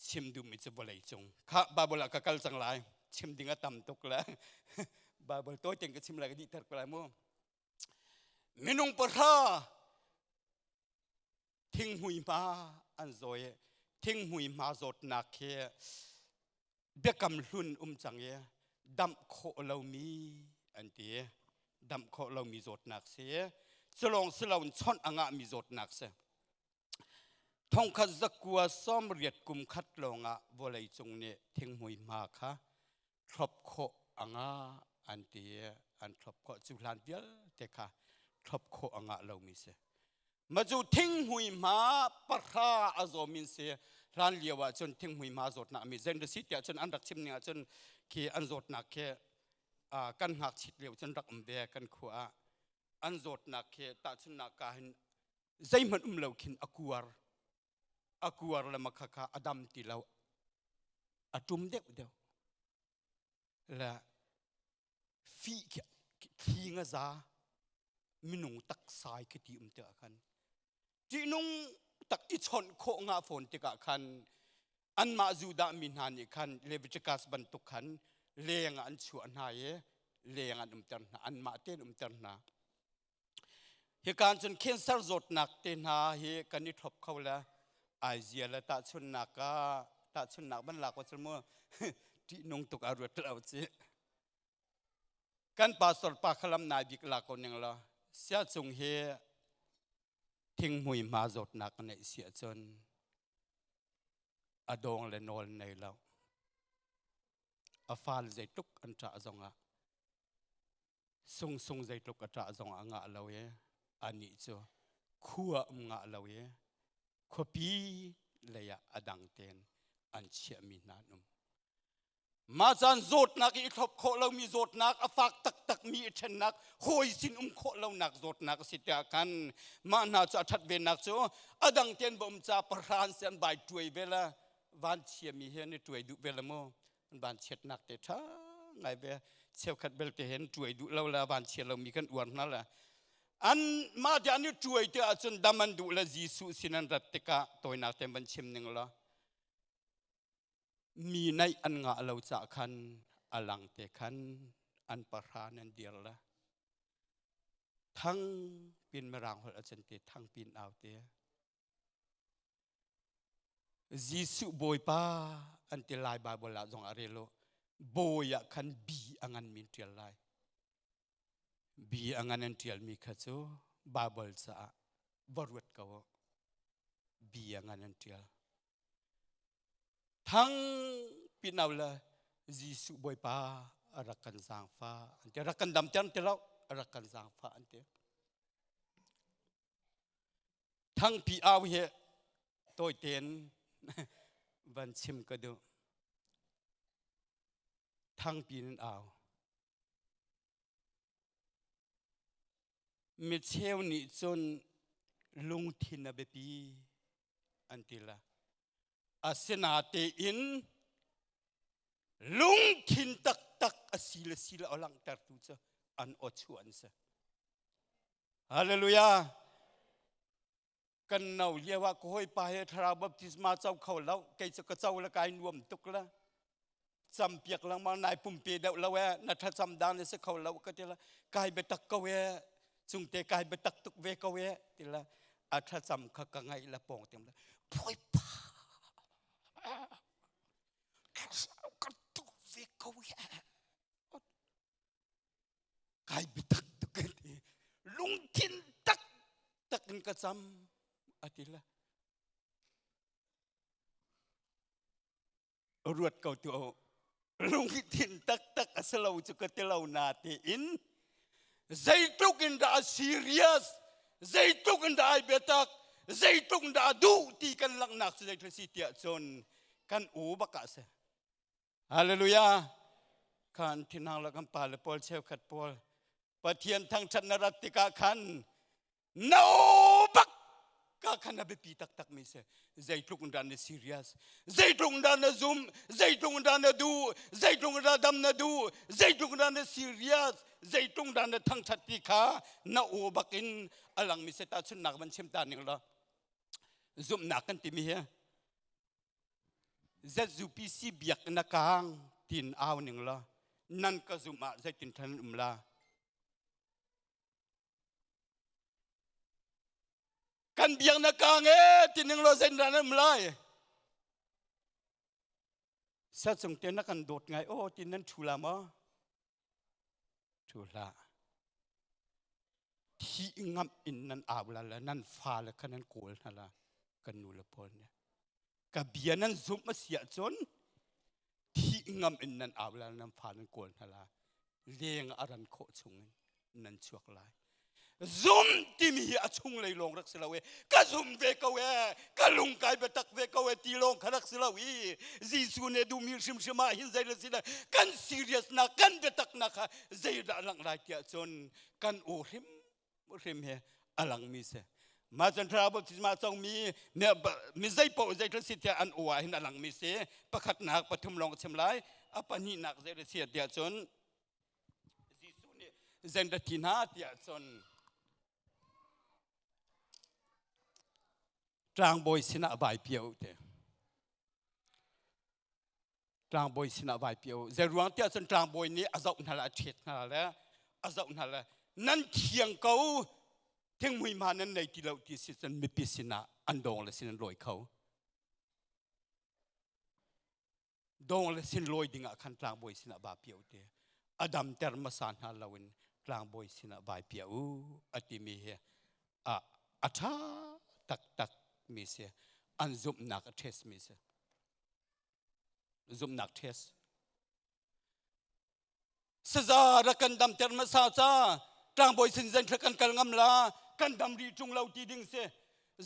Chim duhmi cu vawlei cung. Kha Bible ah ka kal cang lai. Chim ding a tam tuk le Bible tawi tein ka chim lai ka dih ter ko lai mu. Minung pahra thinghmui hma an zawi. Thinghmui hma zawtnak hi biakam hlun um cang i damh khawh lomi an ti. Damh khawh lomi zawtnak si. Culawng si loin chawnh a ngahmi zawtnak si. Thongkhat zakua sawmriat kum khat lawngah vawleicung nih thinghmui hma kha thlop khawh a ngah an ti i an thlop khawh cu hlan vialte kha thlop khawh a ngah lomi si. Ma cu thinghmui hma pahra a zawm in si hlan lio ah cun thinghmui hma zawtnak mi zen si tiah cun an rak chim ning ah cun khi an zawtnak khi kan ngakchit lio cun rak um ve kan khua ah an zawtnak khi tahchunnak ka hin zeihmanh um lo khin a kuar a kuar le makha kha a dam ti lo a tum deuh deuh le fi khi thli nga za minung taksai khi ti um tikah khan ṭihnung tak i chawnh khawh nga fawn tikah khan anmah Judah mi hna nih khan Leviticus bantuk khan leng ah an chuah hna i leng an umter hna anmah tein umter hna Hika cun cancer zawtnak te hna hi kan i thlop kho le aizia le tahchunnak ah Tahchunnak ban lak wa cul mu ṭihnung tuk a ruat lo ci. Kan pastor pa khalam nai bik la ko ning la sia cung hi thinghmui hma zawtnak neih si ahcun a dawng le nawl nei lo. A fal zeitluk an ṭah zongah sungsung zeitluk a ṭah zong a ngah lo i anih cu khua um ngah lo i khuapi lei ah a dang tein an chiahmi hna an um. Mah caan zawtnak i thlop khawh lomi zawtnak a fak taktakmi i ṭhennak hawi sin um khawh lonak zawtnak a si tiah khan mah hna cu a ṭhat venak cu a dang tein va um ca pahra si an vai ṭuai ve la van chiami he an i ṭuai duh ve la mu an van chiatnak te ṭha ngai ve cheukhat belte he an ṭuai duh lo la van chia lomi kan uar hna la an mah te an i ṭuai te ahcun dam an duh le Jesuh sin an rat tikah tawinak te van chim ning la mi naih an ngah lo cah khan a lang te khan an pahra nan dir la thang pin mirang holh achan te thang pin au te Jesuh Bawipa an ti lai Bible ah zong a rel bawi ah khan bi a ngan min tial lai bi a ngan an tial mi kha cu Bible caah va ruat ko bi a ngan an tial Thang pinau le Jesuh Bawipa a rak kan zaangfa an ti rak kan damter ti lo a rak kan zaangfa an ti thangpi au hi tawi tein van chim ka duh thangpi in au mi cheu nih cun lungthin a biapi an ti la. Asinatein lungthin taktak a si le si lo a langhtertu cu an aw chuah an si. Hallelujah. Kan no lio ah ka hawipa he thlarau baptisma co kho lo kei cu ka co le kai nuam tuk la campiak lengmang nai pumpe deuh lo e na thlacam dan si kho lo ka ti la kai biatak ko e cungte kai biatak tuk ve ko e ti la a thlacam kha ka ngaih la pawng tem la Bawipa ka tuk ve ko e kai biatak tuk ka ti lungthin tak tak in ka cam a ti la Ruat ko tu lungthin taktak a si lo cu ka ti lo na tiin zeitluk in dah a serious zeitluk in dah ai biatak zeitluk in dah a duh ti kan langhnak cu zeitluk si tiah cun kan u bak ah si hallelujah khan thinhang la kan pa le pawl cheukhat pawl Pathian thangṭhat na rat tikah khan na aw bak ka khan a biapi taktak mi si zeitluk in dah na serious zeitluk in dah na zum zeitluk in dah na duh zeitluk in dah dam na duh zeitluk in dah na serious zeitluk in dah na thangṭhat ti kha na aw bak in a lang mi si tahchunhnak van chim ta ning la zumhnak kan timi hi ZUPC biak na kang tin au ning la nan ka zum ah zeitin than um la kan biak na kang e tining lo zein ran um lai sa cung te na kan dawt ngai o tin nan thu la maw thu hlah thi ngam in nan au la le nan fa le kha nan kawl hna la kan nu le pawl nih ka bia nan zumh a si ahcun thi ngam in nan au la nan fa nan kawl hna la leng a ran khawh chung in nan chuak lai zum timi hi a chung lei lawng rak si lo e ka zum ve ko e ka lung kai biatak ve ko e ti lawng kha rak si lo i Jesuh nih duhmi hrimhrim ah hin zei le si le kan serious na kan biatak na kha zeidah lang lai tiah cun kan u hrim hrim he a langmi si mah cun thlarau baptisma congmi mi zei paoh zei thil si tiah an u ah hin a langmi si pakhatnak pathum lawng chim lai a pahnihnak zei le si tiah cun Jesuh nih zen ra thi hna tiah cun tlangbawi sinah vai pio te tlangbawi sinah vai pio zei ruang tiah cun tlangbawi nih a zoh hna le a ṭhet hna le a zoh hna le nan thiang ko thingmui ma nan nei ti lo ti si cun mipi sinah an dawng le sin an lawi kho. Dong le sin lawi dingah khan tlangbawi sinah va pia u ti. A damter hmasa hna loin tlangbawi sinah vai pia u a timi hi a a ṭha taktak mi si. An zumhnak a test mi si. Zumhnak test. Saza rak kan damter hmasa ca tlangbawi sin zan kan kal ngam la kan dam rih ṭung lo ti ding si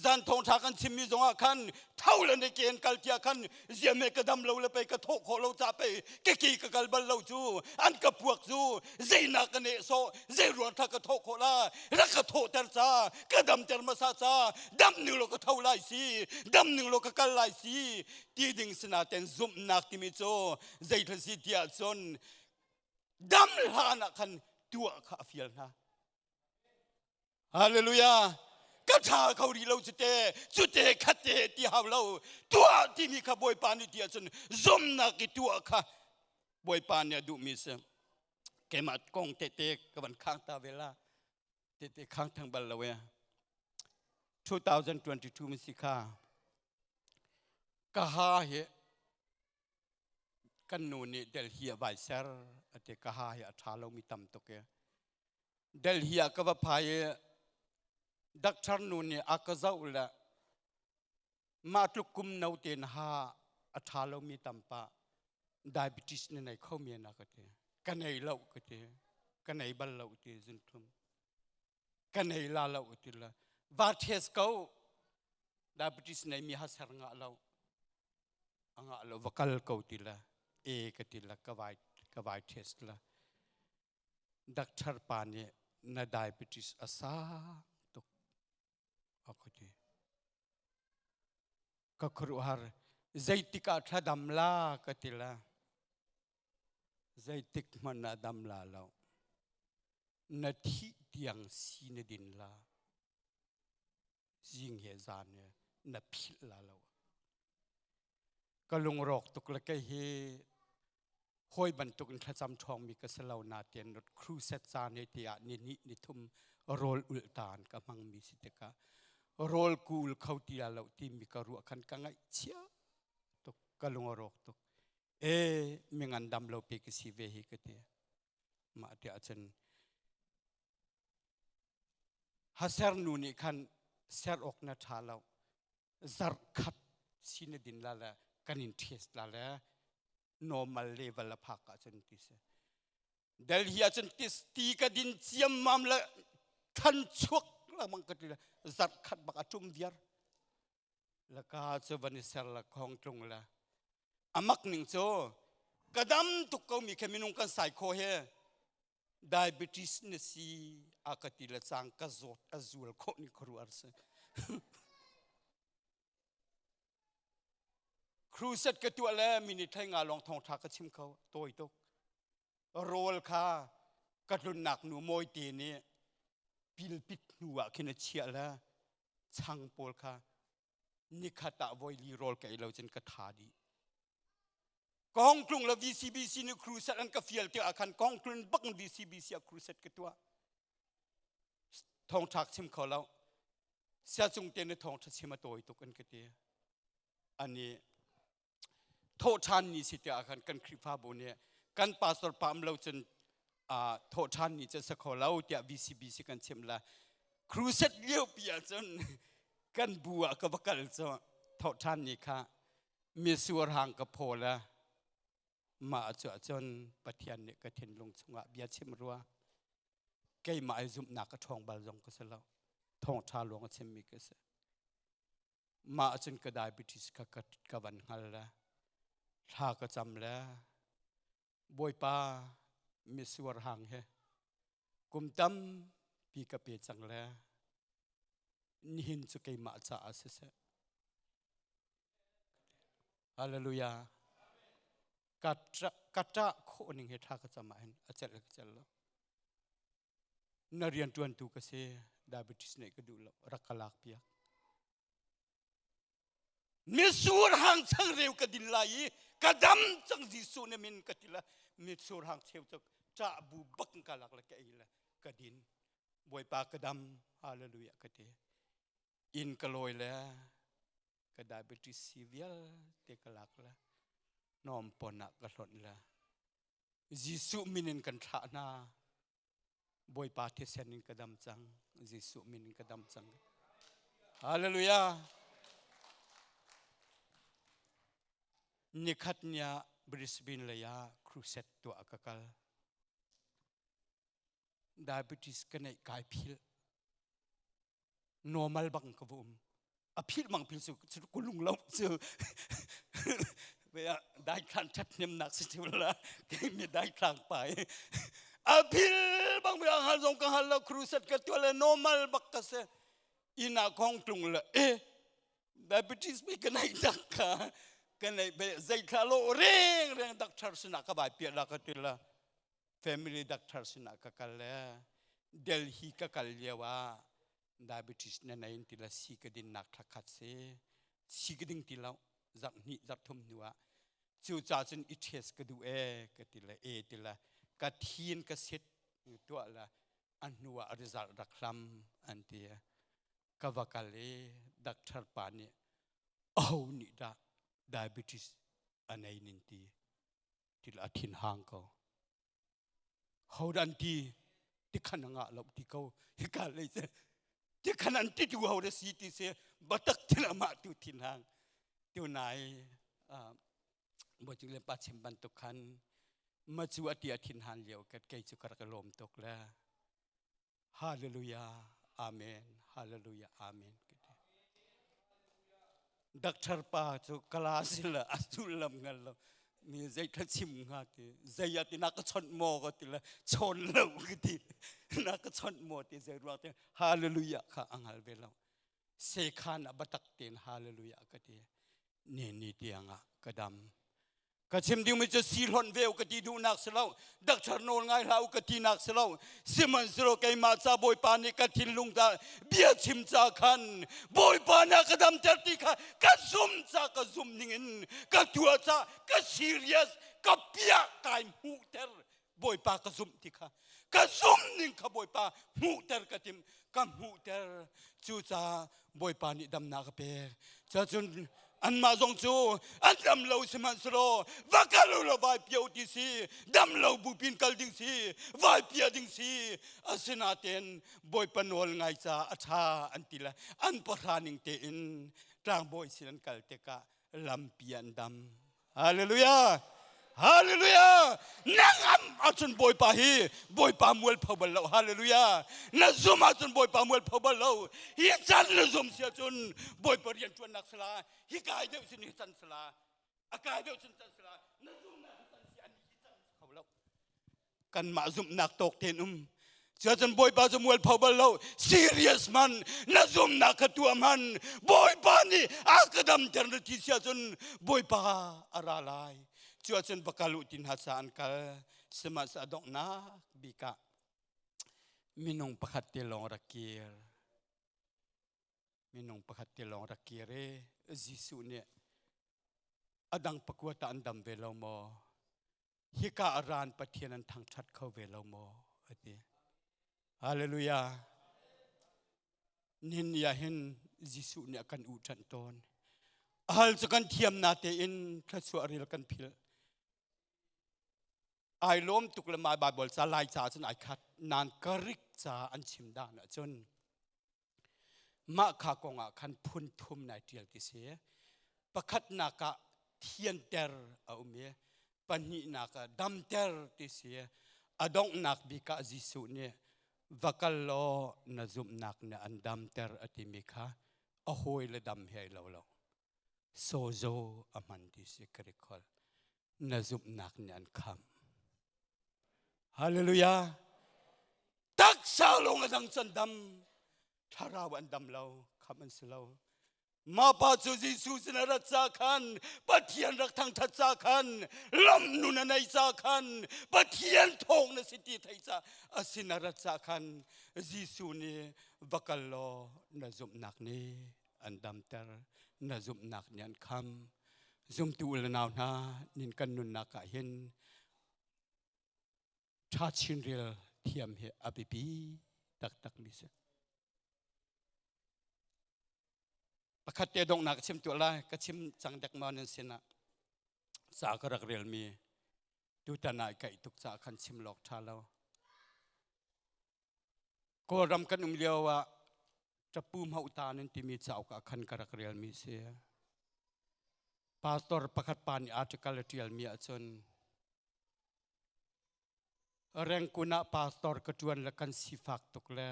zan thawngṭha kan chimmi zongah khan tho le ne ken kal tia khan ziame ka dam lo le pei ka thawh khawh lo ca pei ka ki ka kal bal lo cu an ka puak cu zeinak ka neh sawh zei ruang tha ka thawh khawh la rak ka thawhter ca ka damter hmasa ca dam ning lo ka tho lai si dam ning lo ka kal lai si ti ding sinaten zumhnak timi cu zeithil si tiah cun dam hlan ah khan tuah kha a fial hna hallelujah ka tha kho rih lo cute cute khatte ti hau lo tuah timi kha bawipa nih ti ahcun zumnak i tuah kha bawipa nih a duhmi si keimah kong tete ka van khang ta ve la tete khang thang bal lo e 2022 mi si kha ka ha hi kan nu nih Delhi ah vai ser a ti ka ha hi a ṭha lomi tam tuk i Delhi ah ka va phai i doctor nu nih a ka zoh le mah tluk kum no tein ha a ṭha lomi tam pah diabetes na nei kho mi na ka ti ka nei lo ka ti ka nei bal lo ti zunthum ka nei la lo ti la va test ko diabetes nei mi ha ser ngah lo anga lo va kal ko ti la e ka ti la ka vai ka vai test la doctor pa nih na diabetes a sang tuk a ka ti ka khuaruahhar zeitik ah thla dam la ka ti la zeitik hmanh ah dam la lo na thih tiang si na din la zing he zan he na philh la lo ka lungrawk tuk le kei hi hawi bantuk in thlacam ṭhawng mi ka si lo na tian rot crusade caan he tiah ni ni ni thum rawl ul tan ka hmang mi si tikah rawl kul kho ti la lo ti mi ka ruah khan ka ngaih chia tuk ka lung a rawk tuk e mi ngan dam lo pe ka si ve hi ka ti mah tiah cun Haser nu nih khan ser awk na ṭha lo zarh khat si na din la le kan in test la le normal level a phak ahcun ti si Delhi ahcun ti ka din ciammam le than chuak lengmang ka ti le zarh khat bak a ṭum viar la ka cu van i ser la khong tlung la amak ning cu ka dam tuk ko mi khe minung kan sai kho he diabetes na si a ka ti le cang ka zawt a zual khawh ni khuaruah ar si crusade ka tuah le minute thai nga lawng thong tha ka chim kho tawi tuk rawl kha ka tlunnak nu mawi te nih pilpit hnu ah khin a chiah le chang pawl kha nikhat ah voi li rawl ka ei lo cun ka tha dih Kong tlung le VCBC nih crusade an ka fial tikah khan kong tlun bak in VCBC ah crusade ka tuah. Thawngṭha chim kho lo. Siacung te nih thawngṭha chim a tawi tuk an ka ti. Ani thawhṭhan ni si tiah khan kan Khrihfabu nih kan pastor pa am lo cun thawhṭhan ni cu sa kho lo tiah VCBC kan chim la. Crusade lio pi ahcun kan bu ah ka va kal cu thawhṭhan ni kha Misur hang ka phaw le mah cu ahcun Pathian nih ka thinlung chungah bia chim rua keimah i zumhnak ka ṭhawng bal zong ka si lo thawngṭha luang a chimmi ka si mah ahcun ka diabetes kha ka van hngal le thla ka cam le Bawipa misuar hang he kum tampi ka pe cang le nihin cu keimah caah siseh Hallelujah. Ka ṭah khawh ning he ṭha ka cam ahhin a celh le ka celh lo. Na rianṭuantu ka si, diabetes neih ka duh lo, rak ka lak piak. Mitsur hang changreu ka din lai i ka dam cang Jesuh na min ka ti la mitsur hang cheu cu ṭah bu bak in ka lak le ka ei le ka din. Bawipa ka dam, hallelujah ka ti. Inn ka lawi le ka diabetes si vialte ka lak le. Hnawm pon ah ka hlonh le Jesuh min in kan thlah hna. Bawipa thisen in ka dam cang. Jesuh min in ka dam cang. Hallelujah. Nikhat nia Brisbane lei ah crusade tuah ka kal. Diabetes ka neih kai phil. Normal bang ka va um. A phil mang phil su ku lung lo cu. Dai thlan that nem nak si chu la. Mi dai thlang pai. A phil bang mi hal zong ka hal lo crusade ka tuah le normal bak ka se. Ina kong tlung le eh diabetes mi ka nei tak ka ka nei be zei thla lo reng reng doctor sinah ka bai pia la ka ti la family doctor sinah ka kal le Delhi ka kal lio ah diabetes na nei ti la si ka din nak thla khat si si ka ding ti lo zarh hnih zarh thum hnu ah cu ca cun i test ka duh e ka ti le e ti la ka thin ka sit tuah la a hnu ah result rak hlam an ti ka va kal i doctor pa nih aho nih dah diabetes a nei nin ti til a thin hang ko ho dah an ti tikhan a ngah lo ti ko hika lei se tikhan an ti tu ho da si ti se batak thil amah tu thin hang tu nai bo chu le pa chim bantuk khan ma chu ati a thin han lio ket kei chu kar ka lom tuk le Hallelujah. Amen. Hallelujah. Amen. Doctor pa cu kala sila a sullam ngal lo mi zei kha chim hnga ti zei ati na ka chawnh maw ka ti le chawn lo ka ti na ka chawnh maw ti zei ruang te hallelujah kha a ngal ve lo sekhan a batak ten hallelujah ka ti ni ni tiang ah ka dam Ka chim dingmi cu si hlonh ve ka ti duhnak si lo. Doctor nawl ngai hlah u ka tinak si lo. Sihmanhsehlaw keimah ca Bawipa nih ka thinlung ta bia chim ca khan Bawipa nih a ka damter ti kha ka zum ca ka zum ningin ka tuah ca ka serious ka piah kai hmuhter Bawipa ka zumh ti kha ka zum ning kha Bawipa hmuhter ka tim ka hmuhter cucaah Bawipa nih damnak a pek cacun anmah zong cu an dam lo sihmanhsehlaw va kal u law vai pia u ti si dam lo bupin kal ding si vai pia ding si asinain Bawipa nawl ngai ca a ṭha an ti le an pahra ning tein tlangbawi sin an kal tikah lampi an dam Hallelujah! Hallelujah! Na ngam ahcun Bawipa hi Bawipa mualpho bal lo. Hallelujah! Na zum ahcun Bawipa mualpho bal lo. Hi can na zum si ahcun Bawipa rian ṭuannak sala hi kai deuh sin hi can sala a kai deuh sin can sala na zumnak hi can si an hi can kho lo. Kanmah zumhnak tawk tein um. Cuacun Bawipa cu mualpho bal lo. Serious man, na zumnak kha tuah man. Bawipa nih a ka damter na ti si ahcun Bawipa a ra lai. Cuacun va kal u ti hna sa an kal. Sihmanhsehlaw a donghnak bik ah minung pakhat te lawng rak kir. Minung pakhat te lawng rak kir i Jesuh nih a dang pakua ta an dam ve lo maw? Hika a ran Pathian an thangṭhat kho ve lo maw? a ti. Hallelujah. Nihin ni ah hin Jesuh nih a kan uhṭanh tawn. A hal cu kan thiam na tein thluachuah ril kan philh. Ai lawm tuk le mai Bible ca Lai ca cun ai khat nan karik ca an chim dan ahcun Mah kha kong ah khan phun thum nai ṭial ti si. Pakhatnak ah thianter a um i pahnihnak ah damter ti si. A donghnak bik ah Jesuh nih va kal law na zumhnak nih an damter a timi kha a hawile dam he ai lo lo. Sozo a hman ti si ka recall. Na zumhnak nih an khamh. Hallelujah. Taksa lawng a dang can dam thlarau an dam lo kham an si lo ma pa cu Jesuh sin a rat ca khan Pathian rak thangthat ca khan lam nun a nei ca khan Pathian thawng na si ti thei ca a sin a rat ca khan Jesuh nih va kal law na zumhnak nih an damter na zumhnak nih an kham zumtu u le nau hna nin kan nunnak ah hin ṭha chin rel thiam hi a biapi taktak mi si. Pakhat te donghnak ka chim tuah lai, ka chim cang dek ma nan sinah. Ca ka rak relmi tutan ah kaih tuk ca khan chim lawk ṭha lo. Kawlram kan um lio ah ṭapu hmauhta nan timi cauk ah khan ka rak relmi si. Pastor pakhat pa nih article a ṭialmi ahcun Rengkun ah pastor ka ṭuan le kan sifak tuk le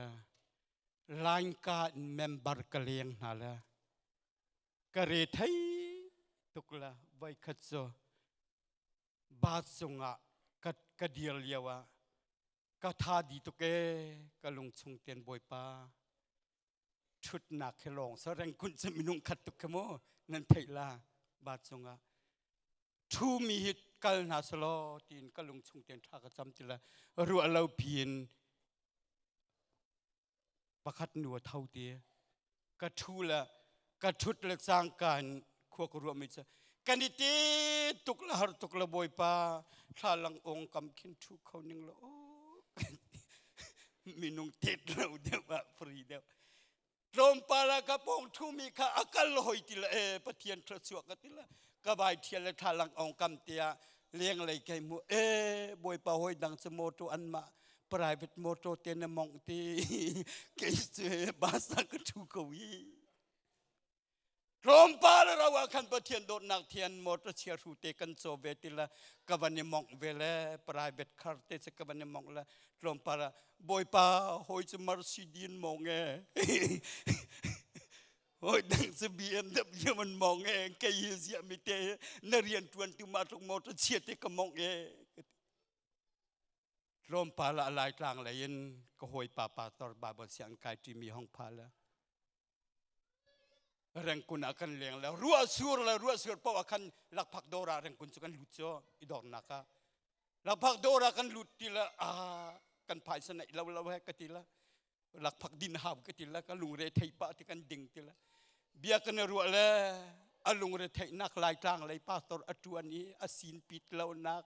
Lainka in member ka leng hna le ka re thei tuk le voikhat cu bus cungah ka, ka dir lio ah ka tha di tuk e ka lungchung ten bawipa ṭhutnak he lawng sa rengkun cu minung khat tuk khe mu nan theih la bus cungah ṭhu mi hi kal hna selaw tiin ka lungchung ten ṭha ka cam ti le ruah lo piin pakhat nu a tho ti ka ṭhu le ka ṭhut le cangka in khua ka ruah mi cu kan i te tuk le har tuk le bawipa thlalang ong kam khin ṭhu kho ning lo minung tet lo deuh ah free deuh tlawmpal ah ka pawng ṭhumi kha a kal hoi ti le e pathian thluachuah ka ti le ka vai ṭhial le thlalang ong kam te ah lenglei kai mu e bawipa hoi dang cu motor an mah private motor te na mong ti kei cu basa ka ṭhu ko i tlawmpal ro ah khan Pathian dawtnak thian motor chia hru te kan caw ve ti la ka van i mongh ve le private car te cu ka van i mongh le tlawmpal ah bawipa hawi cu Mercedes mong e hawi dang cu BMW man mong e kei hi ziah mi te na rian tuan tu ma tluk motor chia te ka mong e tlawmpal ah laitlang lei in ka hawipa pastor Bible siang kai ṭimi hong pha le Rengkun ah kan leng le ruah sur le ruah sur paoh ah khan lakphak dawr ah rengkun cu kan lut cu i dornak ah lakphak dawr ah kan lut ti le a kan phaisa neih lo lo he ka ti le lakphak din hau ka ti le ka lungre thei pah ti kan ding ti le bia kan i ruah le a lungre theihnak laitlang lei pastor a tuan i a sin pit lonak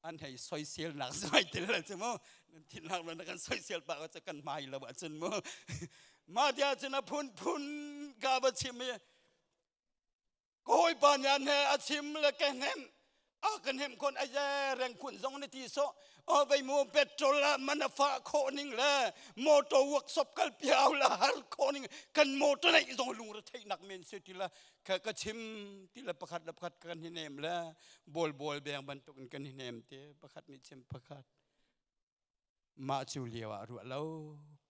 an hei soisel nak zai te la chu mu nan thin hak na kan soisel pa ka kan mai lo ahcun mu ma dia cun a phun phun ka va chim i ka hawipa nih an he a chim le ka hnem a ka hnem khon a ye reng khun zong na ti so o vei mu petrol la man a fa kho ning le motor workshop kal piau la har kho ning kan motor nei zong lung ra theih nak men se ti la ka ka chim ti le pakhat le pakhat kan hi nem le bol bol beng bantuk in kan hi nem te pakhat nih chim pakhat mah cu lio ah ruah lo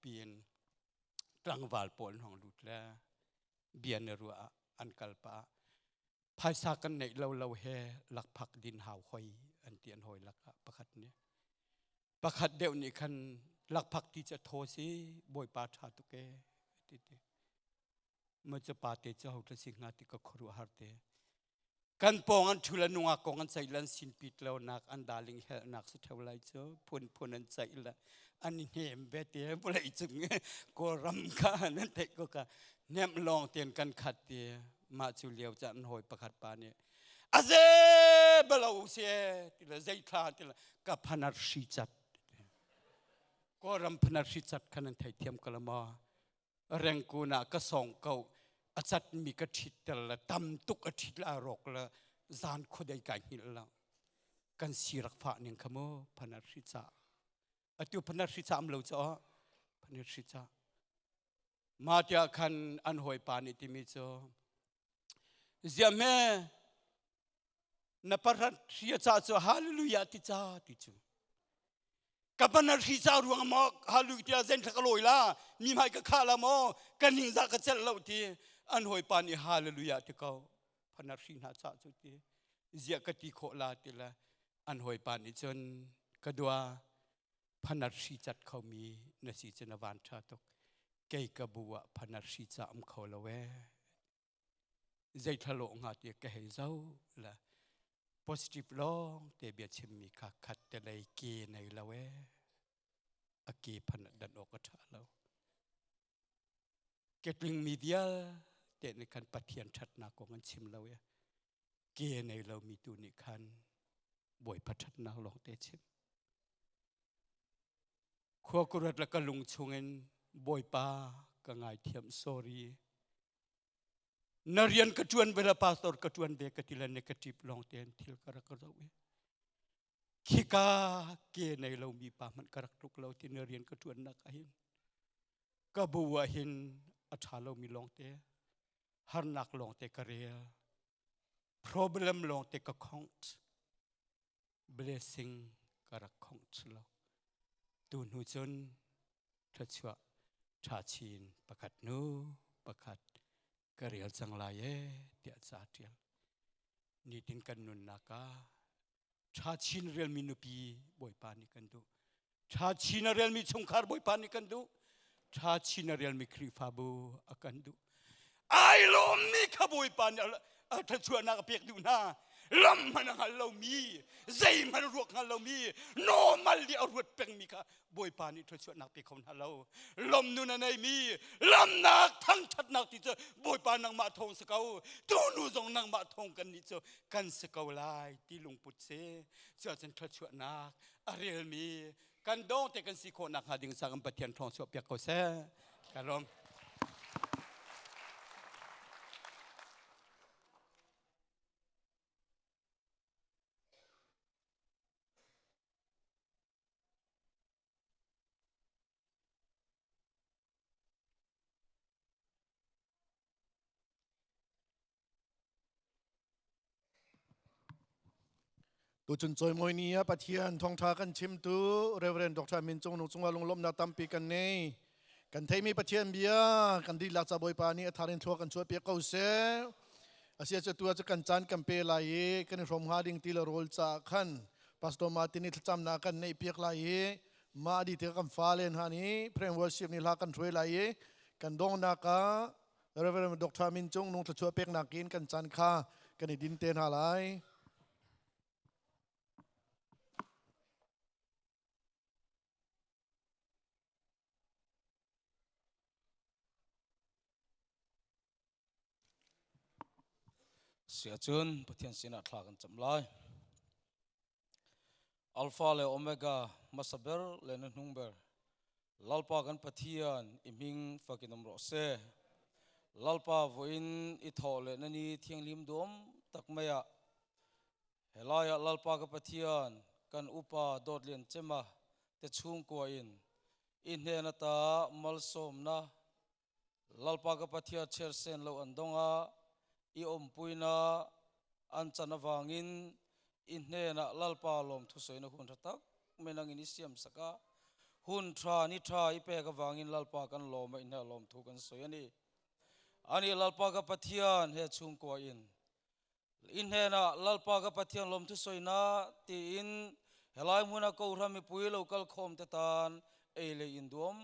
piin tlangval pawl hong lut le bia na ruah ah an kal pa phaisa kan neih lo lo he lakphak din hau hoi an ti an hoi lakah pakhat nih pakhat deuh nih khan lakphak ti ca thaw si bawipa tha tuk e ti ti ma cu pa te cu ho si hnga ti ka khuaruah har te kan pawng an thu la nungak kong an ceih lan sin pit lo nak an darling hel nak si theo lai cu phun phun an ceih la an i hnem ve te vawlei cung kawlram kha nan theih ko ka hnem lawng ten kan khat ti mah cu lio ca an hawi pakhat pa nih aze balo se ti le zei thla ti le ka phanar hri cat kawlram phanar hri cat khan an thei thiam ko la maw Rengkun ah ka song ko a catmi ka ṭhit ter le tam tuk a ṭhit la rawk le zan khuadei kai hngilh lo kan si rak fah ning kha mu phanar hri ca atu phanar hri ca am lo cho phanar hri ca ma tiah khan an hawipa nih timi cu ziam he na parat hria ca cu hallelujah ti ca ti cu ka pan hri ca ruang maw hallelujah tiah zen thla ka lawi la mi hmai ka kha la maw ka ning za ka celh lo ti an hawipa nih hallelujah ti ko phana hri hna ca cu ti zia ka ti khawh la ti le an hawipa nih cun ka dua phana hri cat kho mi na si cu na van tha tuk kei ka bu ah phana hri ca um kho lo e zei thlalawh hnga ti ka hei zo la positive lawng te bia chimmi kha khat te lei ke nei lo e a ke phan dan awk a tha lo ketling mi vial te nih khan pathian thatnak kong an chim lo e ke nei lo mi tu nih khan bawipa thatnak lawng te chim khua kurat le ka lung chungin bawipa ka ngaithiam sorry. Na rian ka tuan ve la pastor ka tuan ve ka ti le negative lawng tein thil ka rak zoh i khika ke nei lo mi pa hmanh ka rak tluk lo ti na rian ka tuan nak ah hin ka bu ah hin a tha lo mi lawng te harnak lawng te ka rel problem lawng te ka count blessing ka rak count lo tu hnu cun thluachuah tha chin pakhat nu pakhat ka rel cang lai e tiah ca tial nitin kan nunnak ah tha chin relmi nupi bawipa nih kan duh tha chin a relmi chungkhar bawipa nih kan duh tha chin a relmi khrihfabu a kan duh ai lawmmi kha bawipa nih a thluachuahnak a pek duh hna lam hmanh a hngal lomi zeihmanh ruak hngal lomi normal nih a ruat pengmi kha bawipa nih thluachuahnak pe kho hna lo lom nun a neimi lamnak thangthatnak ti cu bawipa nangmah thawng si ko tunu zong nangmah thawng kan nih cu kan si ko lai ti lungput si cuahcun thluachuahnak a relmi kan dong te kan si khawh nak hnga ding sa kan Pathian thawng chuah piak ko seh ka lawm Tuchun cawimawi ni ah Pathian thawngṭha kan chimtu Reverend Dr. Min Cung Nung cungah lunglawmhnak tampi kan nei. Kan theimi Pathian bia kan dihlak ca Bawipa nih a thar in thlua kan chuahpiak ko seh. Asia cu tu ah cu kan caan kan pe lai i kan i hrawm hnga ding ti le rawl caah khan Pastor Martin nih thlacamnak kan neih piak lai i mah di tikah kan fale hna nih prayer worship nih hla kan hruai lai i kan donghnak ah Reverend Dr. Min Cung Nung thluachuah peknak in kan caan kha kan i din te hna lai. Siacun Pathian sinah thla kan cam lai. Alpha le Omega hmasa ber le na hnung ber Lalpa kan Pathian i hming fakin um rawh se. Lalpa voin i thawh le na ni thianghlim duam tak mai ah helai ah Lalpa ka Pathian kan upa dawt lian cema te chhungkua in i hnen ata malsawmna Lalpa ka Pathian chersen lo an dong a, i awmpuina an chan avangin i hnenah Lalpa lawmthu sawina hun tha tak menangin i siam sak a, hun tha ni tha i pek avangin Lalpa kan lawm a, i hnenah lawmthu kan sawi a ni. Ani Lalpa ka Pathian he chhungkua in i hnenah Lalpa ka Pathian lawmthu sawina tiin helai hmuna kohhran mipui lo kal khawm te tan ei le in duam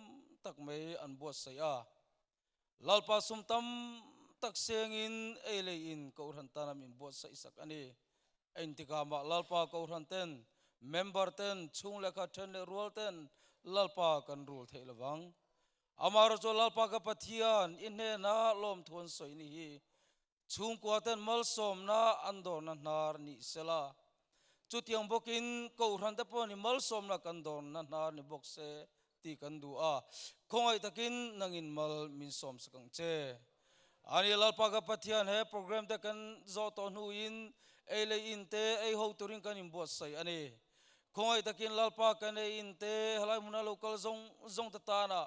tak mai an buatsaih a. Lalpa sum tam tak sengin ei le in kohhran tan am in buatsaih sak a ni. Engtikah mah Lalpa kohhran ten member ten chung le kha then le rual ten Lalpa kan rul theih lovang. Amah chu Lalpa ka Pathian i hnenah lawmthu an sawi ni hi Chhungkua ten malsawmna an dawrna hnar ni sela. Chutiang bawkin kohhran te pawh nih malsawmna kan dawrna hnar ni bawk se ti kan duh a. Khawngaih takin nangin mal min sawm sak ang che. Ani Lalpa ka Pathian he program te kan zawh tawh hnuin ei leh in te ei ho turin kan inbuatsaih a ni. Khawngaih takin Lalpa kan ei in te helai hmuna lo kal zawng zawng te tanah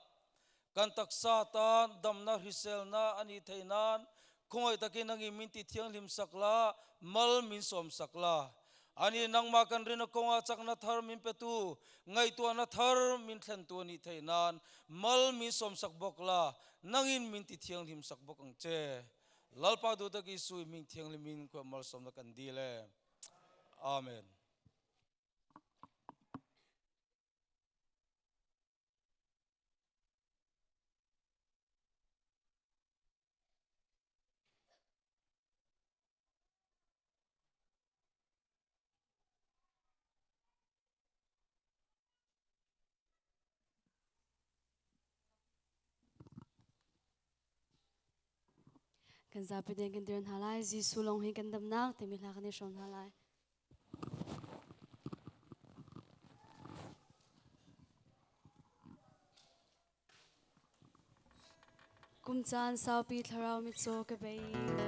Kan taksa tan damna hriselna a nih theih nan khawngaih takin nangin min ti thianghlim sak la, mal min sawm sak la. Ani nangmah kan rina kawngah chakna thar min petu, ngaihtuahna thar min thlentu a nih theih nan mal min sawm sak bawk la, nangin min ti thianghlim sak bawk ang che. Lalpa duhtak Jesuh i hming thianghlim in khuah malsawmna kan dil e. Amen. Kan zapi den kan dir hna lai Jesuh lawng hi kan damnak timi hla kan i hrawm hna lai. Kum caan saupi thlarau mitcaw ka bei.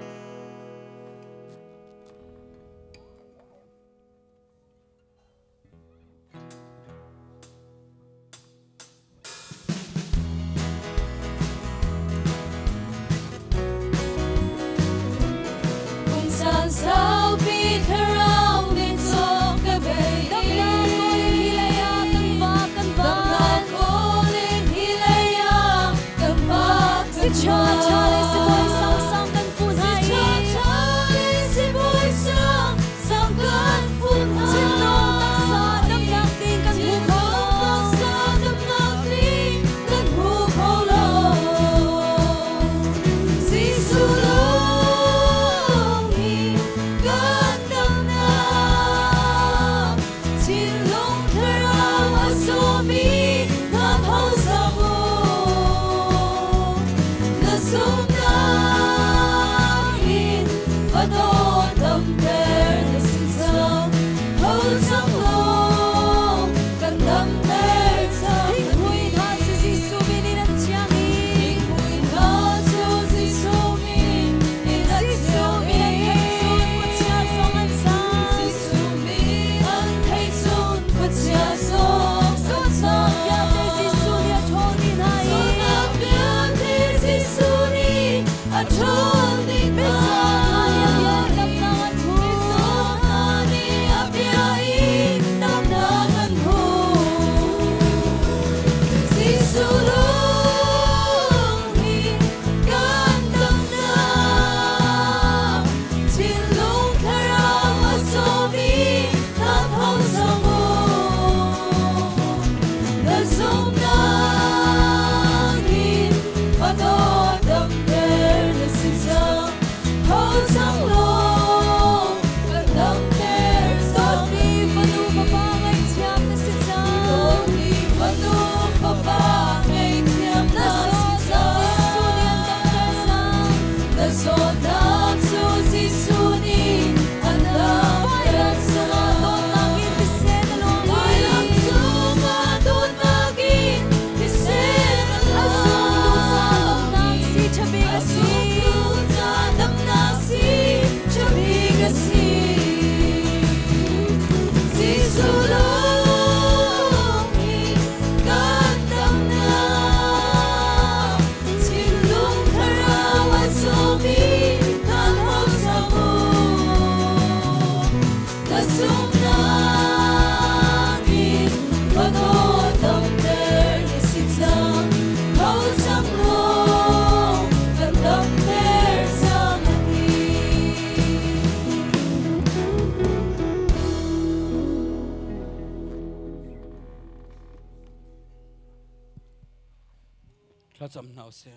Thlacam hna usih.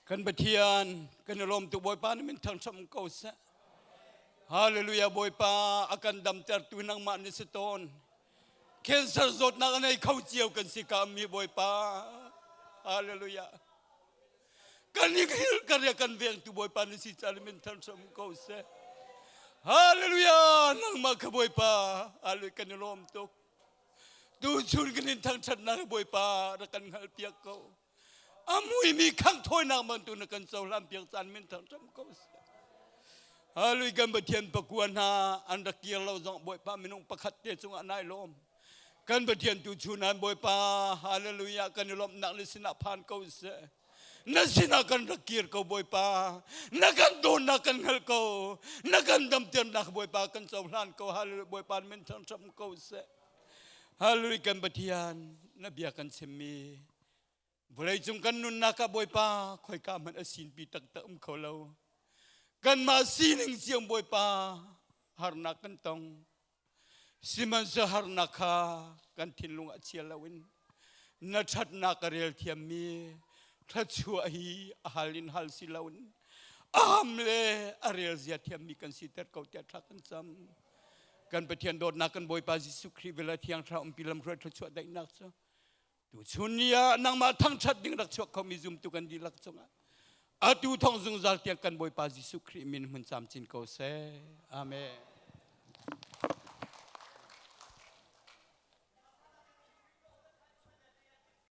Kan Pathian, kan i lawm tuk Bawipa na min thangṭhat ko seh. Hallelujah Bawipa a kan damtertu nangmah na si tawn. Cancer zawtnak a nei kho cio kan si ka mi Bawipa. Hallelujah. Kan i hil kan ria kan vengtu Bawipa na si ca min thangṭhat ko seh. Hallelujah nangmah kha Bawipa hallelujah kan i lawm tuk. Tuchun kan in thangṭhatnak Bawipa rak kan hngalhpiak ko. A muimi khangh thawinak bantuk na kan cohlan piak caan min thangṭhat ko seh. Hallelujah kan Pathian pakua hna an rak kir lo zong Bawipa minung pakhat te cungah nai lawm. Kan Pathian tu chunan Bawipa hallelujah kan i lawmhnak na sinah phan ko seh. Na sinah kan rak kir ko Bawipa. Na kan dawnnak kan hngal ko. Na kan damternak Bawipa kan cohlan ko. Hallelujah Bawipa min thangṭhat ko seh. Hallelujah kan Pathian na bia kan chimmi vawlei cung kan nunnak ah Bawipa khoika hmanh a sinpi taktak um kho lo. Kanmah sining siang Bawipa harnak kan tong. Sihmanhsehlaw harnak kha kan thinlung ah chia loin na ṭhatnak a rel thiammi thluachuah hi a hal in hal si loin a ham le a rel zia thiammi kan siter ko tiah thla kan cam. Kan Pathian dawtnak kan Bawipa Jesuh Khrih vel thiang thlarau umpi lamhruai thluachuah daihnak cu tuchun ni ah nangmah thangṭhat ding rak chuak khomi zumtu kan dihlak cungah atu thong zungzal tiang kan Bawipa Jesuh Khrih min hmun camcin ko seh. Amen.